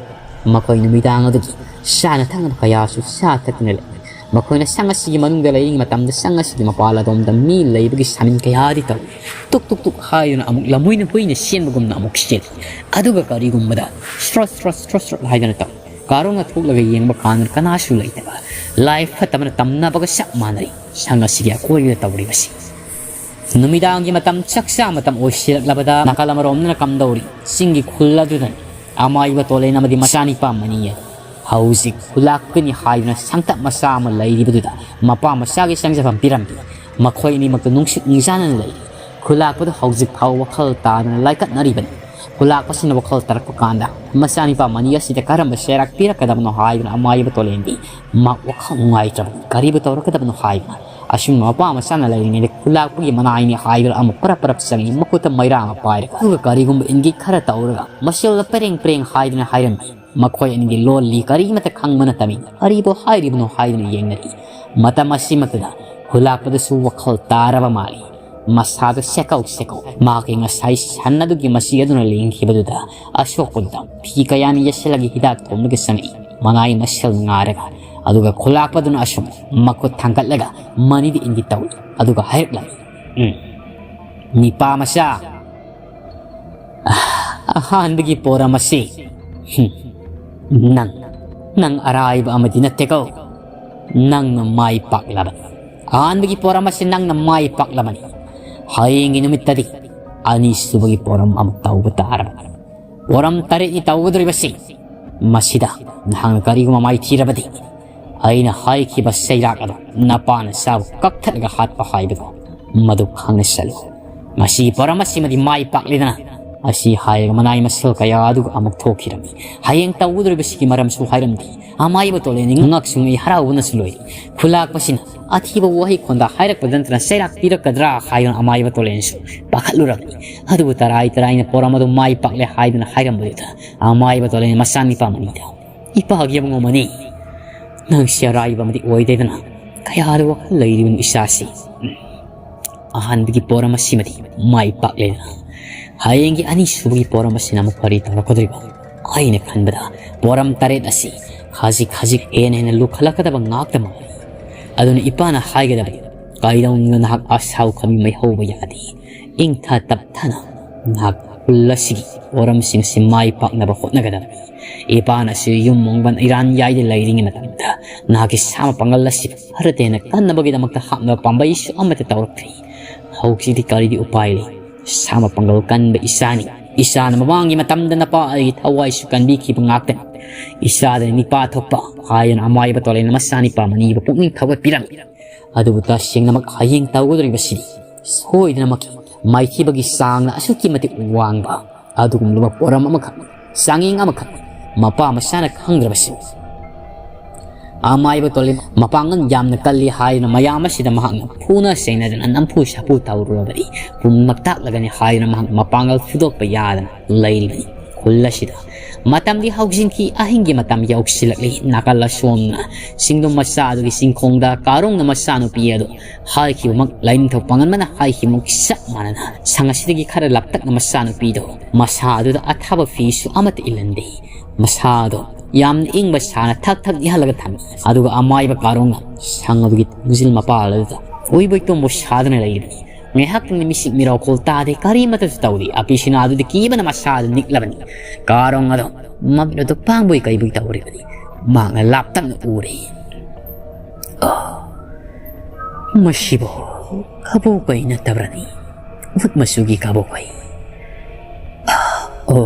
ꯃꯈꯣꯏ ꯅꯨꯃꯤꯗꯥꯡ ꯑꯗꯨꯒꯤ ꯆꯥꯅ ꯊꯛꯅꯕ ꯀꯌꯥꯁꯨ ꯆꯥ ꯊꯛꯇꯨꯅ ꯂꯩ꯫ ꯃꯈꯣꯏꯅ ꯁꯪ ꯑꯁꯤꯒꯤ ꯃꯅꯨꯡꯗ ꯂꯩꯔꯤꯉꯩ ꯃꯇꯝꯗ ꯁꯪ ꯑꯁꯤꯒꯤ ꯃꯄꯥꯟ ꯑꯗꯣꯝꯗ ꯃꯤ ꯂꯩꯕꯒꯤ ꯁꯥꯃꯤꯟ ꯀꯌꯥꯗꯤ ꯇꯧꯏ꯫ ꯇꯨꯛ ꯇꯨꯛ ꯇꯨꯛ ꯍꯥꯏꯗꯨꯅ ꯑꯃꯨꯛ ꯂꯝꯍꯨꯏꯅ ꯍꯨꯏꯅ ꯆꯦꯟꯕꯒꯨꯝꯅ ꯑꯃꯨꯛ ꯆꯦꯜꯂꯤ꯫ ꯑꯗꯨꯒ ꯀꯔꯤꯒꯨꯝꯕꯗ ꯁ꯭ꯔꯣꯠ ꯁ꯭ꯔꯣꯠ ꯁ꯭ꯔꯣꯠ ꯁ꯭ꯔꯣꯠ ꯍꯥꯏꯗꯨꯅ ꯇꯧꯏ꯫ ꯀꯥꯔꯣꯡꯅ ꯊꯣꯛꯂꯒ ꯌꯦꯡꯕ ꯀꯥꯟꯗ ꯀꯅꯥꯁꯨ ꯂꯩꯇꯕ꯫ ꯂꯥꯏ ꯐꯠꯇꯕꯅ ꯇꯝꯅꯕꯒ ꯆꯞ ꯃꯥꯟꯅꯔꯤ ꯁꯪ ꯑꯁꯤꯒꯤ ꯑꯀꯣꯏꯕꯗ ꯇꯧꯔꯤꯕꯁꯤ꯫ ꯅꯨꯃꯤꯗꯥꯡꯒꯤ ꯃꯇꯝ ꯆꯥꯛ ꯆꯥ ꯃꯇꯝ ꯑꯣꯏꯁꯤꯜꯂꯛꯂꯕꯗ ꯅꯥꯀꯜ ꯑꯃꯔꯣꯝꯗꯅ ꯀꯝꯗꯧꯔꯤ ꯆꯤꯡꯒꯤ ꯈꯨꯜ ꯑꯗꯨꯗꯅꯤ꯫ ꯑꯃꯥꯏꯕ ꯇꯣꯂꯦꯟ ꯑꯃꯗꯤ ꯃꯆꯥꯅꯤꯄꯥ ꯃꯅꯤ ꯑꯗꯨ ꯍꯧꯖꯤꯛ ꯈꯨꯂꯥꯛꯄꯒꯤꯅꯤ ꯍꯥꯏꯗꯨꯅ ꯁꯪꯇꯞ ꯃꯆꯥ ꯑꯃ ꯂꯩꯔꯤꯕꯗꯨꯗ ꯃꯄꯥ ꯃꯆꯥꯒꯤ ꯆꯪꯖꯐꯝ ꯄꯤꯔꯝꯗꯦ꯫ ꯃꯈꯣꯏ ꯑꯅꯤꯃꯛꯇ ꯅꯨꯡꯁꯤꯠ ꯅꯤꯡꯖꯥꯅꯅ ꯂꯩꯔꯤ꯫ ꯈꯨꯂꯥꯛꯄꯗ ꯍꯧꯖꯤꯛ ꯐꯥꯎ ꯋꯥꯈꯜ ꯇꯥꯗꯅ ꯂꯥꯏꯀꯠꯅꯔꯤꯕꯅꯤ꯫ ꯈꯨꯂꯥꯛꯄꯁꯤꯅ ꯋꯥꯈꯜ ꯇꯥꯔꯛꯄ ꯀꯥꯟꯗ ꯃꯆꯥꯅꯤꯄꯥ ꯃꯅꯤ ꯑꯁꯤꯗ ꯀꯔꯝꯕ ꯆꯩꯔꯥꯛ ꯄꯤꯔꯛꯀꯗꯕꯅꯣ ꯍꯥꯏꯗꯨꯅ ꯑꯃꯥꯏꯕ ꯇꯣꯂꯦꯟꯗꯤ ꯃꯍꯥꯛ ꯋꯥꯈꯜ ꯅꯨꯡꯉꯥꯏꯇ꯭ꯔꯕꯅꯤ꯫ ꯀꯔꯤꯕꯨ ꯇꯧꯔꯛꯀꯗꯕꯅꯣ ꯍꯥꯏꯗꯨꯅ ꯑꯁꯨꯝꯅ ꯃꯄꯥ ꯃꯆꯥꯅ ꯂꯩꯔꯤꯉꯩꯗ ꯈꯨꯂꯥꯛꯄꯒꯤ ꯃꯅꯥꯏꯅꯤ ꯍꯥꯏꯗꯨꯅ ꯑꯃꯨꯛ ꯄꯔꯞ ꯄꯔꯞ ꯆꯪꯉꯤ꯫ ꯃꯈꯨꯠꯇ ꯃꯩꯔꯥ ꯑꯃ ꯄꯥꯏꯔꯒ ꯑꯗꯨꯒ ꯀꯔꯤꯒꯨꯝꯕ ꯏꯪꯒꯤꯠ ꯈꯔ ꯇꯧꯔꯒ ꯃꯁꯦꯜꯗ ꯄꯔꯦꯡ ꯄꯔꯦꯡ ꯍꯥꯏꯗꯨꯅ ꯍꯥꯏꯔꯝꯃꯤ꯫ ꯃꯈꯣꯏ ꯑꯅꯤꯒꯤ ꯂꯣꯜꯂꯤ ꯀꯔꯤꯃꯠꯇ ꯈꯪꯕ ꯅꯠꯇꯃꯤ꯫ ꯀꯔꯤꯕꯨ ꯍꯥꯏꯔꯤꯕꯅꯣ ꯍꯥꯏꯗꯨꯅ ꯌꯦꯡꯅꯔꯤ꯫ ꯃꯇꯝ ꯑꯁꯤꯃꯛꯇꯗ ꯈꯨꯂꯥꯛꯄꯗꯁꯨ ꯋꯥꯈꯜ ꯇꯥꯔꯕ ꯃꯥꯜꯂꯤ꯫ ꯃꯁꯥꯗ ꯁꯦꯀꯧ ꯁꯦꯀꯧ ꯃꯍꯥꯛꯀꯤ ꯉꯁꯥꯏ ꯁꯟ ꯑꯗꯨꯒꯤ ꯃꯆꯤ ꯑꯗꯨꯅ ꯂꯦꯡꯈꯤꯕꯗꯨꯗ ꯑꯁꯣꯛꯄꯗꯨꯗ ꯐꯤ ꯀꯌꯥꯅ ꯌꯦꯠꯁꯤꯜꯂꯒ ꯍꯤꯗꯥꯛ ꯊꯣꯝꯂꯒ ꯆꯪꯉꯛꯏ꯫ ꯃꯅꯥꯏ ꯃꯁꯦꯜ ꯉꯥꯔꯒ ꯑꯗꯨꯒ ꯈꯨꯂꯥꯛꯄꯗꯨꯅ ꯑꯁꯨꯝ ꯃꯈꯨꯠ ꯊꯥꯡꯒꯠꯂꯒ ꯃꯅꯤꯗ ꯏꯟꯒꯦ ꯇꯧꯏ꯫ ꯑꯗꯨꯒ ꯍꯥꯏꯔꯛꯂꯝꯃꯤ, "ꯎꯝ, ꯅꯤꯄꯥ ꯃꯆꯥ, ꯑꯍꯥꯟꯕꯒꯤ ꯄꯣꯔꯝ ꯑꯁꯤ, ꯍꯨꯝ, ꯅꯪ, ꯅꯪ ꯑꯔꯥꯏꯕ ꯑꯃꯗꯤ ꯅꯠꯇꯦꯀꯣ꯫ ꯅꯪꯅ ꯃꯥꯏ ꯄꯥꯛꯂꯕꯅꯤ꯫ ꯑꯍꯥꯟꯕꯒꯤ ꯄꯣꯔꯝ ꯑꯁꯤ ꯅꯪꯅ ꯃꯥꯏ ꯄꯥꯛꯂꯕꯅꯤ꯫ ꯍꯌꯦꯡꯒꯤ ꯅꯨꯃꯤꯠꯇꯗꯤ ꯑꯅꯤꯁꯨꯕꯒꯤ ꯄꯣꯔꯝ ꯑꯃꯨꯛ ꯇꯧꯕ ꯇꯥꯔꯕꯅꯤ꯫ ꯄꯣꯔꯝ ꯇꯔꯦꯠꯅꯤ ꯇꯧꯒꯗꯧꯔꯤꯕꯁꯤ꯫ ꯃꯁꯤꯗ ꯅꯍꯥꯛꯅ ꯀꯔꯤꯒꯨꯝꯕ ꯃꯥꯏꯊꯤꯔꯕꯗꯤ ꯑꯩꯅ ꯍꯥꯏꯈꯤꯕ ꯆꯩꯔꯥꯛ ꯑꯗꯨ ꯅꯄꯥꯅ ꯆꯥꯕ ꯀꯛꯊꯠꯂꯒ ꯍꯥꯠꯄ ꯍꯥꯏꯕꯗꯣ ꯃꯗꯨ ꯈꯪꯅ ꯆꯠꯂꯨ꯫ ꯃꯁꯤꯒꯤ ꯄꯣꯔꯝ ꯑꯁꯤꯃꯗꯤ ꯃꯥꯏ ꯄꯥꯛꯂꯦꯗꯅ?" ꯑꯁꯤ ꯍꯥꯏꯔꯒ ꯃꯅꯥꯏ ꯃꯁꯜ ꯀꯌꯥ ꯑꯗꯨꯒ ꯑꯃꯨꯛ ꯊꯣꯛꯈꯤꯔꯝꯃꯤ꯫ ꯍꯌꯦꯡ ꯇꯧꯒꯗꯧꯔꯤꯕꯁꯤꯒꯤ ꯃꯔꯝꯁꯨ ꯍꯥꯏꯔꯝꯗꯦ꯫ ꯑꯃꯥꯏꯕ ꯇꯣꯂꯦꯟꯅꯤ ꯉꯛꯁꯨ ꯉꯛꯏ, ꯍꯔꯥꯎꯕꯅꯁꯨ ꯂꯣꯏꯔꯤ꯫ ꯈꯨꯂꯥꯛꯄꯁꯤꯅ ꯑꯊꯤꯕ ꯋꯥꯍꯩ ꯈꯣꯟꯗ ꯍꯥꯏꯔꯛꯄꯗ ꯅꯠꯇꯅ ꯆꯩꯔꯥꯛ ꯄꯤꯔꯛꯀꯗ꯭ꯔꯥ ꯍꯥꯏꯗꯨꯅ ꯑꯃꯥꯏꯕ ꯇꯣꯂꯦꯟꯁꯨ ꯄꯥꯈꯠꯂꯨꯔꯕꯅꯤ꯫ ꯑꯗꯨꯕꯨ ꯇꯔꯥꯏ ꯇꯔꯥꯏꯅ ꯄꯣꯔꯝ ꯑꯗꯨ ꯃꯥꯏ ꯄꯥꯛꯂꯦ ꯍꯥꯏꯗꯨꯅ ꯍꯥꯏꯔꯝꯕꯗꯨꯗ ꯑꯃꯥꯏꯕ ꯇꯣꯂꯦꯟ ꯃꯆꯥꯅꯤꯄꯥ ꯃꯅꯤꯗ, "ꯏꯄꯥꯒꯤ ꯑꯃ ꯉꯝꯃꯅꯤ꯫ ꯅꯪꯁꯤ ꯑꯔꯥꯏꯕ ꯑꯃꯗꯤ ꯑꯣꯏꯗꯦꯗꯅ꯫ ꯀꯌꯥꯗ ꯋꯥꯈꯜ ꯂꯩꯔꯤꯕꯅꯣ ꯏꯆꯥꯁꯤ? ꯑꯍꯥꯟꯕꯒꯤ ꯄꯣꯔꯝ ꯑꯁꯤꯃꯗꯤ ꯃꯥꯏ ꯄꯥꯛꯂꯦꯗꯅ꯫ ꯍꯌꯦꯡꯒꯤ ꯑꯅꯤꯁꯨꯕꯒꯤ ꯄꯣꯔꯝ ꯑꯁꯤꯅ ꯑꯃꯨꯛ ꯀꯔꯤ ꯇꯧꯔꯛꯀꯗꯧꯔꯤꯕ? ꯑꯩꯅ ꯈꯟꯕꯗ ꯄꯣꯔꯝ ꯇꯔꯦꯠ ꯑꯁꯤ ꯈꯖꯤꯛ ꯈꯖꯤꯛ ꯍꯦꯟꯅ ꯍꯦꯟꯅ ꯂꯨꯈꯠꯂꯛꯀꯗꯕ ꯉꯥꯛꯇ ꯃꯥꯜꯂꯤ꯫ ꯑꯗꯨꯅ ꯏꯄꯥꯅ ꯍꯥꯏꯒꯗꯕ, ꯀꯩꯗꯧꯅꯨꯡꯗ ꯅꯍꯥꯛ ꯑꯁꯥꯎ ꯈꯃꯤ ꯃꯩ ꯍꯧꯕ ꯌꯥꯗꯦ꯫ ꯏꯪꯊ ꯇꯞꯊꯅ ꯅꯍꯥꯛ ꯈꯨꯜ ꯑꯁꯤꯒꯤ ꯄꯣꯔꯝꯁꯤꯡ ꯑꯁꯤ ꯃꯥꯏ ꯄꯥꯛꯅꯕ ꯍꯣꯠꯅꯒꯗꯕꯅꯤ꯫ ꯏꯄꯥꯅꯁꯨ ꯌꯨꯝ ꯃꯣꯡꯕꯟ ꯏꯔꯥꯟ ꯌꯥꯏꯗ ꯂꯩꯔꯤꯉꯩ ꯃꯇꯝꯗ ꯅꯍꯥꯛꯀꯤ ꯁꯥꯃ ꯄꯥꯡꯒꯜ ꯑꯁꯤ ꯈꯔꯇ ꯍꯦꯟꯅ ꯀꯟꯅꯕꯒꯤꯗꯃꯛꯇ ꯍꯥꯞꯅꯕ ꯄꯥꯝꯕꯩꯁꯨ ꯑꯃꯠꯇ ꯇꯧꯔꯛꯇ꯭ꯔꯤ꯫ ꯍꯧꯖꯤꯛꯇꯤ ꯀꯔꯤꯗꯤ ꯎꯄꯥꯏ ꯂꯩ? ꯁꯥꯃ ꯄꯥꯡꯒꯜ ꯀꯟꯕ ꯏꯆꯥꯅꯤ꯫ "ꯏꯆꯥꯅ ꯃꯃꯥꯡꯒꯤ ꯃꯇꯝꯗ ꯅꯄꯥ ꯑꯩꯒꯤ ꯊꯋꯥꯏꯁꯨ ꯀꯟꯕꯤꯈꯤꯕ ꯉꯥꯛꯇꯅꯤ꯫ ꯏꯆꯥꯗꯅ ꯅꯤꯄꯥ ꯊꯣꯛꯄ" ꯍꯥꯏꯗꯨꯅ ꯑꯃꯥꯏꯕ ꯇꯣꯂꯦꯟꯅ ꯃꯆꯥꯅꯤꯄꯥ ꯃꯅꯤꯕꯨ ꯄꯨꯛꯅꯤꯡ ꯊꯧꯒꯠꯄꯤꯔꯝꯃꯤ꯫ ꯑꯗꯨꯕꯨ ꯇꯁꯦꯡꯅꯃꯛ ꯍꯌꯦꯡ ꯇꯧꯒꯗꯧꯔꯤꯕꯁꯤꯗꯤ ꯁꯣꯏꯗꯅꯃꯛꯀꯤ ꯃꯥꯏꯊꯤꯕꯒꯤ ꯆꯥꯡꯅ ꯑꯁꯨꯛꯀꯤ ꯃꯇꯤꯛ ꯋꯥꯡꯕ ꯑꯗꯨꯒꯨꯝꯂꯕ ꯄꯣꯔꯝ ꯑꯃꯈꯛ, ꯆꯥꯡꯌꯦꯡ ꯑꯃꯈꯛ ꯃꯄꯥ ꯃꯆꯥꯅ ꯈꯪꯗ꯭ꯔꯕꯁꯨ, ꯑꯃꯥꯏꯕ ꯇꯣꯂꯦꯟ ꯃꯄꯥꯡꯒꯜ ꯌꯥꯝꯅ ꯀꯜꯂꯤ ꯍꯥꯏꯗꯨꯅ ꯃꯌꯥꯝ ꯑꯁꯤꯗ ꯃꯍꯥꯛꯅ ꯐꯨꯅ ꯆꯩꯅꯗꯅ ꯅꯝꯐꯨ ꯁꯥꯐꯨ ꯇꯧꯔꯨꯔꯕꯗꯤ ꯄꯨꯝꯅꯃꯛ ꯇꯥꯛꯂꯒꯅꯤ ꯍꯥꯏꯗꯨꯅ ꯃꯍꯥꯛꯅ ꯃꯄꯥꯡꯒꯜ ꯐꯨꯗꯣꯛꯄ ꯌꯥꯗꯅ ꯂꯩꯔꯤꯕꯅꯤ꯫ ꯈꯨꯜ ꯑꯁꯤꯗ ꯃꯇꯝꯗꯤ ꯍꯧꯖꯤꯟꯈꯤ, ꯑꯍꯤꯡꯒꯤ ꯃꯇꯝ ꯌꯧꯁꯤꯜꯂꯛꯂꯤ꯫ ꯅꯥꯀꯜ ꯑꯁꯣꯝꯅ ꯆꯤꯡꯗꯨꯝ ꯃꯆꯥ ꯑꯗꯨꯒꯤ ꯆꯤꯡꯈꯣꯡꯗ ꯀꯥꯔꯣꯡꯅ ꯃꯆꯥꯅꯨꯄꯤ ꯑꯗꯨ ꯍꯥꯏꯈꯤꯕꯃꯛ, ꯂꯥꯏꯅꯤꯡꯊꯧ ꯄꯥꯉꯟꯕꯅ ꯍꯥꯏꯈꯤꯕꯃꯛ ꯆꯞ ꯃꯥꯟꯅꯅ ꯁꯪ ꯑꯁꯤꯗꯒꯤ ꯈꯔ ꯂꯥꯞꯇꯛꯅ ꯃꯆꯥꯅꯨꯄꯤꯗꯣ ꯃꯁꯥ ꯑꯗꯨꯗ ꯑꯊꯥꯕ ꯐꯤꯁꯨ ꯑꯃꯠꯇ ꯏꯜꯍꯟꯗꯦ꯫ ꯃꯁꯥꯗꯣ ꯌꯥꯝꯅ ꯏꯪꯕ ꯁꯥꯅ ꯊꯛ ꯊꯛ ꯏꯪꯍꯜꯂꯒ ꯊꯝꯃꯤ꯫ ꯑꯗꯨꯒ ꯑꯃꯥꯏꯕ ꯀꯥꯔꯣꯡꯅ ꯁꯪ ꯑꯗꯨꯒꯤ ꯊꯣꯡꯖꯤꯜ ꯃꯄꯥꯜ ꯑꯗꯨꯗ ꯎꯏꯕꯣꯏ ꯇꯨꯝꯕꯣꯏ ꯁꯥꯗꯨꯅ ꯂꯩꯔꯤꯕꯅꯤ꯫ ꯉꯥꯏꯍꯥꯛꯇꯪꯗꯤ ꯃꯤꯁꯤꯛ ꯃꯤꯔꯥꯎꯈꯣꯜ ꯇꯥꯗꯦ, ꯀꯔꯤꯃꯠꯇꯁꯨ ꯇꯧꯗꯦ꯫ ꯑꯄꯤꯁꯤꯅꯥ ꯑꯗꯨꯗꯤ ꯀꯤꯕꯅ ꯃꯁꯥꯗꯨ ꯅꯤꯛꯂꯕꯅꯤ꯫ ꯀꯥꯔꯣꯡ ꯑꯗꯣ ꯃꯃꯤꯠ ꯑꯗꯨ ꯄꯥꯡꯕꯣꯏ ꯀꯩꯕꯣꯏ ꯇꯧꯔꯤꯕꯅꯤ꯫ ꯃꯍꯥꯛꯅ ꯂꯥꯞꯇꯛꯅ ꯎꯔꯦ꯫ "ꯑꯥ, ꯃꯁꯤꯕꯨ ꯀꯕꯣꯛꯀꯩ ꯅꯠꯇꯕ꯭ꯔꯅꯤ? ꯎꯠ ꯃꯆꯨꯒꯤ ꯀꯕꯣꯛꯀꯩ꯫ ꯑꯥ, ꯑꯣ!"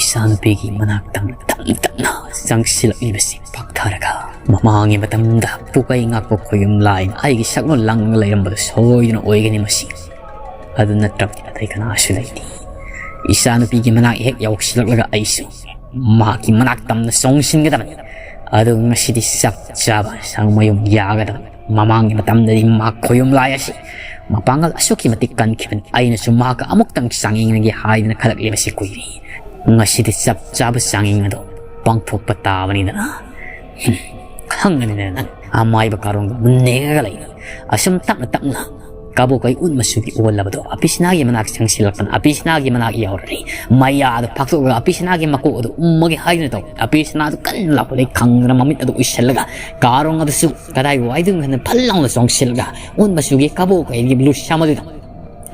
ꯏꯆꯥꯅꯨꯄꯤꯒꯤ ꯃꯅꯥꯛ ꯇꯝꯅ ꯇꯞꯅ ꯇꯞꯅ ꯆꯪꯁꯤꯜꯂꯛꯂꯤꯕꯁꯤ ꯄꯥꯛꯊꯔꯒ, ꯃꯃꯥꯡꯒꯤ ꯃꯇꯝꯗ ꯄꯨꯀꯩ ꯉꯥꯛꯄ ꯈꯣꯌꯨꯝ ꯂꯥꯏꯅ ꯑꯩꯒꯤ ꯁꯛꯂꯣꯟ ꯂꯥꯡꯂꯒ ꯂꯩꯔꯝꯕꯗꯨ ꯁꯣꯏꯗꯅ ꯑꯣꯏꯒꯅꯤ ꯃꯁꯤ꯫ ꯑꯗꯨ ꯅꯠꯇ꯭ꯔꯕꯗꯤ ꯑꯇꯩ ꯀꯅꯥꯁꯨ ꯂꯩꯇꯦ꯫ ꯏꯆꯥꯅꯨꯄꯤꯒꯤ ꯃꯅꯥꯛ ꯍꯦꯛ ꯌꯧꯁꯤꯜꯂꯛꯂꯒ ꯑꯩꯁꯨ ꯃꯍꯥꯛꯀꯤ ꯃꯅꯥꯛ ꯇꯝꯅ ꯆꯣꯡꯁꯤꯟꯒꯗꯕꯅꯤ꯫ ꯑꯗꯨꯒ ꯉꯁꯤꯗꯤ ꯆꯞ ꯆꯥꯕ ꯁꯪꯃꯌꯨꯝ ꯌꯥꯒꯗꯕꯅꯤ꯫ ꯃꯃꯥꯡꯒꯤ ꯃꯇꯝꯗꯗꯤ ꯃꯍꯥꯛ ꯈꯣꯌꯨꯝ ꯂꯥꯏ ꯑꯁꯤ ꯃꯄꯥꯡꯒꯜ ꯑꯁꯨꯛꯀꯤ ꯃꯇꯤꯛ ꯀꯟꯈꯤꯕꯅꯤ꯫ ꯑꯩꯅꯁꯨ ꯃꯍꯥꯛꯀ ꯑꯃꯨꯛꯇꯪ ꯆꯥꯡꯌꯦꯡꯅꯒꯦ ꯍꯥꯏꯗꯅ ꯈꯜꯂꯛꯂꯤꯕꯁꯤ ꯀꯨꯏꯔꯦ꯫ ꯉꯁꯤꯗꯤ ꯆꯞ ꯆꯥꯕ ꯆꯥꯡꯌꯦꯡ ꯑꯗꯨ ꯄꯥꯡꯊꯣꯛꯄ ꯇꯥꯕꯅꯤꯗꯅ꯫ ꯍꯝ, ꯈꯪꯒꯅꯤꯗꯅ ꯅꯪ꯫ ꯑꯃꯥꯏꯕ ꯀꯥꯔꯣꯡꯗꯨ ꯃꯨꯟꯅ ꯌꯦꯡꯉꯒ ꯂꯩ꯫ ꯑꯁꯨꯝ ꯇꯞꯅ ꯇꯞꯅ ꯀꯕꯣꯛꯀꯩ ꯎꯠ ꯃꯆꯨꯒꯤ ꯑꯣꯜꯂꯕꯗꯣ ꯑꯄꯤꯁꯅꯥꯒꯤ ꯃꯅꯥꯛ ꯆꯪꯁꯤꯜꯂꯛꯄꯅ ꯑꯄꯤꯁꯅꯥꯒꯤ ꯃꯅꯥꯛ ꯌꯧꯔꯔꯦ꯫ ꯃꯌꯥꯗ ꯐꯥꯛꯇꯣꯛꯂꯒ ꯑꯄꯤꯁꯅꯥꯒꯤ ꯃꯀꯣꯛ ꯑꯗꯨ ꯎꯝꯃꯒꯦ ꯍꯥꯏꯗꯨꯅ ꯇꯧ꯫ ꯑꯄꯤꯁꯅꯥꯗꯨ ꯀꯟꯅ ꯂꯥꯎꯈꯠꯂꯛꯏ꯫ ꯈꯪꯗꯅ ꯃꯃꯤꯠ ꯑꯗꯨ ꯎꯏꯁꯜꯂꯒ ꯀꯥꯔꯣꯡ ꯑꯗꯨꯁꯨ ꯀꯗꯥꯏ ꯋꯥꯏꯗꯅꯣ ꯈꯪꯗꯅ ꯐꯜ ꯂꯥꯎꯅ ꯆꯣꯡꯁꯤꯜꯂꯒ ꯎꯠ ꯃꯆꯨꯒꯤ ꯀꯕꯣꯛꯀꯩꯒꯤ ꯂꯨꯁꯥ ꯃꯗꯨꯗ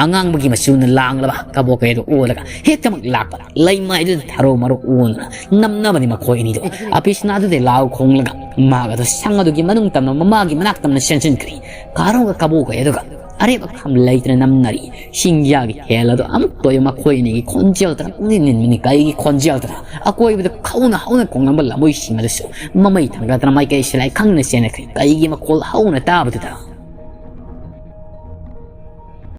ꯑꯉꯥꯡꯕꯒꯤ ꯃꯆꯨꯅ ꯂꯥꯡꯂꯕ ꯀꯕꯣꯛꯀꯩ ꯑꯗꯨ ꯑꯣꯜꯂꯒ ꯍꯦꯛꯇꯃꯛ ꯂꯥꯛꯄ ꯂꯩꯃꯥꯏꯗꯨꯗ ꯊꯔꯣ ꯃꯔꯣ ꯑꯣꯟꯗꯨꯅ ꯅꯝꯅꯕꯅꯤ ꯃꯈꯣꯏ ꯑꯅꯤꯗꯨ꯫ ꯑꯄꯤꯁꯅꯥꯗꯨꯗꯤ ꯂꯥꯎ ꯈꯣꯡꯂꯒ ꯃꯍꯥꯛ ꯑꯗꯨ ꯁꯪ ꯑꯗꯨꯒꯤ ꯃꯅꯨꯡ ꯇꯝꯅ ꯃꯃꯥꯒꯤ ꯃꯅꯥꯛ ꯇꯝꯅ ꯆꯦꯟꯁꯤꯟꯈ꯭ꯔꯦ꯫ ꯀꯥꯔꯣꯡꯒ ꯀꯕꯣꯛꯀꯩ ꯑꯗꯨꯒ ꯑꯔꯦꯞ ꯑꯈꯝ ꯂꯩꯇꯅ ꯅꯝꯅꯔꯤ꯫ ꯁꯤꯡꯌꯥꯒꯤ ꯍꯦꯜ ꯑꯗꯨ ꯑꯃꯨꯛꯇ ꯑꯣꯏꯕ ꯃꯈꯣꯏ ꯑꯅꯤꯒꯤ ꯈꯣꯟꯖꯦꯜꯗꯨꯅ ꯄꯨꯛꯅꯤꯡ ꯅꯤꯟꯕꯅꯤ꯫ ꯀꯩꯒꯤ ꯈꯣꯟꯖꯦꯜꯗꯨꯅ? ꯑꯀꯣꯏꯕꯗ ꯍꯧꯅ ꯍꯧꯅ ꯈꯣꯡꯂꯝꯕ ꯂꯝꯃꯣꯏꯁꯤꯡ ꯑꯗꯨꯁꯨ ꯃꯃꯩ ꯊꯥꯡꯒꯠꯇꯅ ꯃꯥꯏꯀꯩ ꯁꯤꯂꯥꯏ ꯈꯪꯅ ꯆꯦꯟꯅꯈ꯭ꯔꯦ꯫ ꯀꯩꯒꯤ ꯃꯈꯣꯜ ꯍꯧꯅ ꯇꯥꯕꯗꯨꯗ?